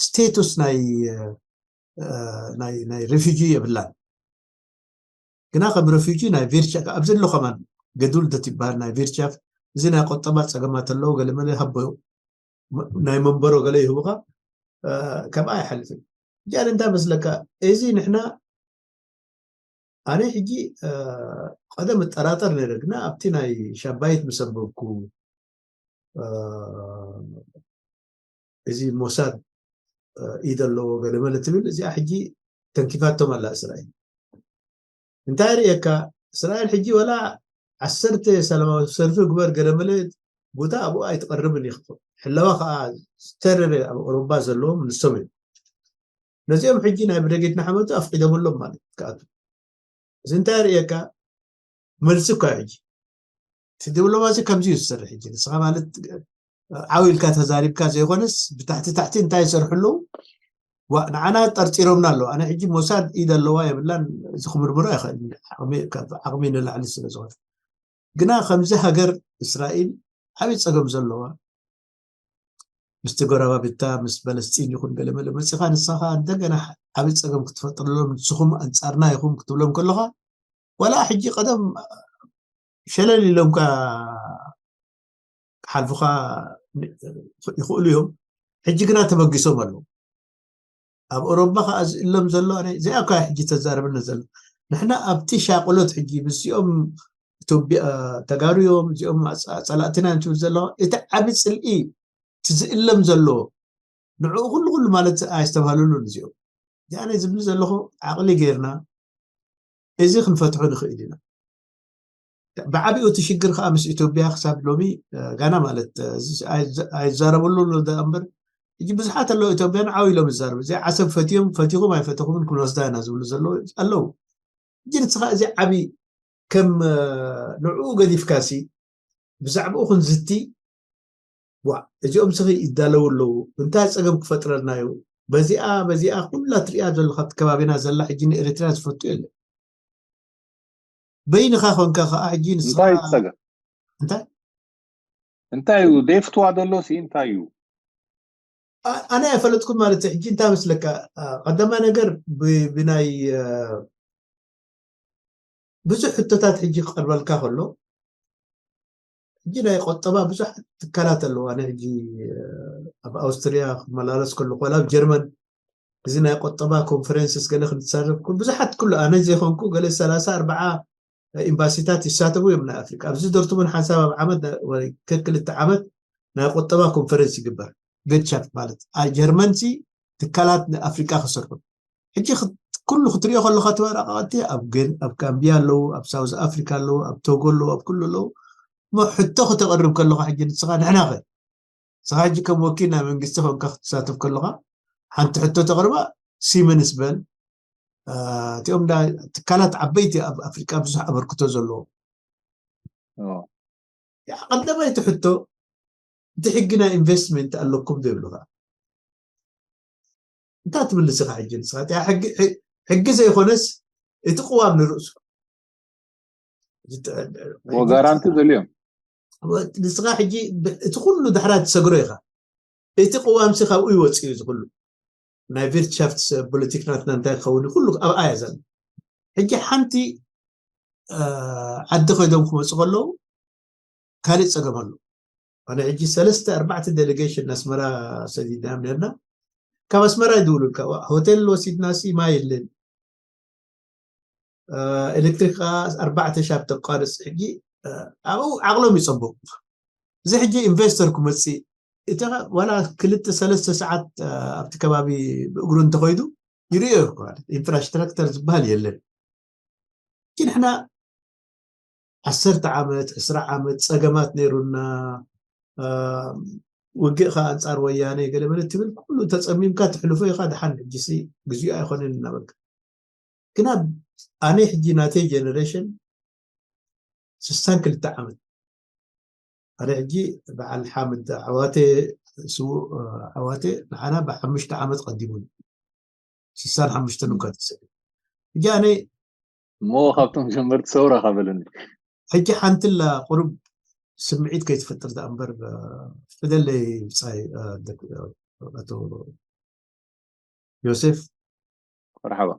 ስቴቱስ ናይ ናይ ሬፊጂ የብላን። ግና ከም ሬፊጂ ናይ ቪርትሻፍት ኣብዚ ኣሎ ከማን ገዱል ዶ ትበሃል ናይ ቪርትሻፍት እዚ ናይ ቆጠባ ፀገማት ኣለዎ ገለ መለ ሃቦ ናይ መንበሮ ገለ ይህቡካ ከምኣ ኣይሓልፍን። እዚኣን እንታይ መስለካ እዚ ንሕና ኣነ ሕጂ ቀደም እጠራጠር ነይረ ግና ኣብቲ ናይ ሻባይት ምስ ኣንበብኩ እዚ ሞሳድ ኢድ ኣለዎ ገለ መለ ትብል እዚኣ ሕጂ ተንኪፋቶም ኣላ እስራኤል። እንታይ ርእየካ እስራኤል ሕጂ ወላ ዓሰርተ ሰላማዊ ሰልፊ ግበር ገለ መለ ቦታ ኣብኡ ኣይትቐርብን ይኽቶ ሕለዋ ከዓ ዝተረረ ኣብ ኦሮባ ዘለዎም ንሶም እዮም። ነዚኦም ሕጂ ናይ ብደጌት ንሓመቱ ኣፍቂደምሎም ማለት ክኣቱ እዚ እንታይ ርእየካ መልሲ እኳ ሕጂ እቲ ዲፕሎማሲ ከምዚ እዩ ዝሰርሕ ሕጂ ንስኻ ማለት ዓው ኢልካ ተዛሪብካ ዘይኮነስ ብታሕቲ ታሕቲ እንታይ ይሰርሑ ኣለዉ ንዓና ጠርጢሮምና ኣለዉ ኣነ ሕጂ ሞሳድ ኢድ ኣለዋ የብላን እዚ ክምርምሮ ኣይኽእል ዓቕሚ ንላዕሊ ስለ ዝኾነ ግና ከምዚ ሃገር እስራኤል ዓብዪ ፀገም ዘለዋ ምስቲ ጎረባብታ ምስ ፈለስጢን ይኹን ገለመለ መፂኻ ንስኻ እንደገና ዓብዪ ፀገም ክትፈጥርሎም ንስኹም ኣንፃርና ኢኹም ክትብሎም ከለኻ ዋላ ሕጂ ቀደም ሸለል ኢሎምካ ክሓልፉኻ ይኽእሉ እዮም። ሕጂ ግና ተበጊሶም ኣለዉ። ኣብ ኦሮባ ከዓ ዝእለም ዘሎ እዚኣ እኳ ሕጂ ተዛርብና ዘሎ ንሕና ኣብቲ ሻቅሎት ሕጂ ምስዚኦም ኢትዮጵያ ተጋሩ እዮም እዚኦም ፀላእትና እዮም ትብል ዘለዋ እቲ ዓብ ፅልኢ እቲ ዝእለም ዘሎ ንዕኡ ኩሉ ኩሉ ማለት ኣየስተባህልሉን እዚኦም እዚኣ ናይ ዝብል ዘለኹ ዓቕሊ ጌርና እዚ ክንፈትሖ ንኽእል ኢና ብዓቢኡ እቲ ሽግር ከዓ ምስ ኢትዮጵያ ክሳብ ሎሚ ጋና ማለት ኣይዛረበሉ እምበር ሕጂ ብዙሓት ኣለዉ ኢትዮጵያን ዓው ኢሎም ይዛረቡ እዚ ዓሰብ ፈትዮም ፈቲኹም ኣይፈተኹምን ክንወስዳ ኢና ዝብሉ ዘለዉ ኣለዉ ሕጂ ንስኻ እዚ ዓብዪ ከም ንዕኡ ገዲፍካሲ ብዛዕባኡ ክንዝቲ ዋ እዚኦም ስኺ ይዳለዉ ኣለዉ እንታይ ፀገም ክፈጥረልና እዩ በዚኣ በዚኣ ኩላ ትሪኣ ዘለካ ኣብቲ ከባቢና ዘላ ሕጂ ንኤርትራ ዝፈቱ የለ በይንኻ ኮንካ ከዓ ሕጂ ንስኻ እንታይ እዩ ፀገም እንታይ እንታይ እዩ ደፍትዋ ደሎ ሲ እንታይ እዩ ኣነ ኣይፈለጥኩም ማለት ሕጂ እንታይ መስለካ ቀዳማይ ነገር ብናይ ብዙሕ ሕቶታት ሕጂ ክቐርበልካ ከሎ ሕጂ ናይ ቆጠባ ብዙሓት ትካላት ኣለዋ ናይ ሕጂ ኣብ ኣውስትርያ ክመላለስ ከሎ ኮላ ኣብ ጀርመን እዚ ናይ ቆጠባ ኮንፈረንስስ ገለ ክንሳተፍ ብዙሓት ኩሉ ኣነ ዘይኮንኩ ገለ ሰላሳ ኣርባዓ ኤምባሲታት ይሳተፉ እዮም ናይ ኣፍሪካ ኣብዚ ዶርትሙን ሓንሳብ ኣብ ዓመት ከክልተ ዓመት ናይ ቆጠባ ኮንፈረንስ ይግበር ገድሻፍት ማለት ጀርመን ሲ ትካላት ንኣፍሪቃ ክሰርሑ ሕጂ ኩሉ ክትሪኦ ከለካ እቲ መራቃቀቲ ኣብ ጋምቢያ ኣለዉ ኣብ ሳውዝ ኣፍሪካ ኣለዉ ኣብ ቶጎ ኣለዉ ኣብ ኩሉ ኣለዉ እሞ ሕቶ ክተቅርብ ከለካ ሕጂ ንስኻ ንሕና ከ ንስኻ ሕጂ ከም ወኪል ናይ መንግስቲ ኮንካ ክትሳተፍ ከለካ ሓንቲ ሕቶ ተቅርባ ሲመንስ በል እቲኦም ትካላት ዓበይቲ ኣብ ኣፍሪቃ ብዙሕ ኣበርክቶ ዘለዎ ቀዳማይቲ ሕቶ እቲ ሕጊ ናይ ኢንቨስትመንት ኣለኩም ዶ ይብሉካ እንታይ ትምልስ ኢኻ ሕጂ ንስኻ ሕጊ ዘይኮነስ እቲ ቅዋም ንርእሱ ጋራንቲ ዘልዮም ንስኻ ሕጂ እቲ ኩሉ ዳሕራ ትሰግሮ ኢኻ እቲ ቅዋምሲ ካብኡ ይወፅእ እዩ ዝኩሉ ናይ ቪርትሻፍት ፖለቲክ ናትና እንታይ ክኸውን ኩሉ ኣብኣ እያ ዘላ ሕጂ ሓንቲ ዓዲ ከይዶም ክመፁ ከለዉ ካሊእ ፀገም ኣሎ ኣነ ሕጂ ሰለስተ ኣርባዕተ ዴሌጌሽን ኣስመራ ሰዲድናዮም ነርና ካብ ኣስመራ ይድውሉልካ ሆቴል ወሲድናሲ ማይ የለን ኤሌክትሪክ ከዓ ኣርባዕተ ሻብ ተቋርፅ ሕጂ ኣብኡ ዓቕሎም ይፀብቕ እዚ ሕጂ ኢንቨስተር ክመፅእ እቲ ዋላ ክልተ ሰለስተ ሰዓት ኣብቲ ከባቢ ብእግሩ እንተኸይዱ ይርእዮ ማለት ኢንፍራስትራክተር ዝበሃል የለን ግን ንሕና ዓሰርተ ዓመት ዕስራ ዓመት ፀገማት ነይሩና ውግእ ከዓ ኣንፃር ወያነ ገለመለ ትብል ኩሉ ተፀሚምካ ትሕልፎ ኢካ ድሓን ሕጂሲግዚኡ ኣይኮነን እናበልካ ግና ኣነ ሕጂ ናተይ ጀነሬሽን ስሳን ክልተ ዓመት ኣነ ሕጂ በዓል ሓምድ ዓዋቴ ስውእ ዓዋቴ ንሓና ብሓሙሽተ ዓመት ቀዲሙ ስሳን ሓሙሽተን እኳ ተሰ ሕጂ ኣነ እሞ ካብቶም ጀመርቲ ሰውራ ካበለኒ ሕጂ ሓንትላ ቁሩብ ስምዒት ከይትፈጥር ዳኣ እምበር ፍደለይ ብፃይ ኣቶ ዮሴፍ መርሓባ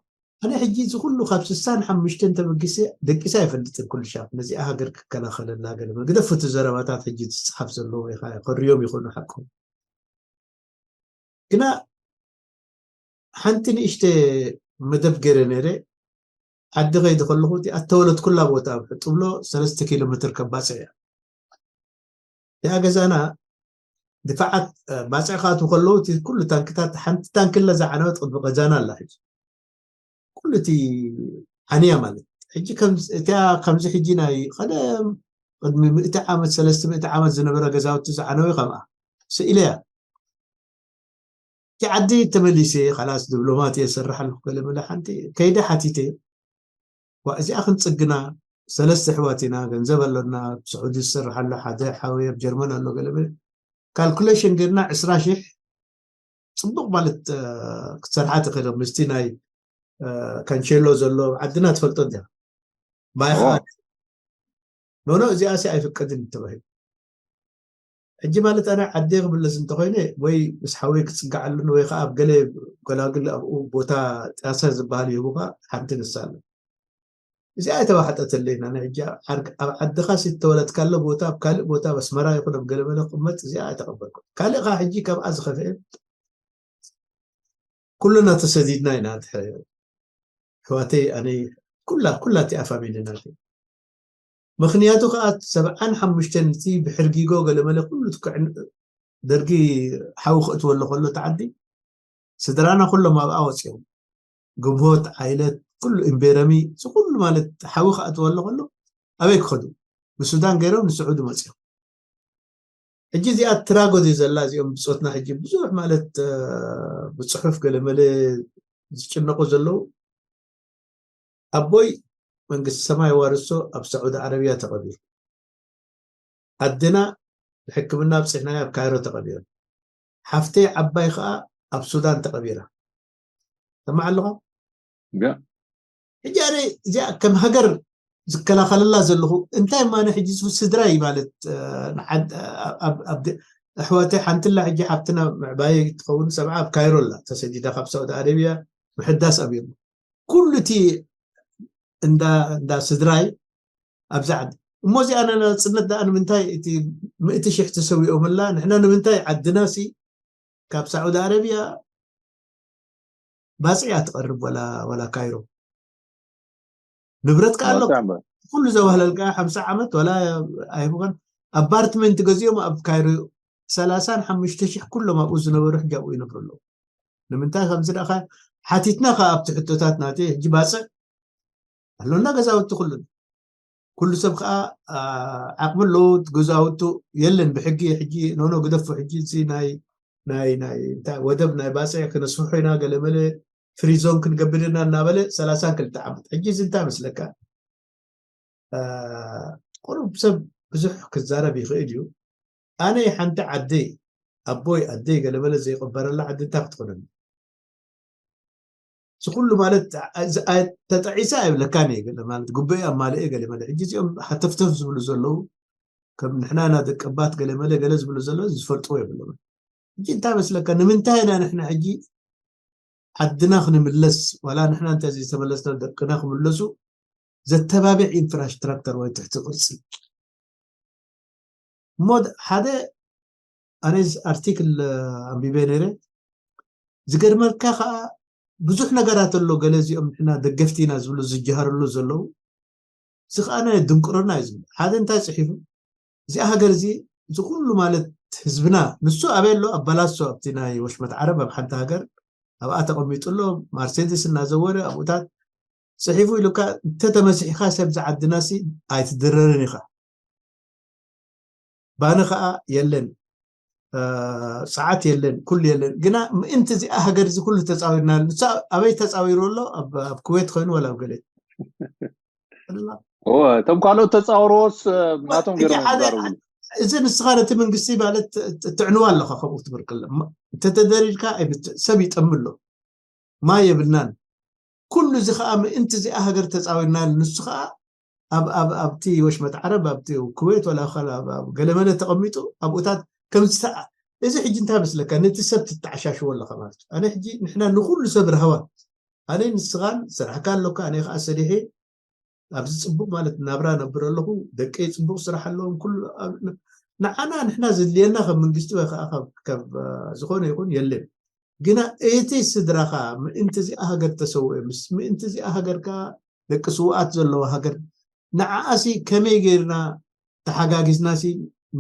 ኣነ ሕጂ እዚ ኩሉ ካብ ስሳን ሓሙሽተን ተበጊሰ ደቂሳ ኣይፈልጥን ኩሉ ሻብ ነዚኣ ሃገር ክከላኸለላ ገለ ግደፉ እቲ ዘረባታት ሕጂ ዝፅሓፍ ዘለዎ ኢኻ ከርዮም ይኾኑ ሓቅኹም ግና ሓንቲ ንእሽተ መደብ ገይረ ነይረ ዓዲ ከይዲ ከለኹ እቲኣ ተወለድኩላ ቦታ ኣብ ሕጥብሎ ሰለስተ ኪሎ ሜትር ከባፅዕ እያ እቲኣ ገዛና ድፋዓት ባፅዕ ክኣትዉ ከለዉ እቲ ኩሉ ታንክታት ሓንቲ ታንክለ ዝዓነወት ቅድሚ ገዛና ኣላ ሕጂ ኩሉ እቲ ዓንያ ማለት ሕጂ እቲኣ ከምዚ ሕጂ ናይ ቀደም ቅድሚ ምእቲ ዓመት ሰለስተ ምእቲ ዓመት ዝነበረ ገዛውቲ ዝዓነወ ከምኣ ስኢለያ እቲ ዓዲ ተመሊሰ ካላስ ዲፕሎማት እየ ዝሰርሕ ኣለኩ ገለ መለ ሓንቲ ከይደ ሓቲተ ዋ እዚኣ ክንፅግና ሰለስተ ኣሕዋት ኢና ገንዘብ ኣሎና ኣብ ስዑዲ ዝሰርሕ ኣሎ ሓደ ሓወይ ኣብ ጀርመን ኣሎ ገለ መለ ካልኩሌሽን ገርና ዕስራ ሽሕ ፅቡቅ ማለት ክትሰርሓ ትኽእል ምስቲ ናይ ካንቸሎ ዘሎ ዓድና ትፈልጦ እንዲያ ማይ ከዓ ኖኖ እዚኣ ሲ ኣይፍቀድን ተባሂሉ ሕጂ ማለት ኣነ ዓዲ ክምለስ እንተኮይነ ወይ ምስ ሓወይ ክፅጋዕ ኣለኒ ወይ ከዓ ኣብ ገለ ጎላግል ኣብኡ ቦታ ጣሰ ዝበሃል ይህቡካ ሓንቲ ንሳ ኣለ። እዚኣ ኣይተባሓጠተለይን ኣነ ሕጂ ኣብ ዓድ- ኣብ ዓድኻ ዝተወለድካለ ቦታ ኣብ ካልእ ቦታ ኣብ ኣስመራ ይኹን ኣብ ገለመለ ክቕመጥ እዚኣ ኣይተቐበልኩ። ካልእ ከዓ ሕጂ ካብኣ ዝኸፍአ ኩልና ተሰዲድና ኢና። ኣሕዋተይ ኣነ ኩላ ኩላ እቲኣ ፋሚሊ ናተይ ምክንያቱ ከዓ ሰብዓን ሓሙሽተን እቲ ብሕርጊጎ ገለመለ ኩሉ ትክዕን ደርጊ ሓዊ ክእትወሎ ከሎ ተዓዲ ስድራና ኩሎም ኣብኣ ወፂኦም ግንቦት ዓይለት ኩሉ ኢምቤረሚ እዚ ኩሉ ማለት ሓዊ ክኣትወሎ ከሎ ኣበይ ክኸዱ ብሱዳን ገይሮም ንስዑዲ መፂኦም ሕጂ እዚኣ ትራጎዲ ዘላ እዚኦም ብፆትና ሕጂ ብዙሕ ማለት ብፅሑፍ ገለመለ ዝጭነቁ ዘለዉ ኣቦይ መንግስቲ ሰማይ ዋርሶ ኣብ ሳዑዲ ዓረብያ ተቐቢሩ ኣድና ንሕክምና ኣብፅሕናዮ ኣብ ካይሮ ተቐቢሩ ሓፍተይ ዓባይ ከዓ ኣብ ሱዳን ተቐቢራ ሰማዕ ኣለኻ ሕጂ ኣነ እዚኣ ከም ሃገር ዝከላኸለላ ዘለኹ እንታይ ማነ ሕጂ ስድራይ ማለት ኣሕዋተይ ሓንትላ ሕጂ ሓፍትና ምዕባየ ትኸውን ሰብዓ ኣብ ካይሮ ኣላ ተሰዲዳ ካብ ሳውዲ ኣረቢያ ምሕዳስ ኣብዮም ኩሉ እቲ እንዳ እንዳ ስድራይ ኣብዛ ዓዲ እሞ እዚኣ ናጽነት ደኣ ንምንታይ እቲ ምእቲ ሽሕ ተሰዊኦምላ ንሕና ንምንታይ ዓድና ሲ ካብ ሳዑዲ ኣረብያ ባጽዕ እያ ትቐርብ ወላ ወላ ካይሮ ንብረት ከኣ ኣሎ ኩሉ ዘባህለልካ ሓምሳ ዓመት ወላ ኣይብቐን ኣፓርትመንት ገዚኦም ኣብ ካይሮ ሰላሳን ሓሙሽተ ሽሕ ኩሎም ኣብኡ ዝነበሩ ሕጂ ኣብኡ ይነብሩ ኣለዉ ንምንታይ ከምዚ ደኣ ሓቲትና ከኣ ኣብቲ ሕቶታት ናተይ ሕጂ ባጽዕ ኣሎና ገዛውቲ ኩሉ ኩሉ ሰብ ከዓ ዓቕሚ ኣለዎ ገዛውቱ የለን ብሕጊ ሕጂ ኖኖ ግደፉ ሕጂ እዚ ናይ ናይ ናይ እንታይ ወደብ ናይ ባፅዕ ክነስፍሖ ኢና ገለመለ ፍሪዞን ክንገብር ኢና እናበለ ሰላሳን ክልተ ዓመት ሕጂ እዚ እንታይ መስለካ ቁሩብ ሰብ ብዙሕ ክዛረብ ይኽእል እዩ ኣነ ሓንቲ ዓደይ ኣቦይ ኣደይ ገለመለ ዘይቀበረላ ዓዲ እንታይ ክትኾነኒ እዚ ኩሉ ማለት ተጠዒሰ ኣይብለካን እየ ገለ ማለት ጉበኤ ኣማልኤ ገለ መለ ሕጂ እዚኦም ሃተፍተፍ ዝብሉ ዘለዉ ከም ንሕና ኢና ደቀባት ገለ መለ ገለ ዝብሉ ዘለዉ ዝፈልጥዎ የብሎም ሕጂ እንታይ መስለካ ንምንታይ ኢና ንሕና ሕጂ ዓድና ክንምለስ ዋላ ንሕና እንታይ ዝተመለስና ደቅና ክምለሱ ዘተባብዕ ኢንፍራስትራክተር ወይ ትሕቲ ቅርፂ እሞ ሓደ ኣነ ኣርቲክል ኣንቢበ ነይረ ዝገርመልካ ከዓ ብዙሕ ነገራት ኣሎ ገለ እዚኦም ንሕና ደገፍቲ ኢና ዝብሉ ዝጀሃርሉ ዘለዉ እዚ ከዓ ናይ ድንቁርና እዩ ዝብል ሓደ እንታይ ፅሒፉ እዚኣ ሃገር እዚ እዚ ኩሉ ማለት ህዝብና ንሱ ኣበይ ኣሎ ኣብ ባላሶ ኣብቲ ናይ ወሽመት ዓረብ ኣብ ሓንቲ ሃገር ኣብኣ ተቐሚጡ ኣሎ ማርሴዲስ እናዘወረ ኣብኡታት ፅሒፉ ኢሉካ እንተተመሲሕካ ሰብ ዝዓድናሲ ኣይትድረርን ኢኻ ባኒ ከዓ የለን ፀዓት የለን ኩሉ የለን ግና ምእንቲ እዚኣ ሃገር እዚ ኩሉ ተፃዊርና ንሳ ኣበይ ተፃዊሩ ኣሎ ኣብ ኩዌት ኮይኑ ወላ ኣብ ገለ እቶም ካልኦት ተፃወርዎስ ናቶም ገይሮም ዝዛረቡ እዚ ንስኻ ነቲ መንግስቲ ማለት ትዕንዋ ኣለኻ ከምኡ ክትብል ከለ እንተተደሪድካ ሰብ ይጠሚ ኣሎ ማይ የብልናን ኩሉ እዚ ከዓ ምእንቲ እዚኣ ሃገር ተፃዊርና ንሱ ከዓ ኣብ ኣብ ኣብቲ ወሽመት ዓረብ ኣብቲ ኩዌት ወላ ገለመለ ተቐሚጡ ኣብኡታት ከምዚ እዚ ሕጂ እንታይ መስለካ ነቲ ሰብ ትተዓሻሽዎ ኣለካ ማለት እዩ ኣነ ሕጂ ንሕና ንኩሉ ሰብ ርሃዋ ኣነ ንስኻን ስራሕካ ኣለካ ኣነ ከዓ ሰሪሐ ኣብዚ ፅቡቅ ማለት ናብራ ነብር ኣለኹ ደቀይ ፅቡቅ ስራሕ ኣለዎም ኩሉ ንዓና ንሕና ዘድልየና ከም መንግስቲ ወይ ከዓ ካብ ዝኾነ ይኹን የለን ግና እቲ ስድራኻ ምእንቲ እዚኣ ሃገር ተሰውአ ምስ ምእንቲ እዚኣ ሃገር ከዓ ደቂ ስውኣት ዘለዋ ሃገር ንዓኣሲ ከመይ ገይርና ተሓጋጊዝናሲ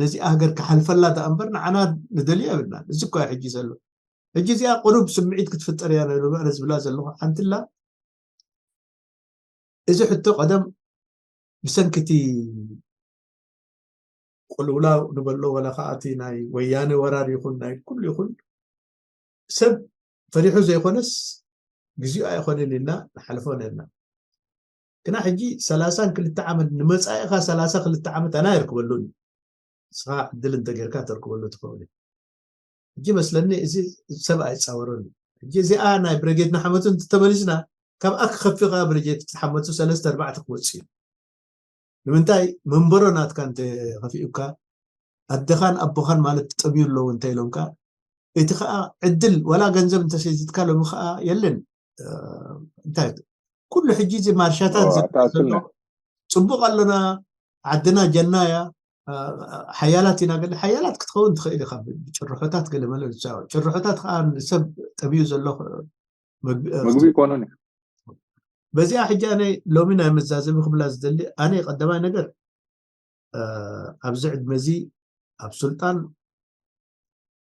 ነዚኣ ሃገር ክሓልፈላ ደኣ እምበር ንዓና ንደልዮ የብልናን እዚ እኳ ሕጂ ዘሎ ሕጂ እዚኣ ቁሩብ ስምዒት ክትፍጠር እያ ነብሉ ኣነ ዝብላ ዘለኹ ሓንትላ እዚ ሕቶ ቀደም ብሰንኪ እቲ ቅልውላው ንበሎ ወላ ከዓ እቲ ናይ ወያነ ወራር ይኹን ናይ ኩሉ ይኹን ሰብ ፈሪሑ ዘይኮነስ ግዚኡ ኣይኮነን ኢልና ንሓልፎ ነርና ግና ሕጂ ሰላሳን ክልተ ዓመት ንመፃኢኻ ሰላሳ ክልተ ዓመት ኣና ይርክበሉን ንስኻ ዕድል እንተጌርካ ተርክበሉ ትኸውን ሕጂ መስለኒ እዚ ሰብ ኣይፃወሩን ሕጂ እዚኣ ናይ ብረጌድ ንሓመቱ እንተተመሊስና ካብኣ ክኸፊ ከዓ ብረጌድ ሓመቱ ሰለስተ ኣርባዕተ ክወፅ እዩ ንምንታይ መንበሮ ናትካ እንተኸፊኡካ ኣደኻን ኣቦኻን ማለት ጠብዩ ኣለዉ እንተ ኢሎምካ፣ እቲ ከዓ ዕድል ዋላ ገንዘብ እንተሰይትካ ሎሚ ከዓ የለን። እንታይ ኩሉ ሕጂ እዚ ማርሻታት ዘሎ ጽቡቅ ኣለና፣ ዓድና ጀና እያ፣ ሓያላት ኢና ገለ ሓያላት ክትኸውን ትኽእል ኢኻ ብጭርሖታት ገለ መለ። ጭርሖታት ከዓ ንሰብ ጠብዩ ዘሎ ምግቢ ይኮኑን። በዚኣ ሕጂ ኣነ ሎሚ ናይ መዛዘቢ ክብላ ዝደሊ ኣነ ቀዳማይ ነገር ኣብዚ ዕድመ እዚ ኣብ ስልጣን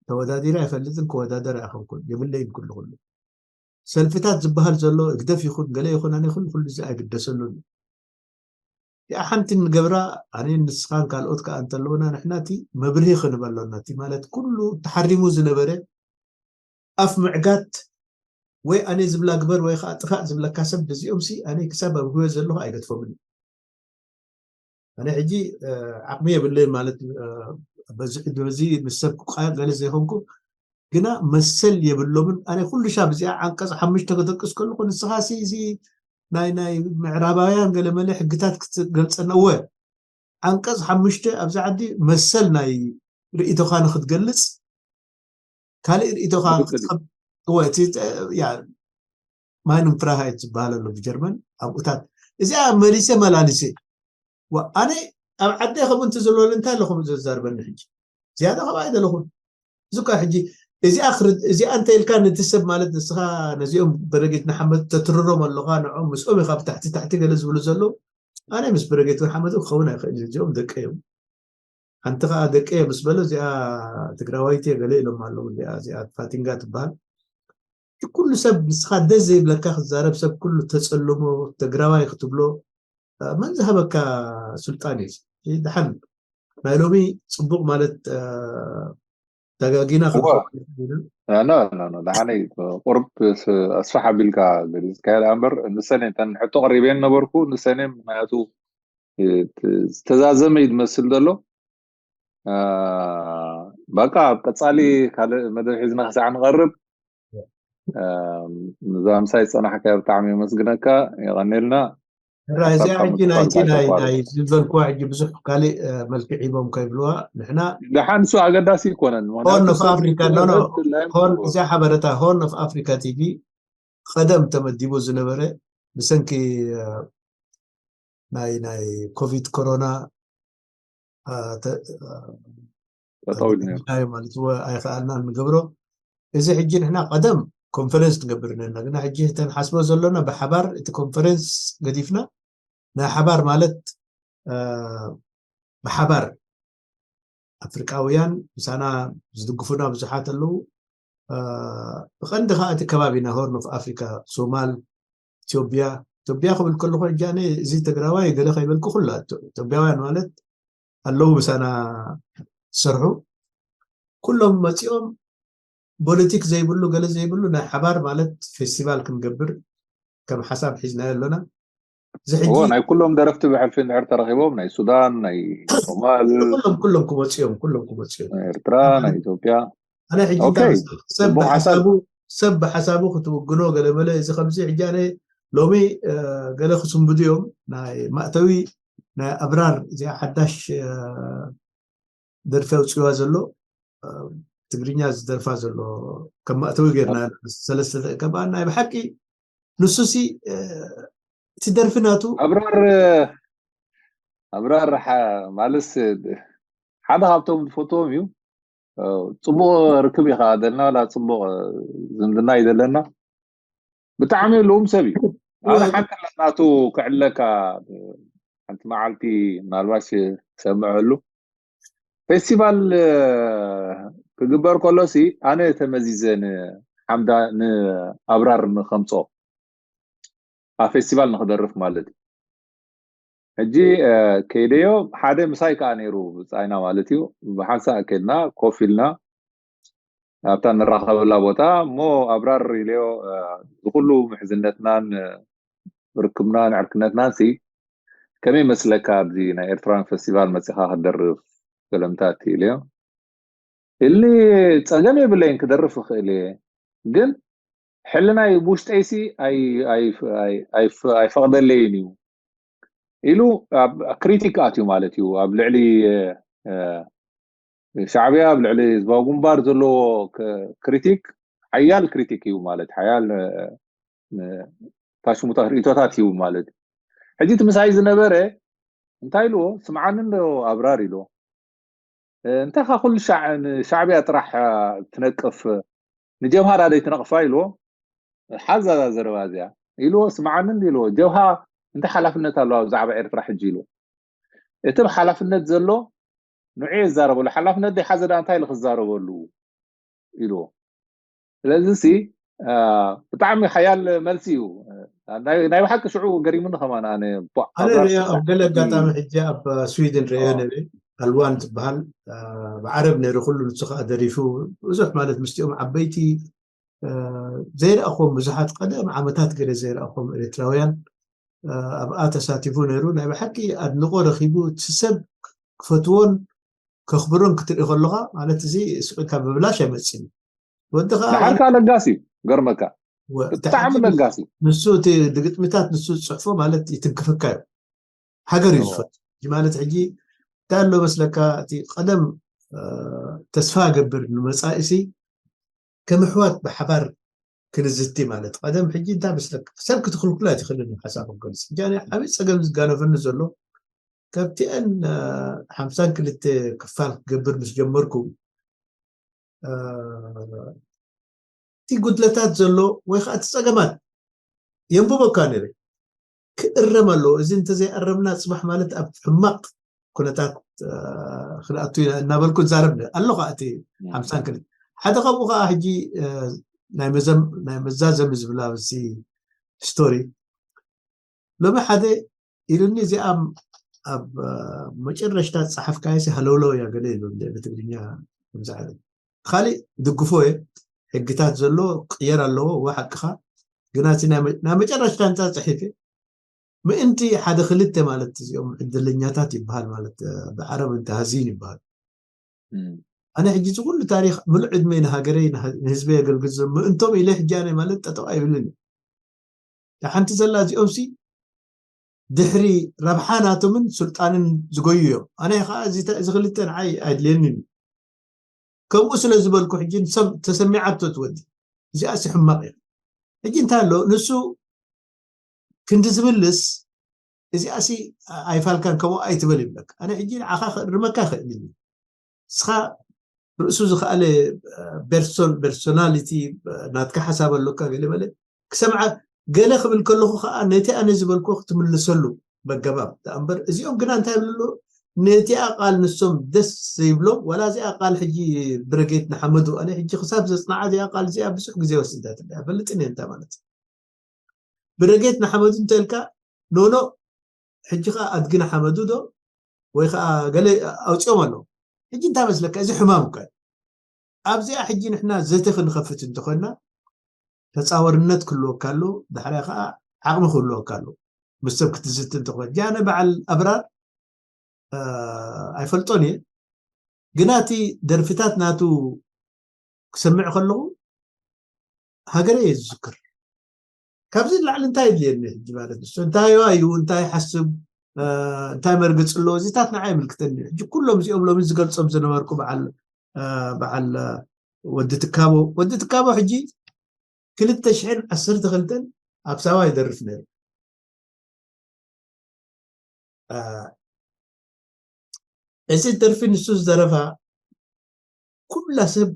ተወዳዲረ ኣይፈልጥን፣ ክወዳደር ኣይኸንኩን፣ የብለይን። ኩሉ ኩሉ ሰልፍታት ዝበሃል ዘሎ እግደፍ ይኹን ገለ ይኹን ኣነ ኩሉ ኩሉ እዚ ኣይግደሰሉን። እቲኣ ሓንቲ ንገብራ ኣነ ንስኻን ካልኦት ከዓ እንተለውና ንሕና እቲ መብርሂ ክንበ ኣሎና። እቲ ማለት ኩሉ ተሓሪሙ ዝነበረ ኣፍ ምዕጋት ወይ ኣነ ዝብላ ግበር ወይ ከዓ ጥፋእ ዝብለካ ሰብ እዚኦም ሲ ኣነ ክሳብ ኣብ ህይወት ዘለኹ ኣይገድፎምን። ኣነ ሕጂ ዓቕሚ የብለይ ማለት በዚ ዕድመ እዚ ምስ ሰብ ክቃየቕ ገለ ዘይኮንኩ ግና መሰል የብሎምን። ኣነ ኩሉ ሻብ እዚኣ ዓንቀፅ ሓሙሽተ ክጠቅስ ከለኹ ንስኻ ሲ እዚ ናይ ናይ ምዕራባውያን ገለመለ ሕግታት ክትገልፀና እወ ዓንቀፅ ሓሙሽተ ኣብዚ ዓዲ መሰል ናይ ርእይቶኻ ንክትገልፅ ካልእ ርእይቶኻ ማይንም ፍራሃይት ዝበሃል ኣሎ ብጀርመን ኣብኡታት እዚኣ መሊሰ መላሊሰ ኣነ ኣብ ዓደይ ከምኡ እንተ ዝብለሉ እንታይ ኣለኹም ዘዛርበኒ ሕጂ ዝያዳ ካብ ኣይደለኹን እዚኳ ሕጂ እዚኣ እዚኣ እንተ ኢልካ ነቲ ሰብ ማለት ንስኻ ነዚኦም በረጌት ንሓመድ ተትርሮም ኣለኻ ንዖም ምስኦም ኢኻ ብታሕቲ ታሕቲ ገለ ዝብሉ ዘለዉ ኣነ ምስ በረጌት ንሓመድ ክኸውን ኣይኽእል እዚኦም ደቀ እዮም ሓንቲ ከዓ ደቀ ምስ በለ እዚኣ ትግራዋይቲ ገለ ኢሎም ኣለዉ እዚኣ ፋቲንጋ ትበሃል ኩሉ ሰብ ንስኻ ደስ ዘይብለካ ክዛረብ ሰብ ኩሉ ተፀልሞ ትግራዋይ ክትብሎ መን ዝሃበካ ስልጣን እዩ ድሓን ናይ ሎሚ ፅቡቅ ማለት ተጋጊና ድሓነይ ቁርብ ኣስፋሕ ኣቢልካ ገሊፅካዮ እምበር ንሰን ተን ሕቶ ቀሪበን ነበርኩ ንሰን ምክንያቱ ዝተዛዘመ እዩ ዝመስል ዘሎ በቃ ኣብ ቀፃሊ ካልእ መደብ ሒዝና ክሳዕ ንቐርብ እዛ ምሳይ ዝፀናሕካዮ ብጣዕሚ የመስግነካ የቐኒልና ሕራይ እዚኣ ሕጂ ናይቲ ናይ ናይ ዝበልኩዋ ሕጂ ብዙሕ ካሊእ መልክዕ ሂቦም ከይብልዋ ንሕና ደሓን እሱ ኣገዳሲ ይኮነን ሆርን ኦፍ ኣፍሪካ ኖ ሆርን እዚኣ ሓበረታ ሆርን ኦፍ ኣፍሪካ ቲቪ ቀደም ተመዲቡ ዝነበረ ብሰንኪ ናይ ናይ ኮቪድ ኮሮና ጠጠው ኢሉ ነይሩ። ናዮ ማለት እወ ኣይኸኣልናን ንገብሮ እዚ ሕጂ ንሕና ቀደም ኮንፈረንስ ንገብር ነና ግና ሕጂ ተንሓስቦ ዘሎና ብሓባር እቲ ኮንፈረንስ ገዲፍና ናይ ሓባር ማለት ብሓባር ኣፍሪቃውያን ምሳና ዝድግፉና ብዙሓት ኣለዉ ብቐንዲ ከዓ እቲ ከባቢ ናይ ሆርን ኦፍ ኣፍሪካ ሶማል ኢትዮጵያ ኢትዮጵያ ክብል ከለኩ ሕጂ ኣነ እዚ ትግራዋይ ገለ ከይበልኩ ኩላ ኢትዮጵያውያን ማለት ኣለዉ ምሳና ዝሰርሑ ኩሎም መፂኦም ፖለቲክ ዘይብሉ ገለ ዘይብሉ ናይ ሓባር ማለት ፌስቲቫል ክንገብር ከም ሓሳብ ሒዝናዮ ኣሎና እዚ ሕጂ እዎ ናይ ኩሎም ደረፍቲ ብሕልፊ እንድሕር ተረኺቦም ናይ ሱዳን ናይ ሶማል ኩሎም ኩሎም ክመፁ እዮም ኩሎም ክመፁ እዮም ናይ ኤርትራ ናይ ኢትዮጵያ ኣነ ሕጂ ሰብ ብሓሳቡ ክትውግኖ ገለመለ እዚ ከምዚ ሕጂ ኣነ ሎሚ ገለ ክስንብዱ እዮም ናይ ማእተዊ ናይ ኣብራር እዚኣ ሓዳሽ ደርፊ ኣውፅዋ ዘሎ ትግርኛ ዝደርፋ ዘሎ ከም ማእተዊ ጌርና ሰለስተ ደቂ ከበኣና ናይ ብሓቂ ንሱሲ እቲ ደርፊ ናቱ ኣብራር ኣብራር ማለስ ሓደ ካብቶም ዝፈትዎም እዩ ፅቡቅ ርክብ እዩ ከዓ ዘለና ላ ፅቡቅ ዝምድና እዩ ዘለና ብጣዕሚ ልኡም ሰብ እዩ ኣነ ሓንቲ ናቱ ክዕለካ ሓንቲ መዓልቲ ምናልባሽ ክሰምዐሉ ፌስቲቫል ክግበር ከሎ ሲ ኣነ ተመዚዘ ንሓምዳ ንኣብራር ንከምፆ ኣብ ፌስቲቫል ንክደርፍ ማለት እዩ ሕጂ ከይደዮ ሓደ ምሳይ ከዓ ነይሩ ብፃይና ማለት እዩ ብሓንሳእ ከድና ኮፍ ኢልና ኣብታ ንራኸበላ ቦታ እሞ ኣብራር ኢለዮ ዝኩሉ ምሕዝነትናን ርክብናን ዕርክነትናን ሲ ከመይ መስለካ ኣብዚ ናይ ኤርትራን ፌስቲቫል መፂኻ ክትደርፍ ገለምታት ኢለዮ እሊ ፀገም የብለይን ክደርፍ ይኽእል እየ ግን ሕልናይ ብውሽጠይሲ ኣይፈቕደለይን እዩ ኢሉ ክሪቲክ ኣትዩ ማለት እዩ ኣብ ልዕሊ ሻዕብያ ኣብ ልዕሊ ህዝባዊ ግንባር ዘለዎ ክሪቲክ ሓያል ክሪቲክ እዩ ማለት ሓያል ፋሽሙታ ርእቶታት እዩ ማለት። ሕጂ እቲ ምሳይ ዝነበረ እንታይ ኢልዎ? ስምዓኒ እንዶ ኣብራር ኢልዎ። እንታይ ካ ኩሉ ሻዕ ንሻዕብያ ጥራሕ ትነቅፍ ንጀምሃራ ደይ ትነቅፋ ኢልዎ። ሓዛ ዘረባ እዚኣ ኢልዎ። ስምዓኒ እንዲ ኢልዎ። ጀብሃ እንታይ ሓላፍነት ኣለዋ ብዛዕባ ኤርትራ ሕጂ ኢልዎ። እቲ ሓላፍነት ዘሎ ንዑ ይዛረበሉ። ሓላፍነት ደይ ሓዘ ዳ እንታይ ኢሉ ክዛረበሉ ኢልዎ። ስለዚ ሲ ብጣዕሚ ሓያል መልሲ እዩ። ናይ ብሓቂ ሽዑ ገሪሙኒ ከማን ኣነ ኣነ ሪኦ ኣብ ገለ ኣጋጣሚ ሕጂ ኣብ ስዊድን ሪኦ ነሪ ኣልዋን ዝበሃል ብዓረብ ነሪ ኩሉ ንሱ ከዓ ደሪፉ ብዙሕ ማለት ምስቲኦም ዓበይቲ ዘይረእኹም ብዙሓት ቀደም ዓመታት ገለ ዘይረእኹም ኤርትራውያን ኣብኣ ተሳቲፉ ነይሩ። ናይ ብሓቂ ኣድንቆ ረኪቡ እቲ ሰብ ክፈትዎን ከኽብሮን ክትርኢ ከለካ ማለት እዚ ስቕ ኢልካ ብብላሽ ኣይመፅን። ወዲ ከዓ ደሓር ከዓ ለጋሲ እዩ ገርመካ ብጣዕሚ ለጋሲ ንሱ እቲ ግጥሚታት ንሱ ዝፅሕፎ ማለት ይትንክፈካ እዩ። ሃገር እዩ ዝፈት ማለት ሕጂ እንታይ ኣሎ መስለካ እቲ ቀደም ተስፋ ገብር ንመፃኢሲ ከም ኣሕዋት ብሓባር ክንዝቲ ማለት ቀደም ሕጂ እንታይ መስለካ ሰብ ክትክልኩላ ትኽእል ሓሳብ ክገልፅ ሕጂ ዓብይ ፀገም ዝጋነፈኒ ዘሎ ካብቲአን ሓምሳን ክልተ ክፋል ክገብር ምስ ጀመርኩ እቲ ጉድለታት ዘሎ ወይ ከዓ እቲ ፀገማት የንብበካ ነይረ ክእረም ኣለዎ እዚ እንተዘይኣረምና ፅባሕ ማለት ኣብ ሕማቅ ኩነታት ክንኣቱ ኢና እናበልኩ ዛረብ ኣሎ ከዓ እቲ ሓምሳን ክልተ ሓደ ካብኡ ከዓ ሕጂ ናይ መዛዘሚ ዝብላ ኣብዚ ስቶሪ ሎሚ ሓደ ኢሉኒ እዚኣ ኣብ መጨረሽታ ዝፀሓፍካዮ ሃለውለው እያ ገለ ኢሉ ብትግርኛ ከምዝዓለ ካሊእ ድግፎ እየ ሕግታት ዘሎ ቅየር ኣለዎ እዋ ሓቅኻ ግና እቲ ናይ መጨረሽታ እንታ ፅሒፈ ምእንቲ ሓደ ክልተ ማለት እዚኦም ዕድለኛታት ይበሃል ማለት ብዓረብ እንተ ሃዚን ይበሃል ኣነ ሕጂ እዚ ኩሉ ታሪክ ምሉእ ዕድመይ ንሃገረይ ንህዝበይ የገልግል ዘሎ ምእንቶም ኢለ ሕጂ ኣነ ማለት ጠጠው ኣይብልን ሓንቲ ዘላ እዚኦም ሲ ድሕሪ ረብሓ ናቶምን ስልጣንን ዝጎዩ እዮም ኣነ ከዓ እዚ ክልተ ንዓይ ኣይድልየንን ከምኡ ስለ ዝበልኩ ሕጂ ሰብ ተሰሚዓቶ ትወዲ እዚኣ ሲ ሕማቅ እያ ሕጂ እንታይ ኣሎ ንሱ ክንዲ ዝብልስ እዚኣ ሲ ኣይፋልካን ከምኡ ኣይትበል ይብለካ ኣነ ሕጂ ንዓኻ ክእርመካ ይኽእል እዩ ንስኻ ርእሱ ዝኸኣለ ፐርሶናሊቲ ናትካ ሓሳብ ኣሎካ ገለ መለ ክሰምዓ ገለ ክብል ከለኹ ከዓ ነቲ ኣነ ዝበልኩ ክትምልሰሉ በገባብ እምበር እዚኦም ግና እንታይ ይብልሉ ነቲኣ ቃል ንሶም ደስ ዘይብሎም ዋላ እዚኣ ቃል ሕጂ ብረጌት ንሓመዱ ኣነ ሕጂ ክሳብ ዘፅናዓ እዚኣ ቃል እዚኣ ብዙሕ ግዜ ወስዳት ፈልጥን እየ እንታይ ማለት ብረጌት ንሓመዱ እንተልካ ኖኖ ሕጂ ከዓ ኣድጊ ንሓመዱ ዶ ወይ ከዓ ገለ ኣውፅኦም ኣለዉ ሕጂ እንታይ መስለካ እዚ ሕማም እኳ ኣብዚኣ ሕጂ ንሕና ዘተ ክንኸፍት እንተኮንና ተፃወርነት ክህልወካ ኣሎ ዳሕራይ ከዓ ዓቕሚ ክህልወካ ኣሎ ምስ ሰብ ክትዝት እንተኮን ጃነ በዓል ኣብራር ኣይፈልጦን እየ ግና እቲ ደርፍታት ናቱ ክሰምዕ ከለኹ ሃገረ እየ ዝዝክር ካብዚ ንላዕሊ እንታይ የድልየኒ ሕጂ ማለት ንሱ እንታይ እዩ እንታይ ይሓስብ እንታይ መርግፅ ኣሎ እዚታት ንዓ ይምልክተኒ ሕጂ ኩሎም እዚኦም ሎሚ ዝገልፆም ዝነበርኩ በዓል በዓል ወዲ ትካቦ ወዲ ትካቦ ሕጂ ክልተ ሽሕን ዓሰርተ ክልተን ኣብ ሳዋ ይደርፍ ነይሩ እዚ ደርፊ ንሱ ዝደረፋ ኩላ ሰብ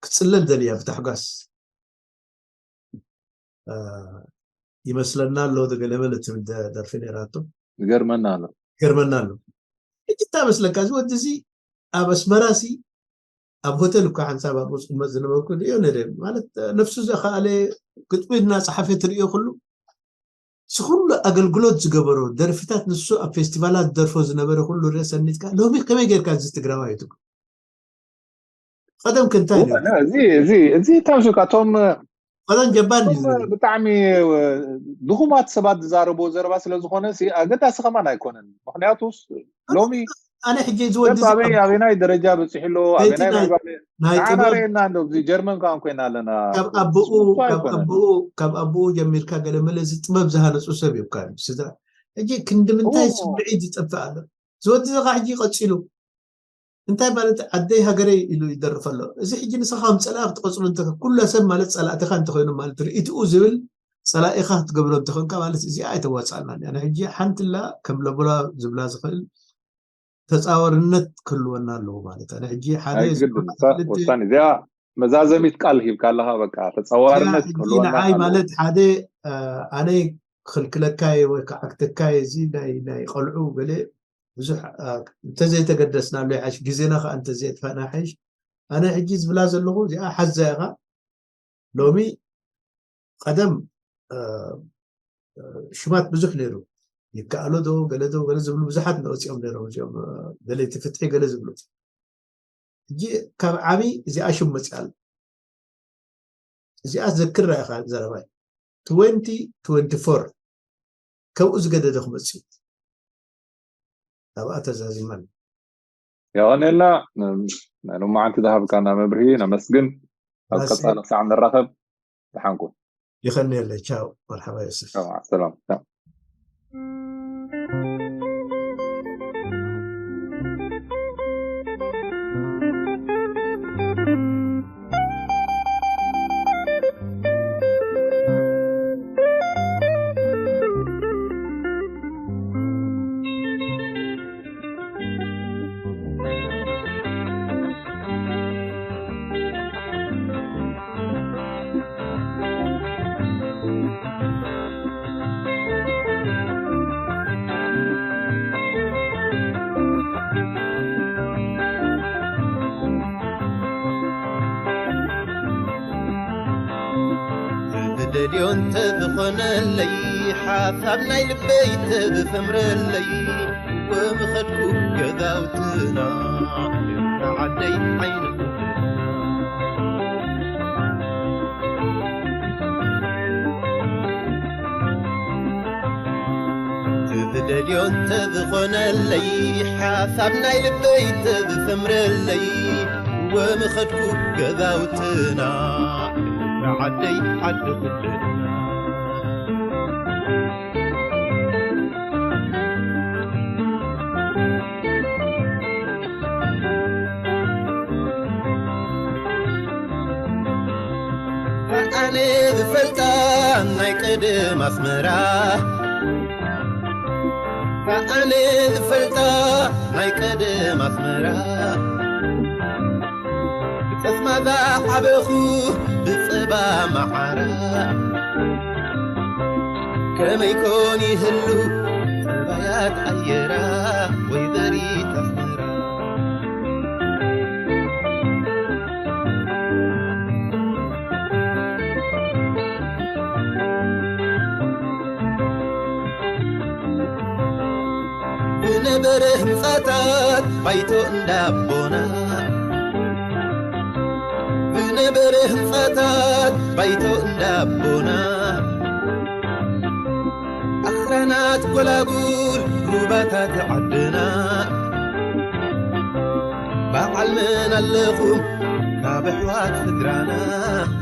ክፅለል ደልያ ብታሕጓስ ይመስለና ኣሎ ገለ መለ ትብል ደርፊ ነይራቶ ይገርመና ኣሎ ይገርመና ኣሎ ሕጂ እንታይ መስለካ እዚ ወዲ እዚ ኣብ ኣስመራ ሲ ኣብ ሆቴል እኳ ሓንሳብ ኣብኡ ዝቅመጥ ዝነበርኩ ሪኦ ነረ ማለት ነፍሱ ዘኸኣለ ግጥሚ እናፀሓፈ ትርእዮ ኩሉ ስኩሉ ኣገልግሎት ዝገበሮ ደርፍታት ንሱ ኣብ ፌስቲቫላት ደርፎ ዝነበረ ኩሉ ሪኦ ሰኒትካ ሎሚ ከመይ ጌርካ እዚ ትግራዋ እዩ ትብሎ ቀደም ክንታይ እዚ ታምሽካ እቶም ቀደም ጀባን እዩ ብጣዕሚ ድኹማት ሰባት ዝዛረብዎ ዘረባ ስለ ዝኾነ ኣገዳሲ ከማን ኣይኮነን ምክንያቱ ሎሚ ኣነ ሕጂ ዝወዲ ኣበይ ኣበናይ ደረጃ በፂሑ ኣሎ ኣበናይ ምዕባለ ንዓና ርእና እንዶ እዚ ጀርመን ከዓ ኮይና ኣለና ካብ ኣቦኡ ካብ ኣቦኡ ካብ ኣቦኡ ጀሚርካ ገለ መለ እዚ ጥበብ ዝሃነፁ ሰብ እዩ ካብ ስድራ ሕጂ ክንዲ ምንታይ ስምዒት ዝጠፍእ ኣሎ ዝወዲ እዚ ከዓ ሕጂ ቀፂሉ እንታይ ማለት ዓደይ ሃገረይ ኢሉ ይደርፍ ኣሎ። እዚ ሕጂ ንስኻ ከም ጸላኢ ክትቆጽሮ እንተ ኩሉ ሰብ ማለት ጸላእትኻ እንተኾይኑ ማለት ርእይትኡ ዝብል ጸላኢኻ ክትገብሮ እንተኾንካ ማለት እዚኣ ኣይተዋጽኣናን እያ። ሕጂ ሓንትላ ከም ለቦላ ዝብላ ዝኽእል ተጻዋርነት ክህልወና ኣለዎ ማለት ኣነ ሕጂ ሓደ ኣይግድን። እሳ ወሳኒ እዚኣ መዛዘሚት ቃል ሂብካ ኣለኻ። በቃ ተጻዋርነት ክህልወና ንዓይ ማለት ሓደ ኣነይ ክልክለካየ ወይ ክዓግተካየ እዚ ናይ ናይ ቆልዑ ገለ ብዙሕ እንተዘይተገደስናሉ ይሓይሽ፣ ግዜና ከዓ እንተዘየጥፋእና ይሓይሽ። ኣነ ሕጂ ዝብላ ዘለኹ እዚኣ ሓዛ ኢኻ። ሎሚ ቀደም ሽማት ብዙሕ ነይሩ። ይከኣሎ ዶ ገለ ዶ ገለ ዝብሉ ብዙሓት ነወፂኦም ነይሮም፣ እዚኦም ደለይቲ ፍትሒ ገለ ዝብሉ። ሕጂ ካብ ዓሚ እዚኣ ሽም መፅኣ ኣሎ። እዚኣ ዘክራ ኢኻ ዘረባይ። ትወንቲ ትወንቲ ፎር ከብኡ ዝገደደ ክመፅእ እዩ። ናብኣ ተዛዚመን። የቐንየልና። ናይ ሎማዓንቲ ዝሃብካና መብርሂ ነመስግን። ኣብ ቀፃሊ ክሳዕ ንራኸብ ደሓንኩ። ይኸንየለይ። ቻው። መርሓባ ዮስፍ። ሰላም። ዝደልዮ እንተዝኾነለይ ሓሳብ ናይ ልበይ ተዝሰምረለይ ወምኸድኩ ገዛውትና ንዓደይ ዓይኒ ዝደልዮ እንተዝኾነለይ ሓሳብ ናይ ልበይ ተዝሰምረለይ ወምኸድኩ ገዛውትና ንዓደይ ዓዲ ኩልና ኣነ ዝፈልጣ ናይ ቀደም ኣስመራ ኣነ ዝፈልጣ ናይ ቀደም ኣስመራ ብጠስማዛ ዓበኹ ብጸባ መዓራ ከመይ ኮን ይህሉ ጸባያት ኣየራ ወይዘሪት ኣስመራ ብነበረ ህንጻታት ባይቶ እንዳቦና ብነበረ ህንጻታት ባይቶ እንዳቦና ኣኽራናት ጎላጉል ሩባታት ዓድና በዓል መን ኣለኹም ካብ ኣሕዋት ስድራና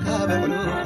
ካብ ኣዕሩኽ